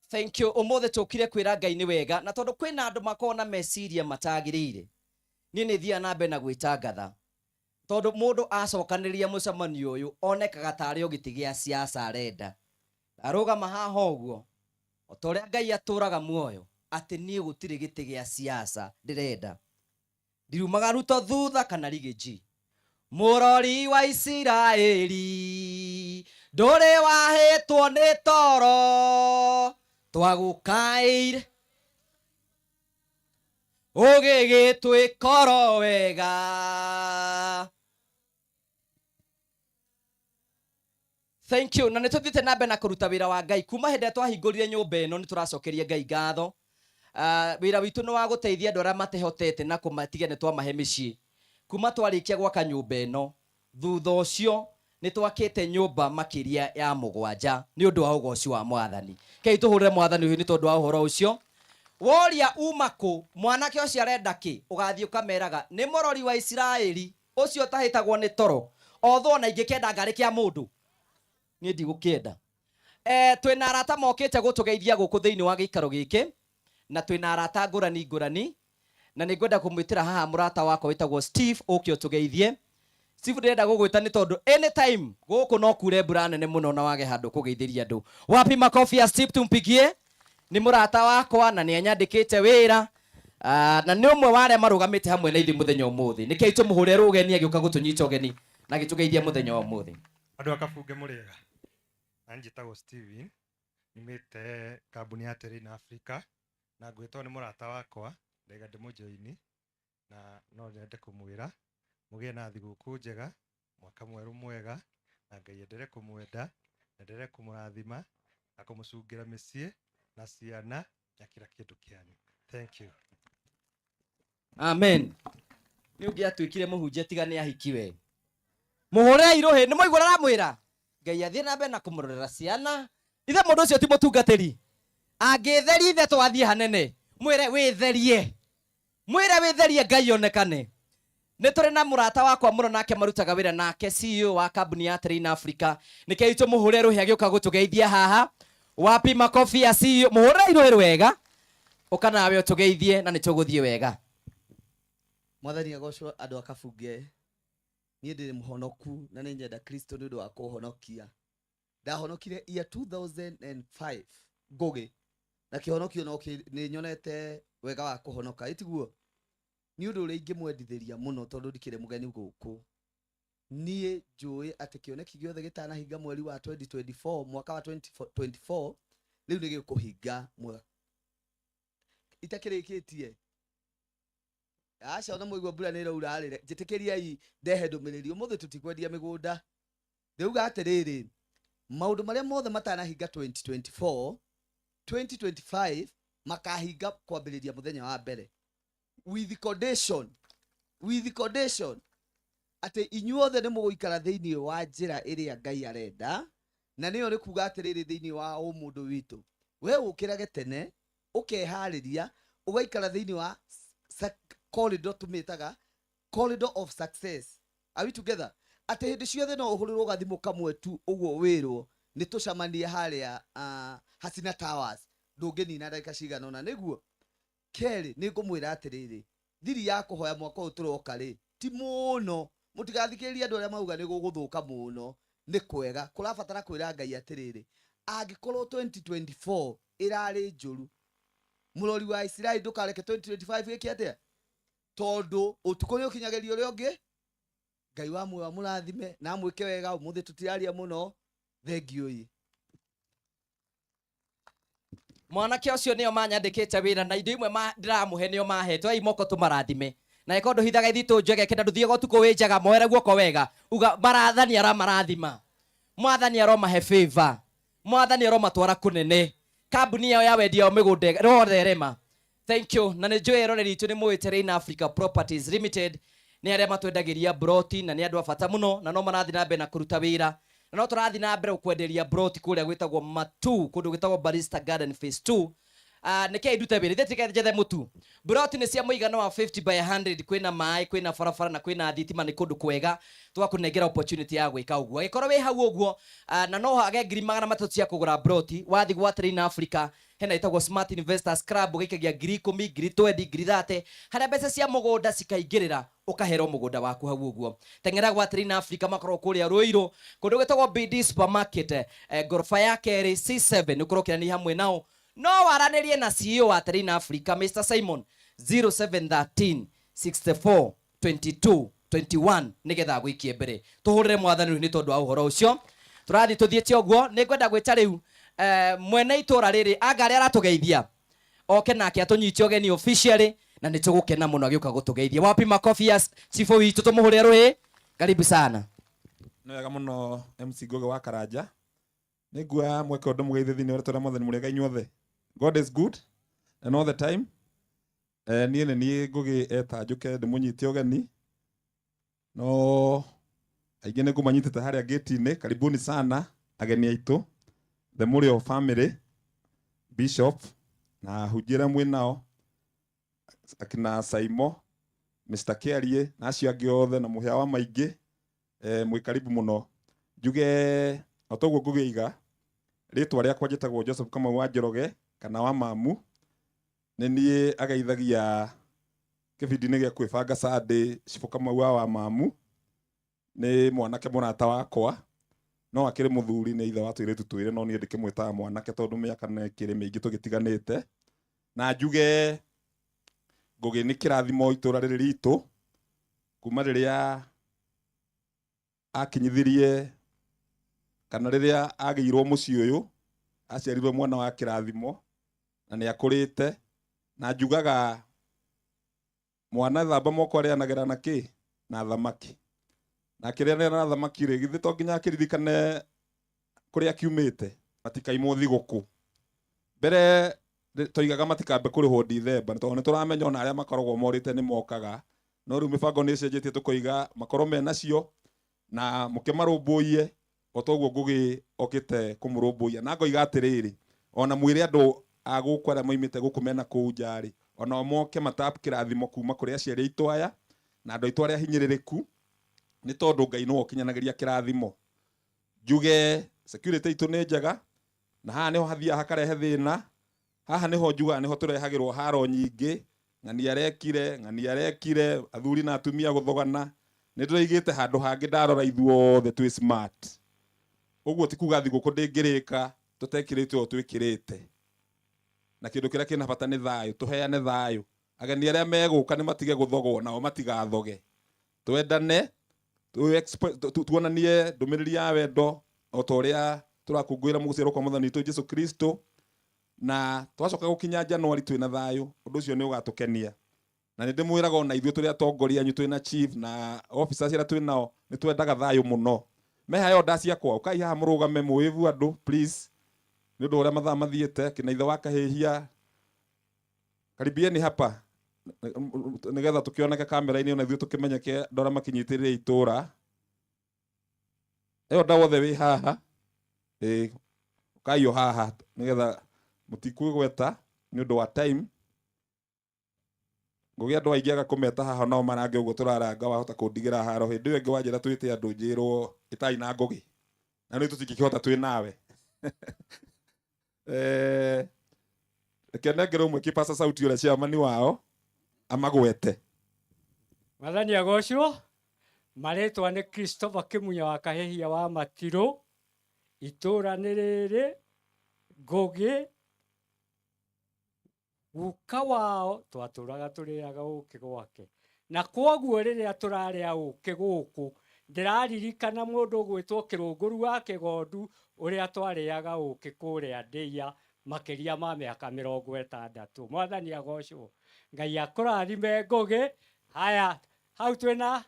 Thank you. Ũmũthĩ tũkire kwĩra Ngai nĩ wega, na tondũ kwĩna andũ makoragwo na meciria matagĩrĩire, niĩ nĩ thiaga na mbere na gwĩtangatha, tondũ mũndũ acokanĩrĩria mũcemanio ũyũ onekaga tarĩ o gĩtĩ gĩa siasa arenda. Arũgama haha ũguo, o ta ũrĩa Ngai atũraga muoyo, atĩ niĩ gũtirĩ gĩtĩ gĩa siasa ndĩrenda. Ndirumaga Ruto thutha kana Rigiji. Mũrori wa Isiraeli, ndũrĩ wahĩtwo nĩ toro, twagũkaĩire ũgĩgĩtwĩkoro wega. Thank you. Na nĩ tũthiĩte na mbere na kũruta wĩra wa Ngai kuma hĩndĩ ĩrĩa twahingũrire nyũmba ĩno. Nĩ tũracokeria Ngai ngatho. Wĩra witũ nĩ wa gũteithia andũ arĩa matehotete na kũmatiga nĩ twamahe mĩciĩ. Kuma twarĩkia gwaka nyũmba ĩno, thutha ũcio nĩ twakĩte nyũmba makĩria ya 7 nĩ ũndũ wa ũgoci wa Mwathani. Kei tũhũrĩre Mwathani ũyũ nĩ tondũ wa ũhoro ũcio. Woria uma kũ, mwanake ũcio arenda kĩ, ũgathiĩ ũkameraga nĩ mũrori wa Isiraeli ũcio ũtahĩtagwo nĩ toro. Otho ona ingĩkenda ngarĩ kĩa mũndũ, niĩ ndigũkĩenda. Twĩna arata mokĩte gũtũgeithia gũkũ thĩinĩ wa gĩikaro gĩkĩ, na twĩna arata ngũrani ngũrani, na nĩ ngwenda kũmwĩtĩra haha mũrata wakwa wĩtagwo Steve ũke ũtũgeithie. Steve, ndĩrenda gũgwĩta nĩ tondũ anytime gũkũ no kure mbura nene mũno na wage handũ kũgeithĩria andũ. Wapi makofi ya Steve, tumpigie. Nĩ mũrata wakwa na nĩ anyandĩkĩte wĩra, na nĩ ũmwe wa arĩa marũgamĩte hamwe na ithuĩ mũthenya ũmũthĩ. Nĩkĩo tũmũhũre rũgeni agĩũka gũtũnyita ũgeni. Na gĩtũgeithia mũthenya wa ũmũthĩ. Andũ a Kabunge mũrĩega. Na njĩtagwo Steven, nyumĩte kambuni ya Terrain Africa, na ngwĩtwo nĩ mũrata wakwa, ndaiga ndĩmũjoini, na no nyende kũmwĩra mũgĩe na thigũkũ njega, mwaka mwerũ mwega, na Ngai endelee kũmwenda, endelee kũmũrathima na kũmũcungĩra mĩciĩ na ciana na kila kĩndũ kĩanyu. Thank you. Amen. Nĩ ũngĩatuĩkire mũhunjia tiga nĩ ahiki we. Mũhũrei rũhĩ, nĩ mwaigua aramwĩra. Ngai athiĩ na mbere na kũmũrorera ciana. Ithe mũndũ ũcio ti mũtungatĩri. Angĩtheria ithe twathiĩ hanene. Mwĩre wĩtherie. Mwĩre wĩtherie Ngai onekane. Nĩ tũrĩ na mũrata wakwa mũno nake marutaga wĩra nake CEO wa kambuni ya Terrain Africa. Nĩkĩo itũ mũhũre rũhĩ agĩũka gũtũgeithia haha. Wapi makofi ya CEO? Mũhũrei rũhĩ wega. Ũka nawe ũtũgeithie na nĩ tũgũthiĩ wega. Mwathani agocwo andũ a Kabunge. Niĩ ndĩrĩ mũhonoku na nĩ nyenda Kristo nĩ ũndũ wa kũhonokia. Ndahonokire year 2005 Ngũgĩ, na kĩhonokio no nĩ nyonete wega wa kũhonoka, ĩtiguo? Nĩ ũndũ ũrĩa ingĩmwendithĩria mũno tondũ ndikĩrĩ mũgeni gũkũ. Niĩ njũĩ atĩ kĩoneki gĩothe gĩtanahinga mweri wa 2024, mwaka wa 2024, rĩu nĩ gĩkũhinga mwaka. Itakĩrĩkĩtie. Aca ona mũigua mbura nĩ ĩraura rĩ, njĩtĩkĩriai ndehe ndũmĩrĩri. Ũmũthĩ tũtikwendia mĩgũnda. Ndĩuga atĩrĩrĩ, maũndũ marĩa mothe matanahinga 2024, 2025 makahinga kwambĩrĩria mũthenya wa mbere. With condition, with condition atĩ inyuothe nĩ mũgũikara thĩinĩ wa njĩra ĩrĩa Ngai arenda, na nĩyo nĩ kuga atĩrĩrĩ thĩinĩ wa ũmũndũ witũ. We ũkĩrage tene, ũkeharĩria, ũgaikara thĩinĩ wa corridor tũmĩtaga corridor of success. Are we together? Atĩ hĩndĩ ciothe no ũhũrĩrwo gathimũ kamwe tu ũguo wĩrwo nĩ tũcemanie harĩa Hasina Towers, ndũngĩnina ndagĩka cigana ũna. Nĩguo kerĩ nĩ ngũmwĩra atĩrĩrĩ, thiri ya kũhoya mwaka ũyũ tũroka rĩ ti mũno, mũtigathikĩrĩrie andũ arĩa mauga nĩ gũgũthũka mũno, nĩ kwega. Kũrabatara kwĩra Ngai atĩrĩrĩ, angĩkorwo 2024 ĩrarĩ njũru, mũrori wa Isiraeli ndũkareke 2025 gĩke atĩa, tondũ ũtukũ nĩ ũkinyagĩria ũrĩa ũngĩ. Ngai wa muoyo amũrathime na amwĩke wega. Ũmũthĩ tũtiraria mũno, thengiũ ĩ. Mwanake ũcio nĩo manyandĩkĩte wĩra na indo imwe ndĩramũhe nĩo mahetwo. Ai moko tũmarathime. Na ĩkorwo ndũhithaga ithitũ njege kenda ndũthiaga ũtukũ wĩ njaga, moere guoko wega. Uga marathani aramarathima. Mwathani aromahe favor. Mwathani aromatwara kũnene. Kambuni yao ya wendia wa mĩgũnda ĩrotherema. Thank you. Na nĩ njũĩ eroreri itũ nĩ mũĩ Terrain Africa Properties Limited nĩ arĩa matwendagĩria broti na nĩ andũ a bata mũno, na no marathiĩ na mbere na kũruta wĩra. Na no tũrathiĩ na mbere gũkwenderia broti kũrĩa gwĩtagwo Matu, kũndũ gwĩtagwo Barista Garden Phase 2. Nĩkĩĩ ndute wĩra? Ithuĩ tũtikenjethe mũtu. Broti nĩ cia mũigana wa 50 by 100, kwĩna maĩ, kwĩna barabara na kwĩna thitima, nĩ kũndũ kwega. Tũgakũnengera opportunity ya gwĩka ũguo. Angĩkorwo wĩ hau ũguo, na no wage ngiri magana matatũ cia kũgũra broti, wathiĩ gwa Terrain Africa, hena ĩtagwo Smart Investors Club, ũgaikagia ngiri ikũmi, ngiri twendi, ngiri thate, harĩa mbeca cia mũgũnda cikaingĩrĩra, ũkaherwo mũgũnda waku hau ũguo. Teng'era gwa Terrain Africa, makoragwo kũrĩa Ruiru, kũndũ gwĩtagwo BD Supermarket, ngoroba ya kerĩ C7, ũkorwo ũkĩranĩria hamwe nao. No waranĩrie na CEO wa Terrain Africa, Mr Simon, 0713 64 22 21, nĩgetha agũikie mbere. Tũhũrĩre mwathani rĩu nĩ tondũ wa ũhoro ũcio. Tũrathiĩ tũthiĩte ũguo, nĩ ngwenda gwĩta rĩu, mwene itũra rĩrĩ, anga arĩa aratũgeithia, oke nake atũnyite ũgeni officially, na nĩ tũgũkena mũno agĩũka gũtũgeithia. Wapi makofi ya cibũ witũ, tũmũhũrĩre rũhĩ. Karibu sana. Nĩ wega mũno MC Ngugi wa Karanja. Nĩ nguoya mweke ũndũ mũgeithie thĩinĩ wa rĩtwa rĩa Mwathani mũrĩega inyuothe. God is good and all the time. Niĩ nĩ niĩ Ngugi eta njũke ndĩmũnyite ũgeni. No aingĩ nĩ ngũmanyitĩte harĩa gate-inĩ. Karibuni sana ageni aitũ, the Mũrĩo family, Bishop na ahunjia arĩa mwĩ nao, akina Saimo, Mr Kiarie na acio angĩ othe na mũhĩa wa maingĩ, mwĩ karibu mũno. Njuge o ta ũguo ngũgĩiga, rĩtwa rĩakwa njĩtagwo Joseph Kamau wa Njoroge kana wa Mamu. Nĩ niĩ ageithagia kĩbindi-inĩ gĩa kwĩbanga Sunday, Cibũ Kamau wa Mamu. Nĩ mwanake mũrata wakwa, no akĩrĩ mũthuri, nĩ ithe wa tũirĩtu twĩrĩ, no niĩ ndĩkĩmwĩtaga mwanake tondũ mĩaka nĩ ĩkĩrĩ mĩingĩ tũgĩtiganĩte. Na njuge Ngugi nĩ kĩrathimo itũra rĩrĩ ritũ, kuma rĩrĩa Akinyithirie kana rĩrĩa agĩirwo mũciĩ ũyũ aciarirwe mwana wa kĩrathimo na nĩ akũrĩte na njugaga mwana thamba moko arĩanagĩra na kĩ na thamaki na akĩrĩanĩra na thamaki rĩ githĩ to nginya akĩririkane kũrĩa kiumĩte matikaimwo thigũkũ mbere toigaga matikambe kũrĩhwo Dithemba tondũ nĩ tũramenya ona arĩa makoragwo morĩte nĩ mokaga no rĩu mĩbango nĩ ĩcenjetie tũkoiga makorwo menacio na mũkĩmarũmbũiye o toguo Ngũgĩ okĩte kũmũrũmbũiya na ngoiga atĩrĩrĩ ona mwĩre andũ a gũkũ arĩa moimĩte gũkũ mena kũu nja rĩ ona moke matap kĩrathimo kuma kũrĩ aciari aitũ aya na andũ aitũ arĩa hinyĩrĩrĩku nĩ tondũ Ngai nĩwe ũkinyanagĩria kĩrathimo njuge security itũ nĩ njega na haha nĩho hathiaga hakarehe thĩna haha nĩho njugaga nĩho tũrehagĩrwo haro nyingĩ ng'ani arekire ng'ani arekire athuri na atumia gũthogana nĩ ndĩroigĩte handũ hangĩ ndarora ithuothe twĩ smart ũguo ti kuga thigũkũ ndĩngĩrĩka tũtekĩrĩte ũũ twĩkĩrĩte na kĩndũ kĩrĩa kĩna bata nĩ thayũ tũheane thayũ ageni arĩa megũka nĩ matige gũthogwo nao matigathoge twendane tuonanie ndũmĩrĩri ya wendo o ta ũrĩa tũrakũngũĩra mũgũciarwo kwa mwathani witũ Jesu Kristo na twacoka gũkinya Januari twĩna thayũ ũndũ ũcio nĩ ũgatũkenia na nĩ ndĩmwĩraga ona ithuĩ tũrĩ atongoria anyu twĩna chief na officers arĩa twĩ nao nĩ twendaga thayũ mũno mehayo nda ciakwa ũkai haha mũrũgame mũĩvu andũ please nĩ ũndũ ũrĩa mathaa mathiĩte kĩna ithe wa Kahĩhia karibieni hapa nĩgetha tũkĩoneke kamera-inĩ ona ithuĩ tũkĩmenyeke andũ arĩa makinyitĩrĩire itũra ĩyo nda wothe wĩ haha ĩĩ ũkai o haha nĩgetha mũtikwĩgweta nĩ ũndũ wa time Ngũgĩ andũ aingĩ aga kũmeta haha nao marange ũguo tũraranga wahota kũndigĩra haro hĩndĩ ĩyo ĩngĩ wanjĩra twĩte andũ njĩrwo ĩtai na Ngũgĩ na nĩ tũtingĩkĩhota twĩ nawe reke nengere ũmwe kĩpaza sauti ũrĩa chairman wao amagwete. Mwathani agocwo marĩtwa nĩ Christopher Kĩmunya wa Kahĩhia wa Matirũ itũra nĩ rĩrĩ Ngũgĩ guka wao twatũraga tũrĩaga ũkĩ gwake na kwoguo rĩrĩa tũrarĩa ũkĩ gũkũ ndĩraririkana mũndũ ũgwĩtwo Kĩrũngũru wa Kĩgondu ũrĩa twarĩaga ũkĩ kũrĩa Ndĩia makĩria ma mĩaka 60. Mwathani agocwo Ngai akũrathime Ngũgĩ. Haya hau twĩna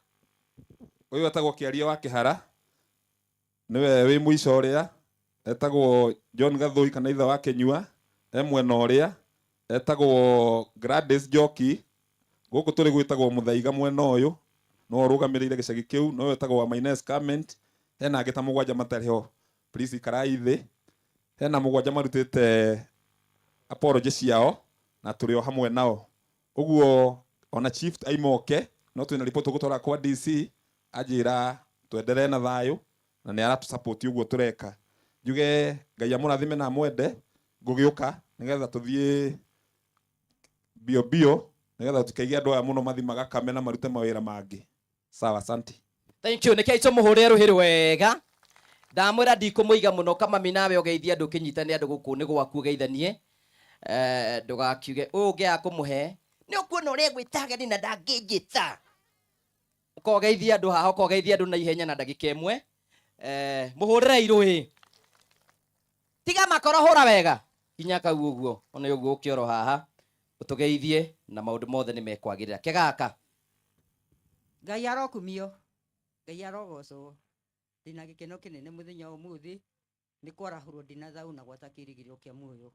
ũyũ etagwo Kĩaria wa Kĩhara nĩwe wĩ mũico ũrĩa etagwo John Gathũi kana ithe wa Kĩnyua e mwena ũrĩa etagwo Gladys Njoki gũkũ tũrĩ gwĩtagwo Mũthaiga mwena ũyũ no ũrũgamĩrĩire gĩcagi kĩu no etagwo wa Maines Comment hena angĩ ta mũgwanja matarĩ ho please ikarai thĩ hena mũgwanja marutĩte apology ciao na tũrĩ o hamwe nao ũguo ona chief aimoke no twĩna report tũgũtwara kwa DC anjĩra twenderee na thayũ na nĩ aratũ ũguo tũreka njuge Ngai amũrathime na amwende ngũgĩũka nĩgetha tũthiĩ bio bio nĩgetha tũtikaige andũ aya mũno mathi magakame na marute mawĩra mangĩ. Sawa, asante. Thank you. Nĩkĩo tũmũhũrĩre rũhĩ rwega ndamwĩra ndikũmũiga mũno kamami nawe ũgeithie andũ ũkĩnyitane andũ gũkũ nĩ gwaku ũgeithanie ndũgakiuge ũyũ ũngĩaga kũmũhe nĩ ũkuona ũrĩa egwĩta ageni na ndangĩnjĩta ũkogeithia andũ haha ũkogeithia andũ na ihenya na ndagĩka ĩmwe mũhũrĩre irũĩ tiga makoro hũra wega kinya kau ũguo ona ũguo ũkĩoro haha ũtũgeithie na maũndũ mothe nĩ mekwagĩrĩra kegaka Ngai arokumio Ngai arogocwo ndĩna gĩkeno kĩnene mũthenya wa ũmũthĩ nĩ kwarahũrwo ndĩna thayũ na gwata kĩrĩgĩrĩro kĩa muoyo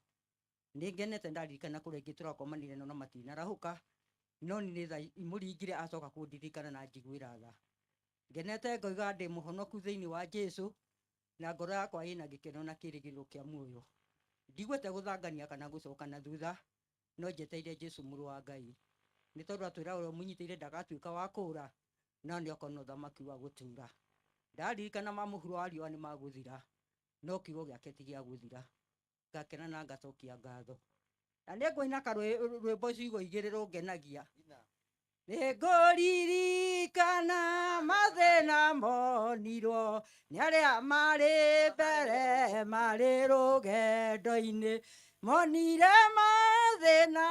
nĩ ngenete ndaririkana kũrĩa ingĩ tũrakomanire no matinarahũka no nĩ tha imũringire acoka kũndirikana na njiguĩra tha ngenete ngoiga ndĩ mũhonoku thĩinĩ wa Jesũ na ngoro yakwa ĩna gĩkeno na kĩrĩgĩrĩro kĩa muoyo ndigwete gũthangania kana gũcoka na thutha no njeteire Jesũ mũrũ wa Ngai nĩ tondũ atwĩra ũrĩa ũmũnyitĩire ndagatuĩka wa kũũra no nĩ okona ũthamaki wa gũtũũra ndaririkana ma mũhuro wa riũa nĩ magũthira no kiugo gĩake ti gĩa gũthira ngakena na ngacokia ngatho na nĩ ngũina karwĩmbo ciugo igĩrĩ rũngenagia nĩngũririkana mathĩna monirwo nĩ arĩa marĩ mbere marĩ rũgendo-inĩ monire mathĩna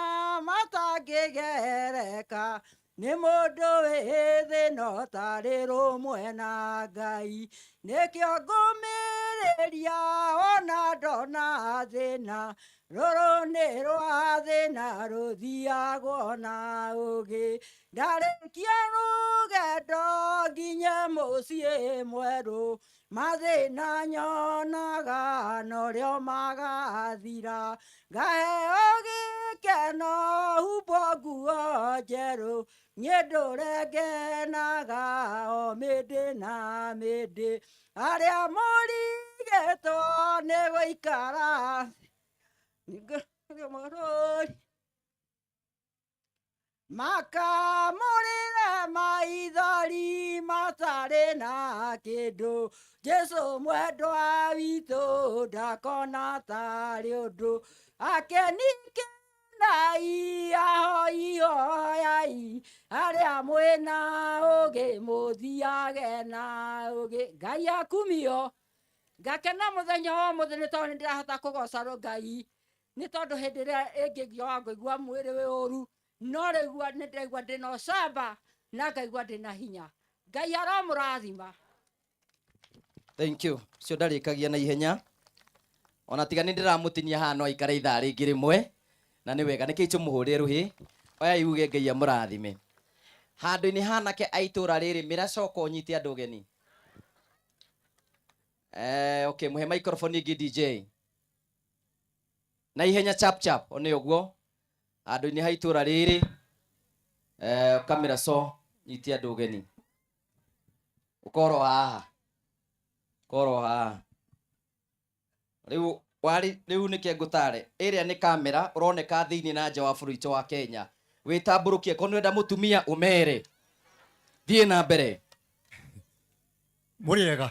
matangĩgereka Nĩ mũndũ wĩ thĩna ũtarĩ rũmwe na Ngai. Nĩkĩo ngũmĩrĩria ona ndona thĩna. Rũrũ nĩ rwa thĩna rũthiagwo na ũũgĩ. Ndarĩkia rũgendo nginye mũciĩ mwerũ. Mathĩna nyonaga norĩo magathira. Ngaheo gĩkeno humbwo nguo njerũ. Niĩ ndũre ngenaga o mĩndĩ na mĩndĩ. Arĩa mũrigĩtwo nĩ gũikara makamũrĩre maithori matarĩ na kĩndũ. Jesũ mwendwa witũ ndakona tarĩ ũndũ. Akeni kenai ahoi hoyai arĩa mwĩna ũũgĩ mũthiage na ũũgĩ. Ngai akumio. Ngakena mũthenya wa ũmũthĩ nĩ tondũ nĩndĩrahota kũgoca Ngai. Nĩ tondũ hĩndĩ ĩrĩa ĩngĩ ngũigua mwĩrĩ wĩ ũru no rĩu nĩndĩraigua ndĩna ũcamba na ngaigua ndĩna hinya. Ngai aromũrathima. Thank you. Cio ndarĩkagia na ihenya. Ona tiga nĩ ndĩramũtinia haha no aikare ithaa rĩngĩ rĩmwe na nĩ wega nĩkĩĩ tũmũhũrĩre rũhĩ oya iuge Ngai amũrathime. Handũ-inĩ hanake a itũra rĩrĩ mĩracoka ũnyite andũ ũgeni. Okay, mũhe microphone ĩngĩ DJ. Na ihenya chap chap one ũguo. Handũ-inĩ ha itũra rĩrĩ kamera so nyite andũ ũgeni. Ũkorwo haha. Ũkorwo haha. Rĩu wari rĩu nĩkĩe ngũtare. Ĩrĩa nĩ kamera ũroneka thĩinĩ na nja wa bũrũri wa Kenya. Wĩtambũrũkie korwo nĩũrenda mũtumia ũmere. Thiĩ na mbere. Mũrĩega.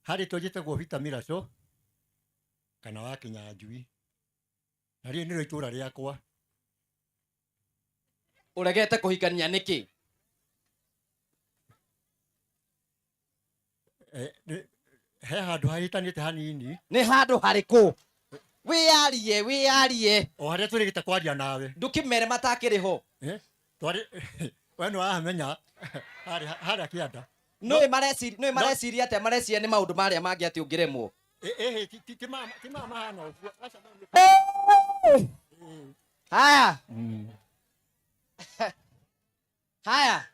Harĩ tũnjĩtagwo Peter Miraco kana wa Kinyanjui. Na rĩrĩ nĩrĩo itũra rĩakwa. Ũregete kũhikania nĩkĩ? He handũ hahĩtanĩte hanini. Nĩ handũ harĩkũ? Wĩyarie, wĩyarie. O harĩa tũrĩgĩte kwaria nawe. Ndũkĩmere matakĩrĩ ho. Twarĩ we nĩ wahamenya harĩa kĩanda. Nĩũĩ mareciria, nĩũĩ mareciria atĩa? Mareciria nĩ maũndũ marĩa mangĩ atĩ ũngĩremwo. Ti ma mahana ũguo. Aca, no nĩ- Haya. Haya.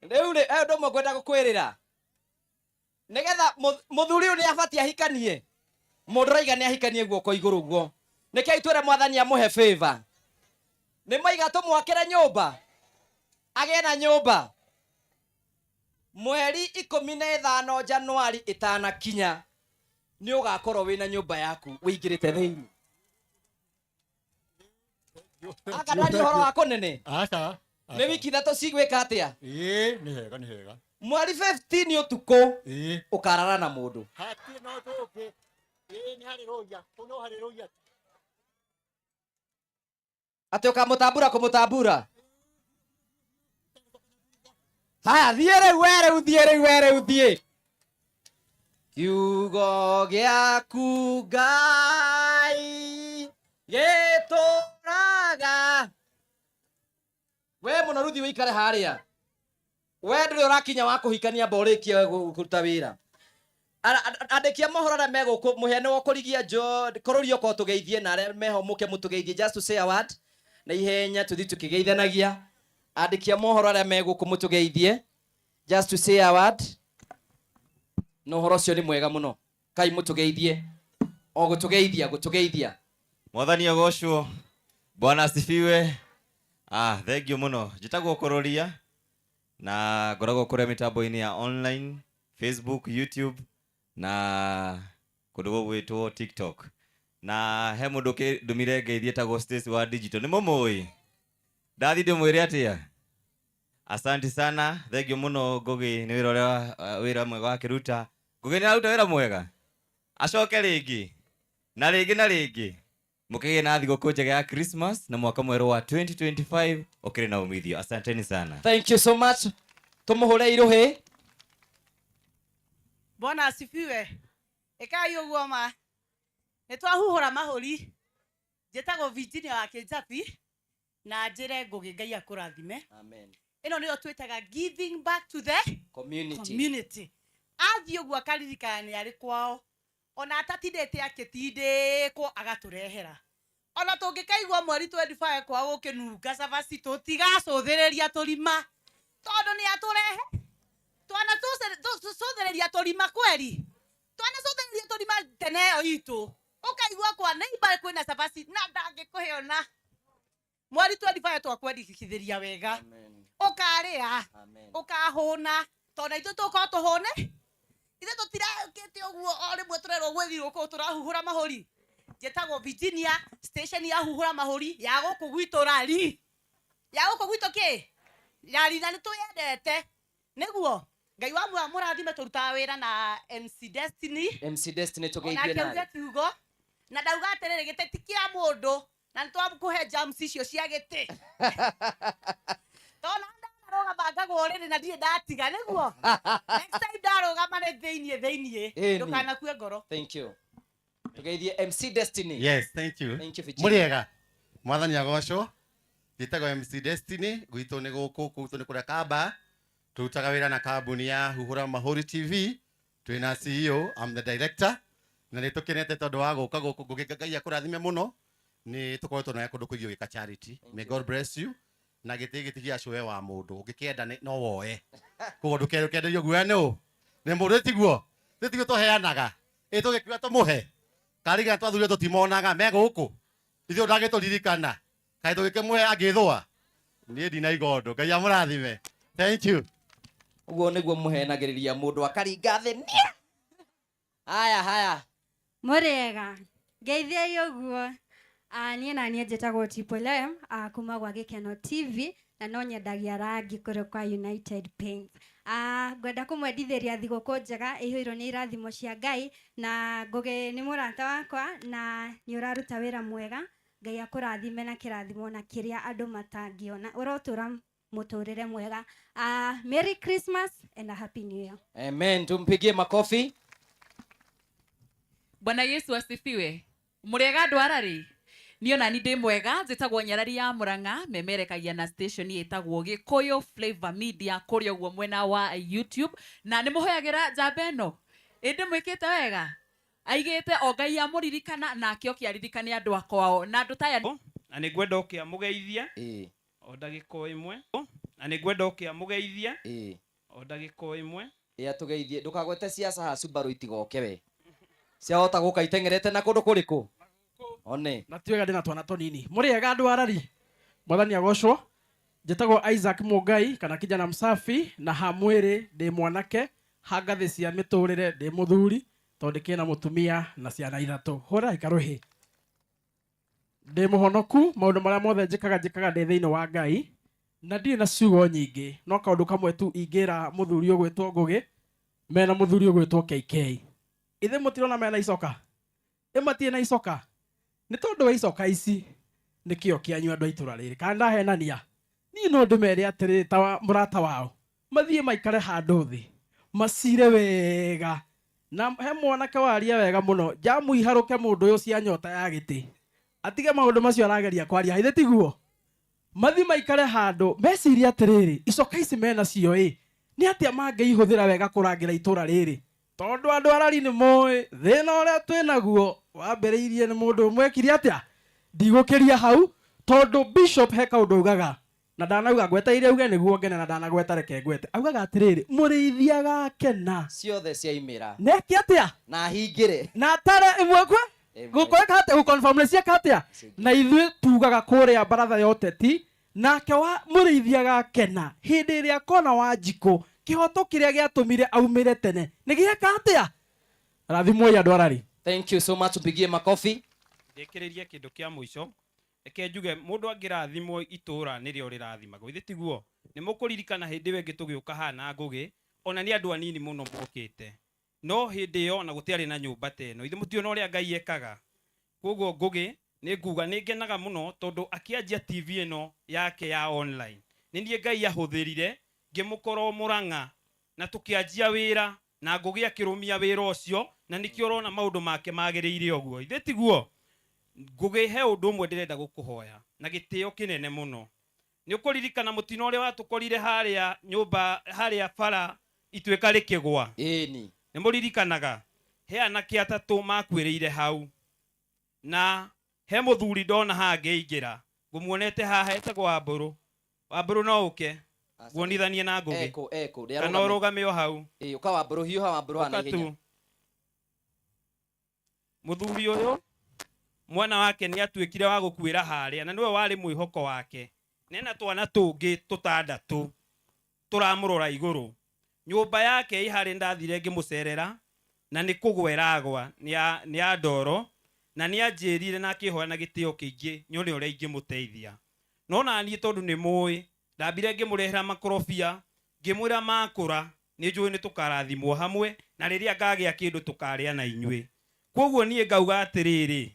Rĩu rĩ, he ũndũ ũmwe ngwenda gũkwĩrĩra. Nĩgetha mũthuri ũyũ nĩ abatiĩ ahikanie. Mũndũ ũraiga nĩ ahikanie guoko igũrũ ũguo. Nĩkĩo itwĩre mwathani amũhe favor. Nĩ maiga tũmwakĩre nyũmba. Agĩe na nyũmba. Mweri 15 Januari ĩtanakinya nĩ ũgakorwo wĩna nyũmba yaku wĩingĩrĩte thĩinĩ. Anga ndaria ũhoro wa kũnene. Aca. Nĩ wiki ithatũ cigwĩka atĩa? Ĩĩ, nĩ hega, nĩ hega. Mweri 15 ũtukũ Ĩĩ. ũkarara na mũndũ. Hatirĩ na ũndũ ũngĩ. Ĩĩ, nĩ harĩ rũiya. Kũu no harĩ rũiya. Atĩ ũkamũtambura kũmũtambura. Haya, thiĩ rĩu, we rĩu, thiĩ rĩu, we rĩu, thiĩ. Kiugo gĩaku Ngai gĩtũraga. We mũno rũthiĩ ũikare harĩa. We ndũrĩ ũrakinya wa kũhikania amba ũrĩkie kũruta wĩra. Andĩki a mohoro arĩa me gũkũ, mũhĩa nĩ ũkũrigia njo, kũrũria ũkorwo tũgeithie na arĩa meho mũke mũtũgeithie, just to say a word. Na ihenya tũthiĩ tũkĩgeithanagia. Andĩki a mohoro arĩa me gũkũ mũtũgeithie, just to say a word. Na ũhoro ũcio nĩ mwega mũno. Kai mũtũgeithie. O gũtũgeithia, gũtũgeithia. Mwathani agocwo. Bwana asifiwe. Thank you mũno. Njĩtagwo Kũrũria na ngoragwo kũrĩa mĩtambo-inĩ ya online, Facebook, YouTube na kũndũ gũgwĩtwo TikTok. Na he mũndũ ũkĩndũmire ngeithie etagwo Stacy wa Digital. Nĩ mũmũĩ? Ndathiĩ ndĩmwĩre atĩa? Asante sana. Thank you mũno Ngũgĩ nĩ wĩra ũrĩa wĩra mwega wakĩruta. Ngũgĩ nĩ aruta wĩra mwega. Acoke rĩngĩ. Na rĩngĩ na rĩngĩ. Mũkĩgĩe na thigũkũ njega ya Christmas na mwaka mwerũ wa 2025 ũkĩrĩ na umithio. Asanteni sana. Thank you so much. Tũmũhũre irũhĩ. Bwana asifiwe. Ĩkai ũguo ma. Nĩ twahuhũra mahũri. Njĩtagwo Virginia wa Kĩnjabi. Na njĩre Ngũgĩ Ngai akũrathime. Amen. Ĩno nĩyo twĩtaga giving back to the community. Community. Athiĩ ũguo akaririkana nĩ arĩ kwao, ona atatindĩte akĩtindĩkwo agatũrehera. Ona tũngĩkaigua mweri 25 kwao gũkĩnunga cabaci, tũtigacũthĩrĩria tũrima tondũ nĩ atũrehe. Twanacũthĩrĩria tũrima kweri, twanacũthĩrĩria tũrima tene ĩyo itũ, ũkaigua kwa neighbor kwĩna cabaci na ndangĩkũhe ona mweri 25 twakwendekithĩria wega, ũkarĩa ũkahũna, tondũ na ithuĩ tũkorwo tũhũne. Ithuĩ tũtirakĩte ũguo o rĩmwe tũrerwo gwĩ thigũkũ tũrahuhũra mahũri. Njĩtagwo Virginia, station ya huhũra mahũri ya gũkũ gwitũ rari, ya gũkũ gwitũ kĩ rari, na nĩ twĩyendete nĩguo Ngai wa muoyo mũrathime. Tũrutaga wĩra na MC Destiny. MC Destiny, tũgeithie. Onake nawe auge kiugo na ndauga atĩrĩrĩ, gĩtĩ ti kĩa mũndũ na nĩ twakũhe jams icio cia gĩtĩ tona ndarũgama ngagwo rĩrĩ na ndirĩ ndatiga nĩguo next time ndarũgama nĩ thĩiniĩ thĩiniĩ. Ĩni. Ndũkanakue ngoro. Thank you. Tũgeithie MC Destiny. Yes, thank you. Thank you, Virginia. Mũrĩega. Mwathani agocwo. Njĩtagwo MC Destiny, gwitũ nĩ gũkũ, gwitũ nĩ kũrĩa Kamba. Tũrutaga wĩra na kambuni ya Huhũra Mahũri TV. Twĩna CEO, I'm the director. Na nĩ tũkenete tondũ wa gũka gũkũ. Ngũgĩ, Ngai akũrathime mũno. Nĩ tũkoretwo nawe kũndũ kũingĩ ũgĩka charity. May God bless you. Na gĩtĩ gĩti gĩa cũwe wa mũndũ. Ũngĩkĩenda no woe. Koguo ndũkenderio guoya nĩ ũ? Nĩ mũndũ tiguo? Tiguo tũheanaga. Ĩ tũgĩkiuga tũmũhe. Karigana twathurire tũtimonaga me gũkũ. Ithuĩ ndangĩtũririkana. Kaĩ tũgĩkĩmũhe angĩthũa. Niĩ ndina igondo. Ngai amũrathime. Thank you. Ũguo nĩguo mũhenagĩrĩria mũndũ akaringa thĩ nia. Haya haya. Mũrĩega, ngeithiai ũguo. Niĩ na niĩ njĩtagwo Triple M, kuma gwa Gĩkeno TV na no nyendagia rangi kũrĩ kwa United Paints. Ngwenda kũmwendithĩria thigũkũ njega ĩihũirwo nĩ irathimo cia Ngai, na Ngũgĩ nĩ mũrata wakwa na nĩ ũraruta wĩra mwega. Ngai akũrathime na kĩrathimo na kĩrĩa andũ matangĩona, ũrotũra mũtũrĩre mwega. Merry Christmas and a Happy New Year. Amen, tumpigie makofi. Bwana Yesu asifiwe. Mũrĩega andũ ararĩ? Niĩ ona ni ndĩ mwega. Njĩtagwo Nyarari ya Mũrang'a, memerekagia na station ĩtagwo Gĩkũyũ Flavor Media kũrĩa ũguo mwena wa YouTube, na nĩ mũhoyagĩra njamba ĩno ĩndĩ mwĩkĩte wega, aigĩte o Ngai amũririkana nake oke aririkane andũ akwao na andũ taya. Na nĩ ngwenda ũkĩa mũgeithia o ndagĩka o ĩmwe, na nĩ ngwenda ũkĩa mũgeithia o ndagĩka o ĩmwe. Ĩ atũgeithie, ndũkagwete ciaca haha, Subaru itigoke we. Ciahota gũka iteng'erete na kũndũ kũrĩkũ one. Na ti wega, ndĩna twana tũnini. Mũrĩega andũ arari, mwathani agocwo. Njĩtagwo Isaac Mũngai kana kijana msafi, na ha mwĩrĩ ndĩ mwanake, ha ngathĩ cia mĩtũrĩre ndĩ mũthuri tondũ ndĩkĩrĩ na mũtumia na ciana ithatũ. Hũra ikarũhĩ. Ndĩ mũhonoku, maũndũ marĩa mothe njĩkaga njĩkaga ndĩ thĩinĩ wa Ngai, na ndirĩ na ciugo nyingĩ, no kaũndũ kamwe tu ingĩra mũthuri ũgwĩtwo Ngũgĩ mena mũthuri ũgwĩtwo KK. Ithe mũtirona mena icoka, ĩ matirĩ na icoka nĩ tondũ wa icoka ici nĩkĩo kĩanyu andũ a itũra rĩrĩ. Kana ndahenania? Niĩ no ndĩmere atĩrĩrĩ, ta mũrata wao, mathiĩ maikare handũ thĩ macire wega, na he mwanake waria wega mũno, njamu iharũke mũndũ ũyũ cia nyota ya gĩtĩ, atige maũndũ macio arageria kwaria. Ithe tiguo mathi maikare handũ meciria atĩrĩrĩ, icoka ici menacio ĩ nĩ atĩa mangĩihũthĩra wega kũrangĩra itũra rĩrĩ, tondũ andũ arari nĩ moĩ thĩna ũrĩa twĩnaguo wambĩrĩirie nĩ mũndũ ũmwe ekire atĩa. Ndigũkĩria hau tondũ bishop he kaũndũ augaga na ndanauga ngwetereire auge nĩguo ngene, na ndanagweta reke ngwete. Augaga atĩrĩrĩ, mũrĩithi agakena ciothe ciaimĩra neke atĩa na hingĩre na atare ĩmwe kwe gũkweka atĩa gũconfirm nĩ cieka atĩa. Na ithuĩ tugaga kũrĩa baratha ya ũteti, nake wa mũrĩithi agakena hĩndĩ ĩrĩa akona Wanjikũ kĩhoto kĩrĩa gĩatũmire aumĩre tene nĩ gĩeka atĩa. Rathimwoi andũ arari. Thank you so much, tupigie makofi. Ndĩkĩrĩrie kĩndũ kĩa mũico, reke njuge mũndũ angĩrathimwo itũra nĩrĩo rĩrathimagwo, ithe tiguo? Nĩ mũkũririkana hĩndĩ ĩyo ĩngĩ tũgĩũka haha na Ngũgĩ, ona nĩ andũ anini mũno mokĩte, no hĩndĩ ĩyo ona gũtiarĩ na nyũmba ta ĩno. Ithe mũtiona ũrĩa Ngai ekaga. Koguo Ngũgĩ nĩ nguga nĩ ngenaga mũno tondũ akĩanjia TV ĩno yake ya online nĩ niĩ Ngai ahũthĩrire ngĩmũkorwo Mũrang'a na tũkĩanjia wĩra na Ngũgĩ akĩrũmia wĩra ũcio, na nĩkĩo ũrona maũndũ make magĩrĩire ũguo, ithe tiguo? Ngũgĩ he ũndũ ũmwe ndĩrenda gũkũhoya na gĩtĩo kĩnene mũno. Nĩ ũkũririkana mũtino ũrĩa watũkorire harĩa nyũmba harĩa bara ituĩka rĩkĩgwa? Ĩni. Nĩ mũririkanaga? He anake atatũ makuĩrĩire hau. Na he mũthuri ndona haha ngĩingĩra, ngũmuonete haha etagwo Wambũrũ. Wambũrũ no ũke nguonithanie na Ngũgĩ. Eko, eko, Kana ũrũgame o hau. Ĩ, ũka Wambũrũ, hiũha Wambũrũ haha na Ũka ihenya. tu. Mũthuri ũyũ mwana wake nĩ atuĩkire wa gũkuĩra harĩa na nĩwe warĩ mwĩhoko wake. Nena twana tũngĩ tũtandatũ tũramũrora igũrũ. Nyũmba yake ĩ harĩa ndathire ngĩmũcerera na nĩ kũgwa ĩragwa nĩ ya ndoro na nĩ anjĩrire na akĩhoya na gĩtĩo kĩingĩ nyone ũrĩa ingĩmũteithia. No na niĩ tondũ nĩ mũĩ ndambire ngĩmũrehera makorobia ngĩmwĩra makũra nĩ njũĩ nĩ tũkarathimwo hamwe na rĩrĩa ngagĩa kĩndũ tũkarĩa na inyuĩ. Koguo niĩ ngauga atĩrĩrĩ,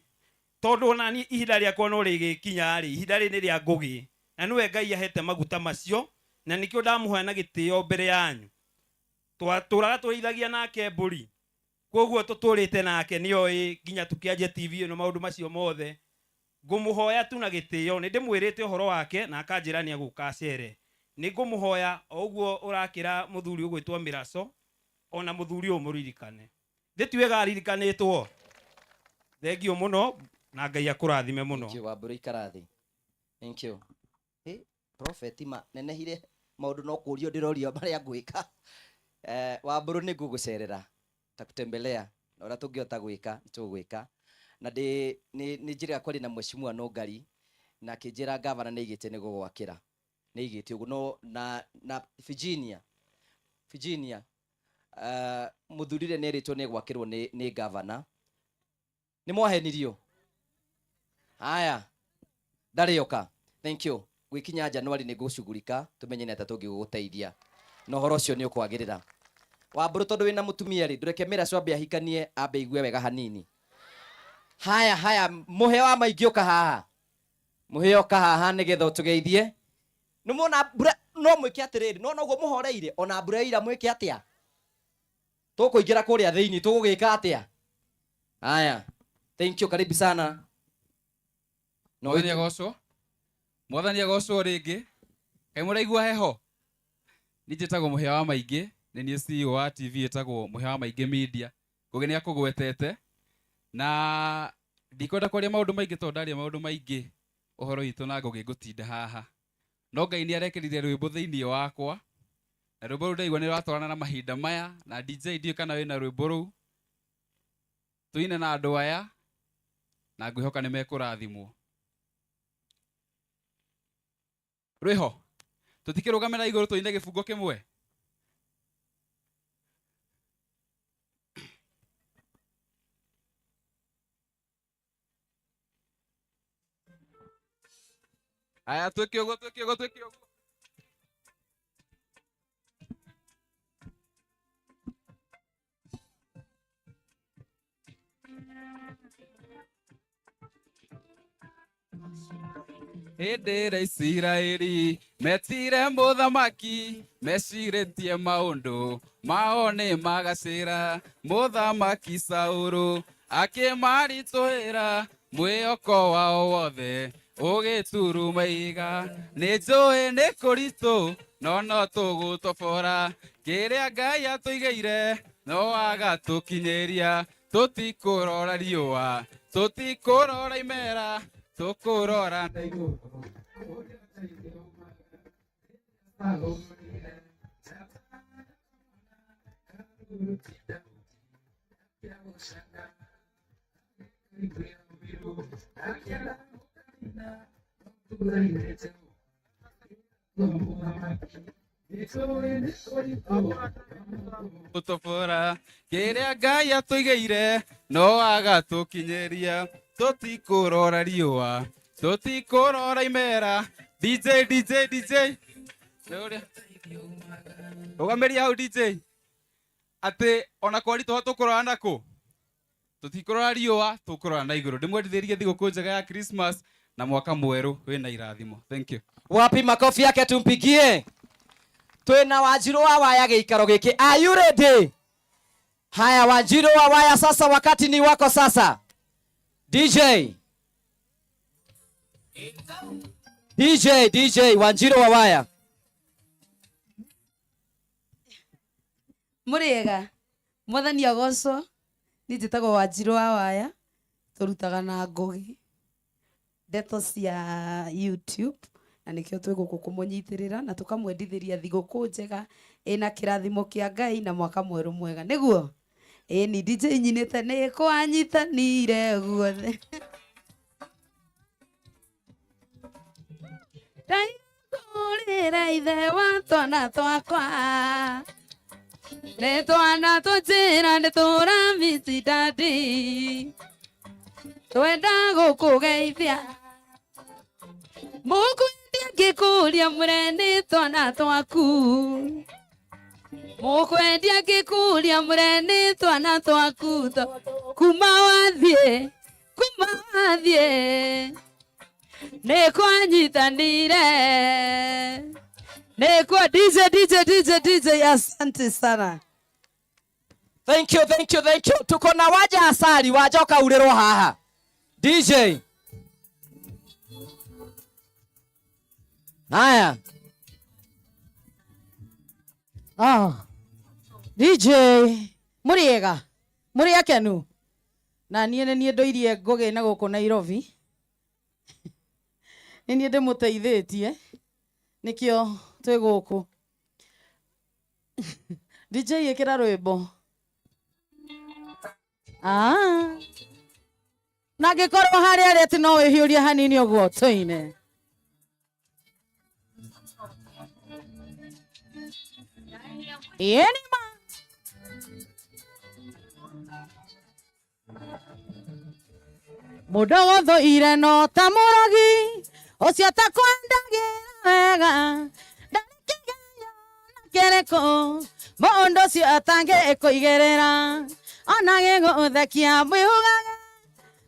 tondũ ona niĩ ihinda rĩakwa no rĩgĩkinya rĩ, ihinda rĩrĩ nĩ rĩa Ngũgĩ na nĩwe Ngai ahete maguta macio na nĩkĩo ndamũhoya na gĩtĩo mbere yanyu. Twatũraga tũrĩithagia nake mbũri, koguo tũtũrĩte nake nĩoĩ nginya tũkĩanjia TV ĩno maũndũ macio mothe. Ngũmũhoya tu na gĩtĩo, nĩ ndĩmwĩrĩte ũhoro wake na akanjĩra nĩ egũka acere. Nĩ ngũmũhoya o ũguo ũrakĩra mũthuri ũgwĩtwo Mĩraco, ona mũthuri ũyũ mũririkane. Thĩ ti wega aririkanĩtwo. Thengiũ mũno na Ngai akũrathime mũno. Thank you, Wambũrũ ikara thĩ. Thank you. Hey, prophet ma nenehire maũndũ no kũrio ndĩrorio marĩa ngwĩka. Wambũrũ nĩ ngũgũcerera takutembelea na ũrĩa tũngĩhota gwĩka nĩ tũgwĩka. Na ndĩ nĩ njĩraga kwaria na mheshimiwa Nũngari na akĩnjĩra gavana nĩ aigĩte nĩ gũgwakĩra. Nĩ aigĩte ũguo no na Virginia. Virginia, mũthuri ũrĩa nĩ erĩtwo nĩ egwakĩrwo nĩ gavana. Nĩ mwahenirio? Haya. Ndarĩ oka. Thank you. Gwikinya January nĩ ngũcugurika tumenye nĩ atĩa tũngĩgũteithia. Na ũhoro ũcio nĩ ũkwagĩrĩra. Wambũrũ tondũ wĩna mũtumia rĩ, ndũreke Mĩraco ambe ahikanie ambe aigue wega hanini. Haya, haya, mũhĩa wa maingĩ ũka haha. Mũhĩa ũka haha nĩgetha ũtũgeithie. Nĩ muona mbura no mwĩke atĩrĩrĩ, no noguo mũhoreire ona mbura ira mwĩke atĩa? Tũkũingĩra kũrĩa thĩinĩ tũgũgĩka atĩa? Haya. Thank you, karibu sana. No Mwathani agocwo. Mwathani agocwo rĩngĩ. Kaĩ mũraigua heho? Niĩ njĩtagwo Mũhĩa wa Maingĩ, nĩ niĩ CEO wa TV ĩtagwo Mũhĩa wa Maingĩ Media. Ngũgĩ nĩ akũgwetete. Na ndikwenda kwaria maũndũ maingĩ tondũ ndaria maũndũ maingĩ ũhoro witũ na Ngũgĩ ngũtinda haha. No Ngai nĩ arekĩrire rwĩmbo thĩinĩ wakwa. Na rwĩmbo rũu ndaigua nĩ rũratwarana na mahinda maya, na DJ ndiũĩ kana wĩna rwĩmbo rũu. Tũine na andũ aya na ngwĩhoka nĩ mekũrathimwo. Rwĩho tũtikĩrũgame na igũrũ tũine gĩbungo kĩmwe. Aya twĩke ũguo, twĩke ũguo, twĩke ũguo. Hĩndĩ ĩrĩa Isiraeli metire mũthamaki, mecirĩtie maũndũ mao nĩ magacĩra. Mũthamaki Saũlũ akĩmaritũhĩra, mwĩhoko wao wothe ũgĩturuma ihiga. Nĩ njũĩ nĩ kũritũ, no no tũgũtobora. Kĩrĩa Ngai atũigĩire no agatũkinyĩria. Tũtikũrora riũa, tũtikũrora imera, tũkũrora na igũrũ. Tũtobora kĩrĩa Ngai atũigĩire no agatũkinyĩria. Tũtikũrora riũa, tũtikũrora imera. DJ, DJ, DJ. Rũgamĩria hau DJ. Atĩ ona kwaritũha tũkũrora nakũ? Tũtikũrora riũa, tũkũrora na igũrũ. Ndĩmwendithĩrie thigũkũ njega ya Christmas na mwaka mwerũ wĩna irathimo. Thank you. Wapi makofi yake tumpigie. Twina Wanjiru wa Waya gĩikaro gĩkĩ. Are you ready? Haya, Wanjiru wa Waya, sasa wakati ni wako sasa. DJ. DJ DJ Wanjiru wa Waya. Muriega mwathani agocwo ni njĩtagwo Wanjiru wa Waya, tũrutaga na Ngũgĩ ndeto cia YouTube na nĩkĩo twĩ gũkũ kũmũnyitĩrĩra na tũkamwendithĩria thigũkũ njega ĩna kĩrathimo kĩa Ngai na mwaka mwerũ mwega nĩguo ĩni DJ nyinĩte nĩ kwanyitanire guothe ndaikũrĩra ithe wa twana twakwa nĩ twana tũnjĩra nĩ tũramisi dadi twenda gũkũgeithia mũkwendia ngĩkũria mũre nĩ twana twaku mũkwendia ngĩkũria mũre nĩ twana twaku kuma wathiĩ nĩ kwanyitanire nĩ kwa DJ DJ DJ DJ asante sana. Thank you, thank you, thank you. Tuko na Waja Asali, waja ukaurĩrwo haha. DJ. Haya. DJ mũrĩega mũrĩ akenu na niĩ nĩ niĩ ndoirie Ngũgĩ na gũkũ Nairobi nĩ niĩ ndĩmũteithĩtie nĩkĩo twĩ gũkũ. DJ ĩkĩra rwĩmbo. Na angĩkorwo harĩa arĩ atĩ no wĩhiũrie hanini ũguo tũine. Ĩĩ nĩ ma. Mũndũ gũthũire no ta mũrogi ũcio atakwendagĩra wega ndarĩ kĩgerio na kĩrĩkũ mũndũ ũcio atangĩkũigĩrĩra ona gĩgũthekia mwĩhũgage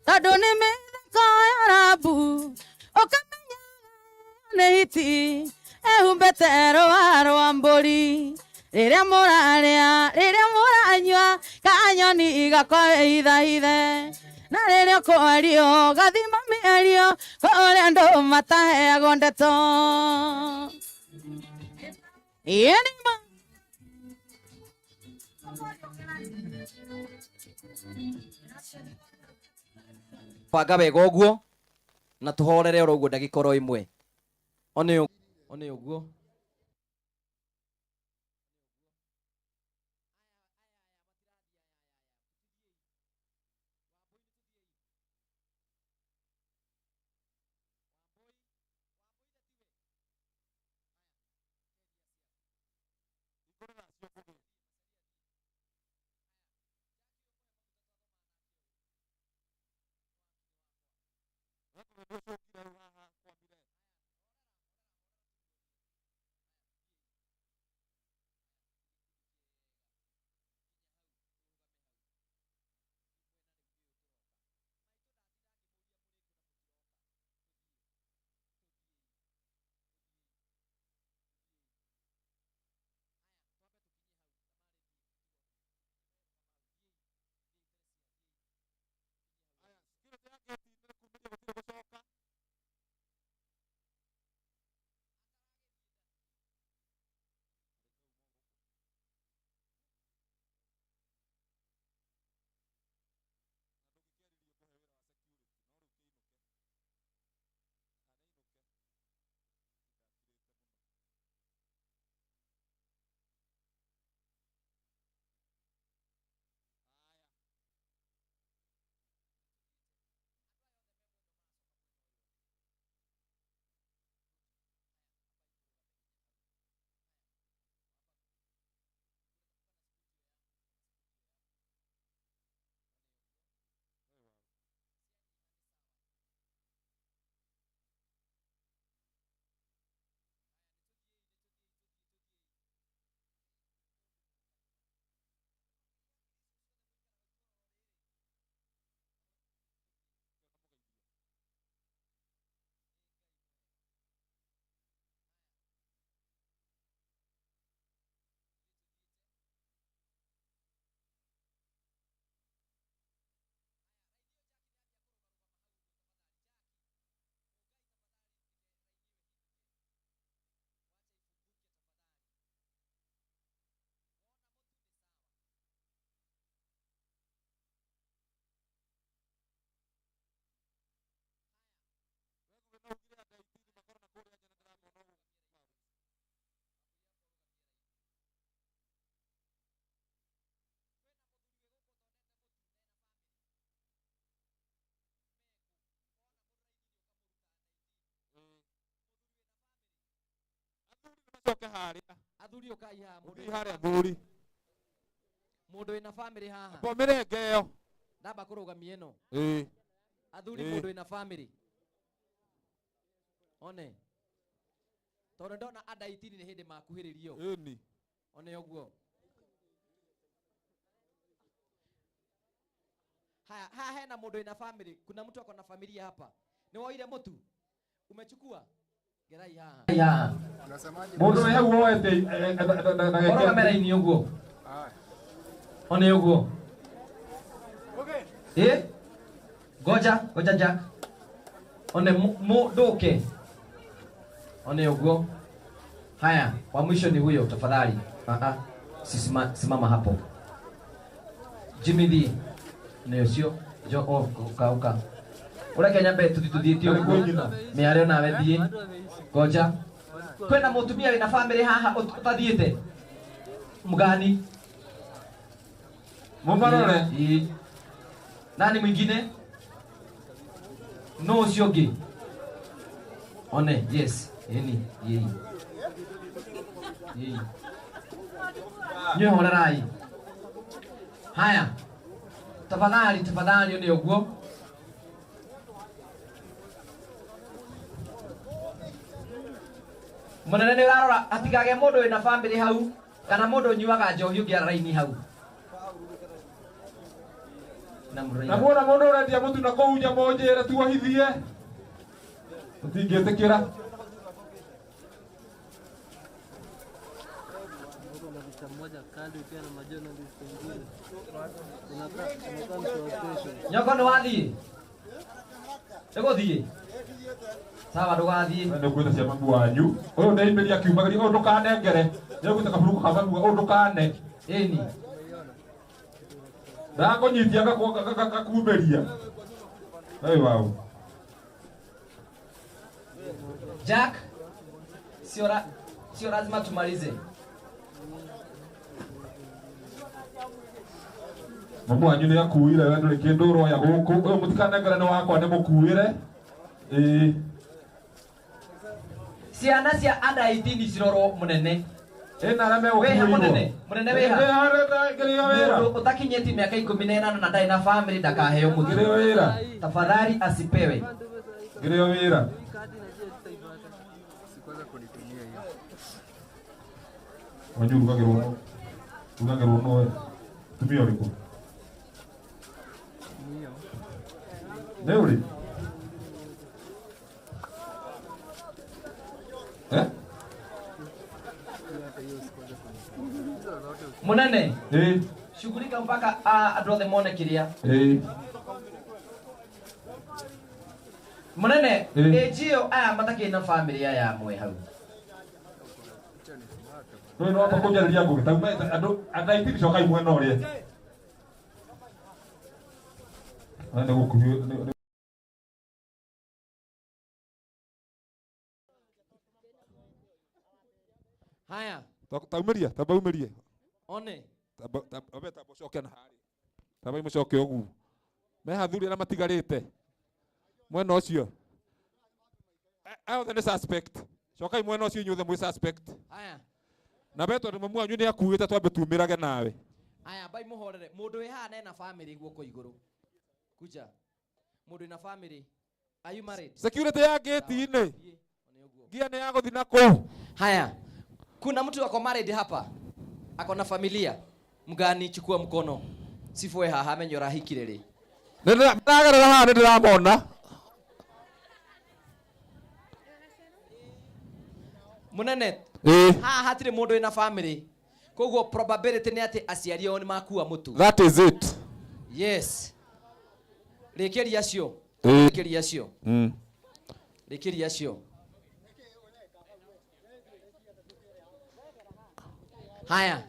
tondũ nĩ mĩtheko ya rambu ũkamenya nĩ hiti ehumbĩte rũa rwa mbũri rĩrĩa mũrarĩa rĩrĩa mũranyua kanyoni igakwĩhithahithe na rĩrĩa ũkwario gathima mĩario kũrĩa andũ mataheagwo ndeto. Ĩĩ nĩ ma. Banga wega ũguo na tũhorere oro ũguo ndagĩka oro ĩmwe. One ũguo. Mũcoke harĩa. Athuri ũkai haha. Mũthiĩ harĩa athuri. Mũndũ wĩna family haha. Bo mĩrenge ĩyo. Ndamba kũrũgamia ĩno. Ĩĩ. Athuri Ĩĩ. mũndũ wĩna family. One. Tondũ ndona under 18 nĩ hĩndĩ makuhĩrĩrio. Ĩni. One ũguo. Haya, haha hena mũndũ wĩna family. Kuna mtu ako na familia hapa. Nĩ woire mũtu? Umechukua? Gerai haha. Mũndũ wĩ hau woete Ũrũgame raini ũguo. One ũguo. Eh? Ngoja, ngoja Jack. One mũndũke. One ũguo. Haya, wa mwisho ni huyo tafadhali. Simama hapo. Jimmy D. Nĩ ũcio. Jo oh, uka uka. Ũreke nyambe tũthiĩte ũguo. Mĩario nawe thiĩ. Ngoja. Kwĩna mũtumia wĩna family haha ũtathiĩte? Mgani? Mũmarore. Ĩĩ. Nani mwingine? No ũcio ũngĩ. One, yes. Ĩni, yei. Yei. Inyuĩ horerai. Haya. Tafadhali, tafadhali nĩ ũguo. Mũnene nĩ ũrarora hatikagĩe mũndũ wĩna family hau kana mũndũ ũnyuaga njohi ũngĩara raini hau. Na muona mũndũ ũrendia mũtu na kũu nja mũnjĩre tuohithie. Tũtingĩtĩkĩra. Nyoko nĩ wathiĩ? Nĩ gũthiĩ? Sawa ndũgathiĩ. Nĩ kwĩta cia mamu wanyu. Ũyũ ndeimĩria akiumagĩria ũyũ ndũkanengere. Nĩ gwĩta kaburuko ka mamu ũyũ ndũkane. Ĩni. Ndakũnyitia gakumĩria. Hey, wow. Jack, sio lazima tumalize. Mamu wanyu nĩ akuire we ndũrĩ kĩndũ ũroya gũkũ. Ũyũ mũtikanengere nĩ wakwa nĩ mũkuĩre. Ĩĩ. Ciana cia under 18 cirorwo mũnene. Ĩna arĩa megũkuĩrwo. Wĩha mũnene, mũnene wĩha. Ngĩrĩo wĩra. Mũndũ ũtakinyĩtie mĩaka 18 na ndarĩ na family ndakaheo mũtu. Ngĩrĩo wĩra. Tafadhali asipewe. Ngĩrĩo wĩra. Wanyu rugagĩrwo no. Rugagĩrwo no we. Tumia ũrĩkũ? Nĩ ũrĩ? Eh? Mũnene. Ĩĩ. Shughulika mpaka andũ othe mone kĩrĩa. Ĩĩ. Mũnene, Ĩĩ. ĩji ĩyo aya matakĩrĩ na family aya amwe hau. Rĩu nĩ wamba kũnjarĩria ngũgĩ ta uma andũ under 18 cokai mwena ũrĩa. Nĩ gũkuhĩ Haya. Taumĩria, tamba umĩrie. One. Tamba tamba mũcoke na harĩa. Tamba mũcoke ũguo. Me athuri arĩa matigarĩte. Mwena ũcio. Aya othe nĩ suspect. Cokai mwena ũcio inyuothe mwĩ suspect. Haya. Na be tondũ mamu wanyu nĩ akuĩte twambe tumĩrage nawe. Haya, mbai mũhorere. Mũndũ wĩ haha na ena family guoko igũrũ. Kuja. Mũndũ wĩna family. Are you married? Security ya gate-inĩ. Ngia nĩ ya gũthiĩ na kũu. Haya. Kuna mtu ako married hapa? Ako na familia? Mgani, chukua mkono. Sifue haha amenye ũrahikire rĩ. Nĩndĩragerera haha nĩndĩramona. Mũnene. Ĩĩ. Haha hatirĩ mũndũ wĩna family. Koguo probability nĩ atĩ aciari ao nĩ makua mũtu. That is it. Yes. Rĩkĩria acio. Ĩĩ. Rĩkĩria acio. Rĩkĩria acio. Haya.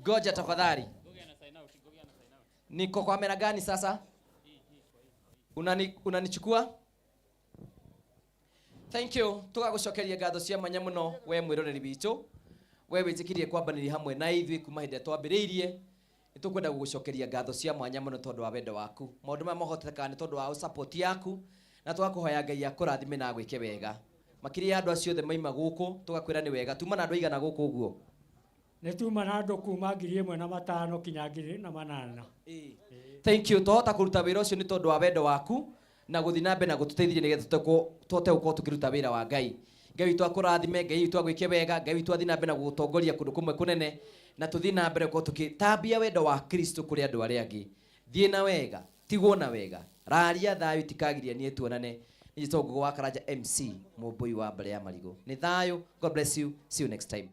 Goja tafadhali. Niko kwa kamera gani sasa? Unanichukua? Thank you. Tugagucokeria ngatho cia mwanya muno we mwiroreri witũ. We wĩtĩkĩrie kwambanĩria hamwe na ithuĩ kuma hĩndĩ ĩrĩa twambĩrĩirie. Nĩ tũkwenda gũgũcokeria ngatho cia mwanya mũno tondũ wa wendo waku. Maũndũ maya mahotekaga nĩ tondũ wa support yaku, na tũgakũhoya Ngai akũrathime na agwĩke wega. Makĩria ya andũ acio othe maima gũkũ, tũgakwĩra nĩ wega. Tuma na andũ aigana gũkũ ũguo? Nĩ tuma na andũ kuma 1500 kinya 1800. Thank you. Twahota kũruta wĩra ũcio nĩ tondũ wa wendo waku na gũthiĩ na mbere na gũtũteithia nĩgetha tũhote gũkorwo tũkĩruta wĩra wa Ngai. Ngai witũ akũrathime, Ngai witũ agwĩke wega, Ngai witũ athiĩ na mbere na gũgũtongoria kũndũ kũmwe kũnene, na tũthiĩ na mbere gũkorwo tũkĩtambia wendo wa Kristo kũrĩ andũ arĩa angĩ. Thiĩ na wega, tigwo na wega, raria thayũ itikagiria niĩ tuonane. Niĩ njĩtagwo Ngũgĩ wa Karanja MC, mũmbũi wa mbere ya marigũ. Nĩ thayũ. God bless you. See you next time.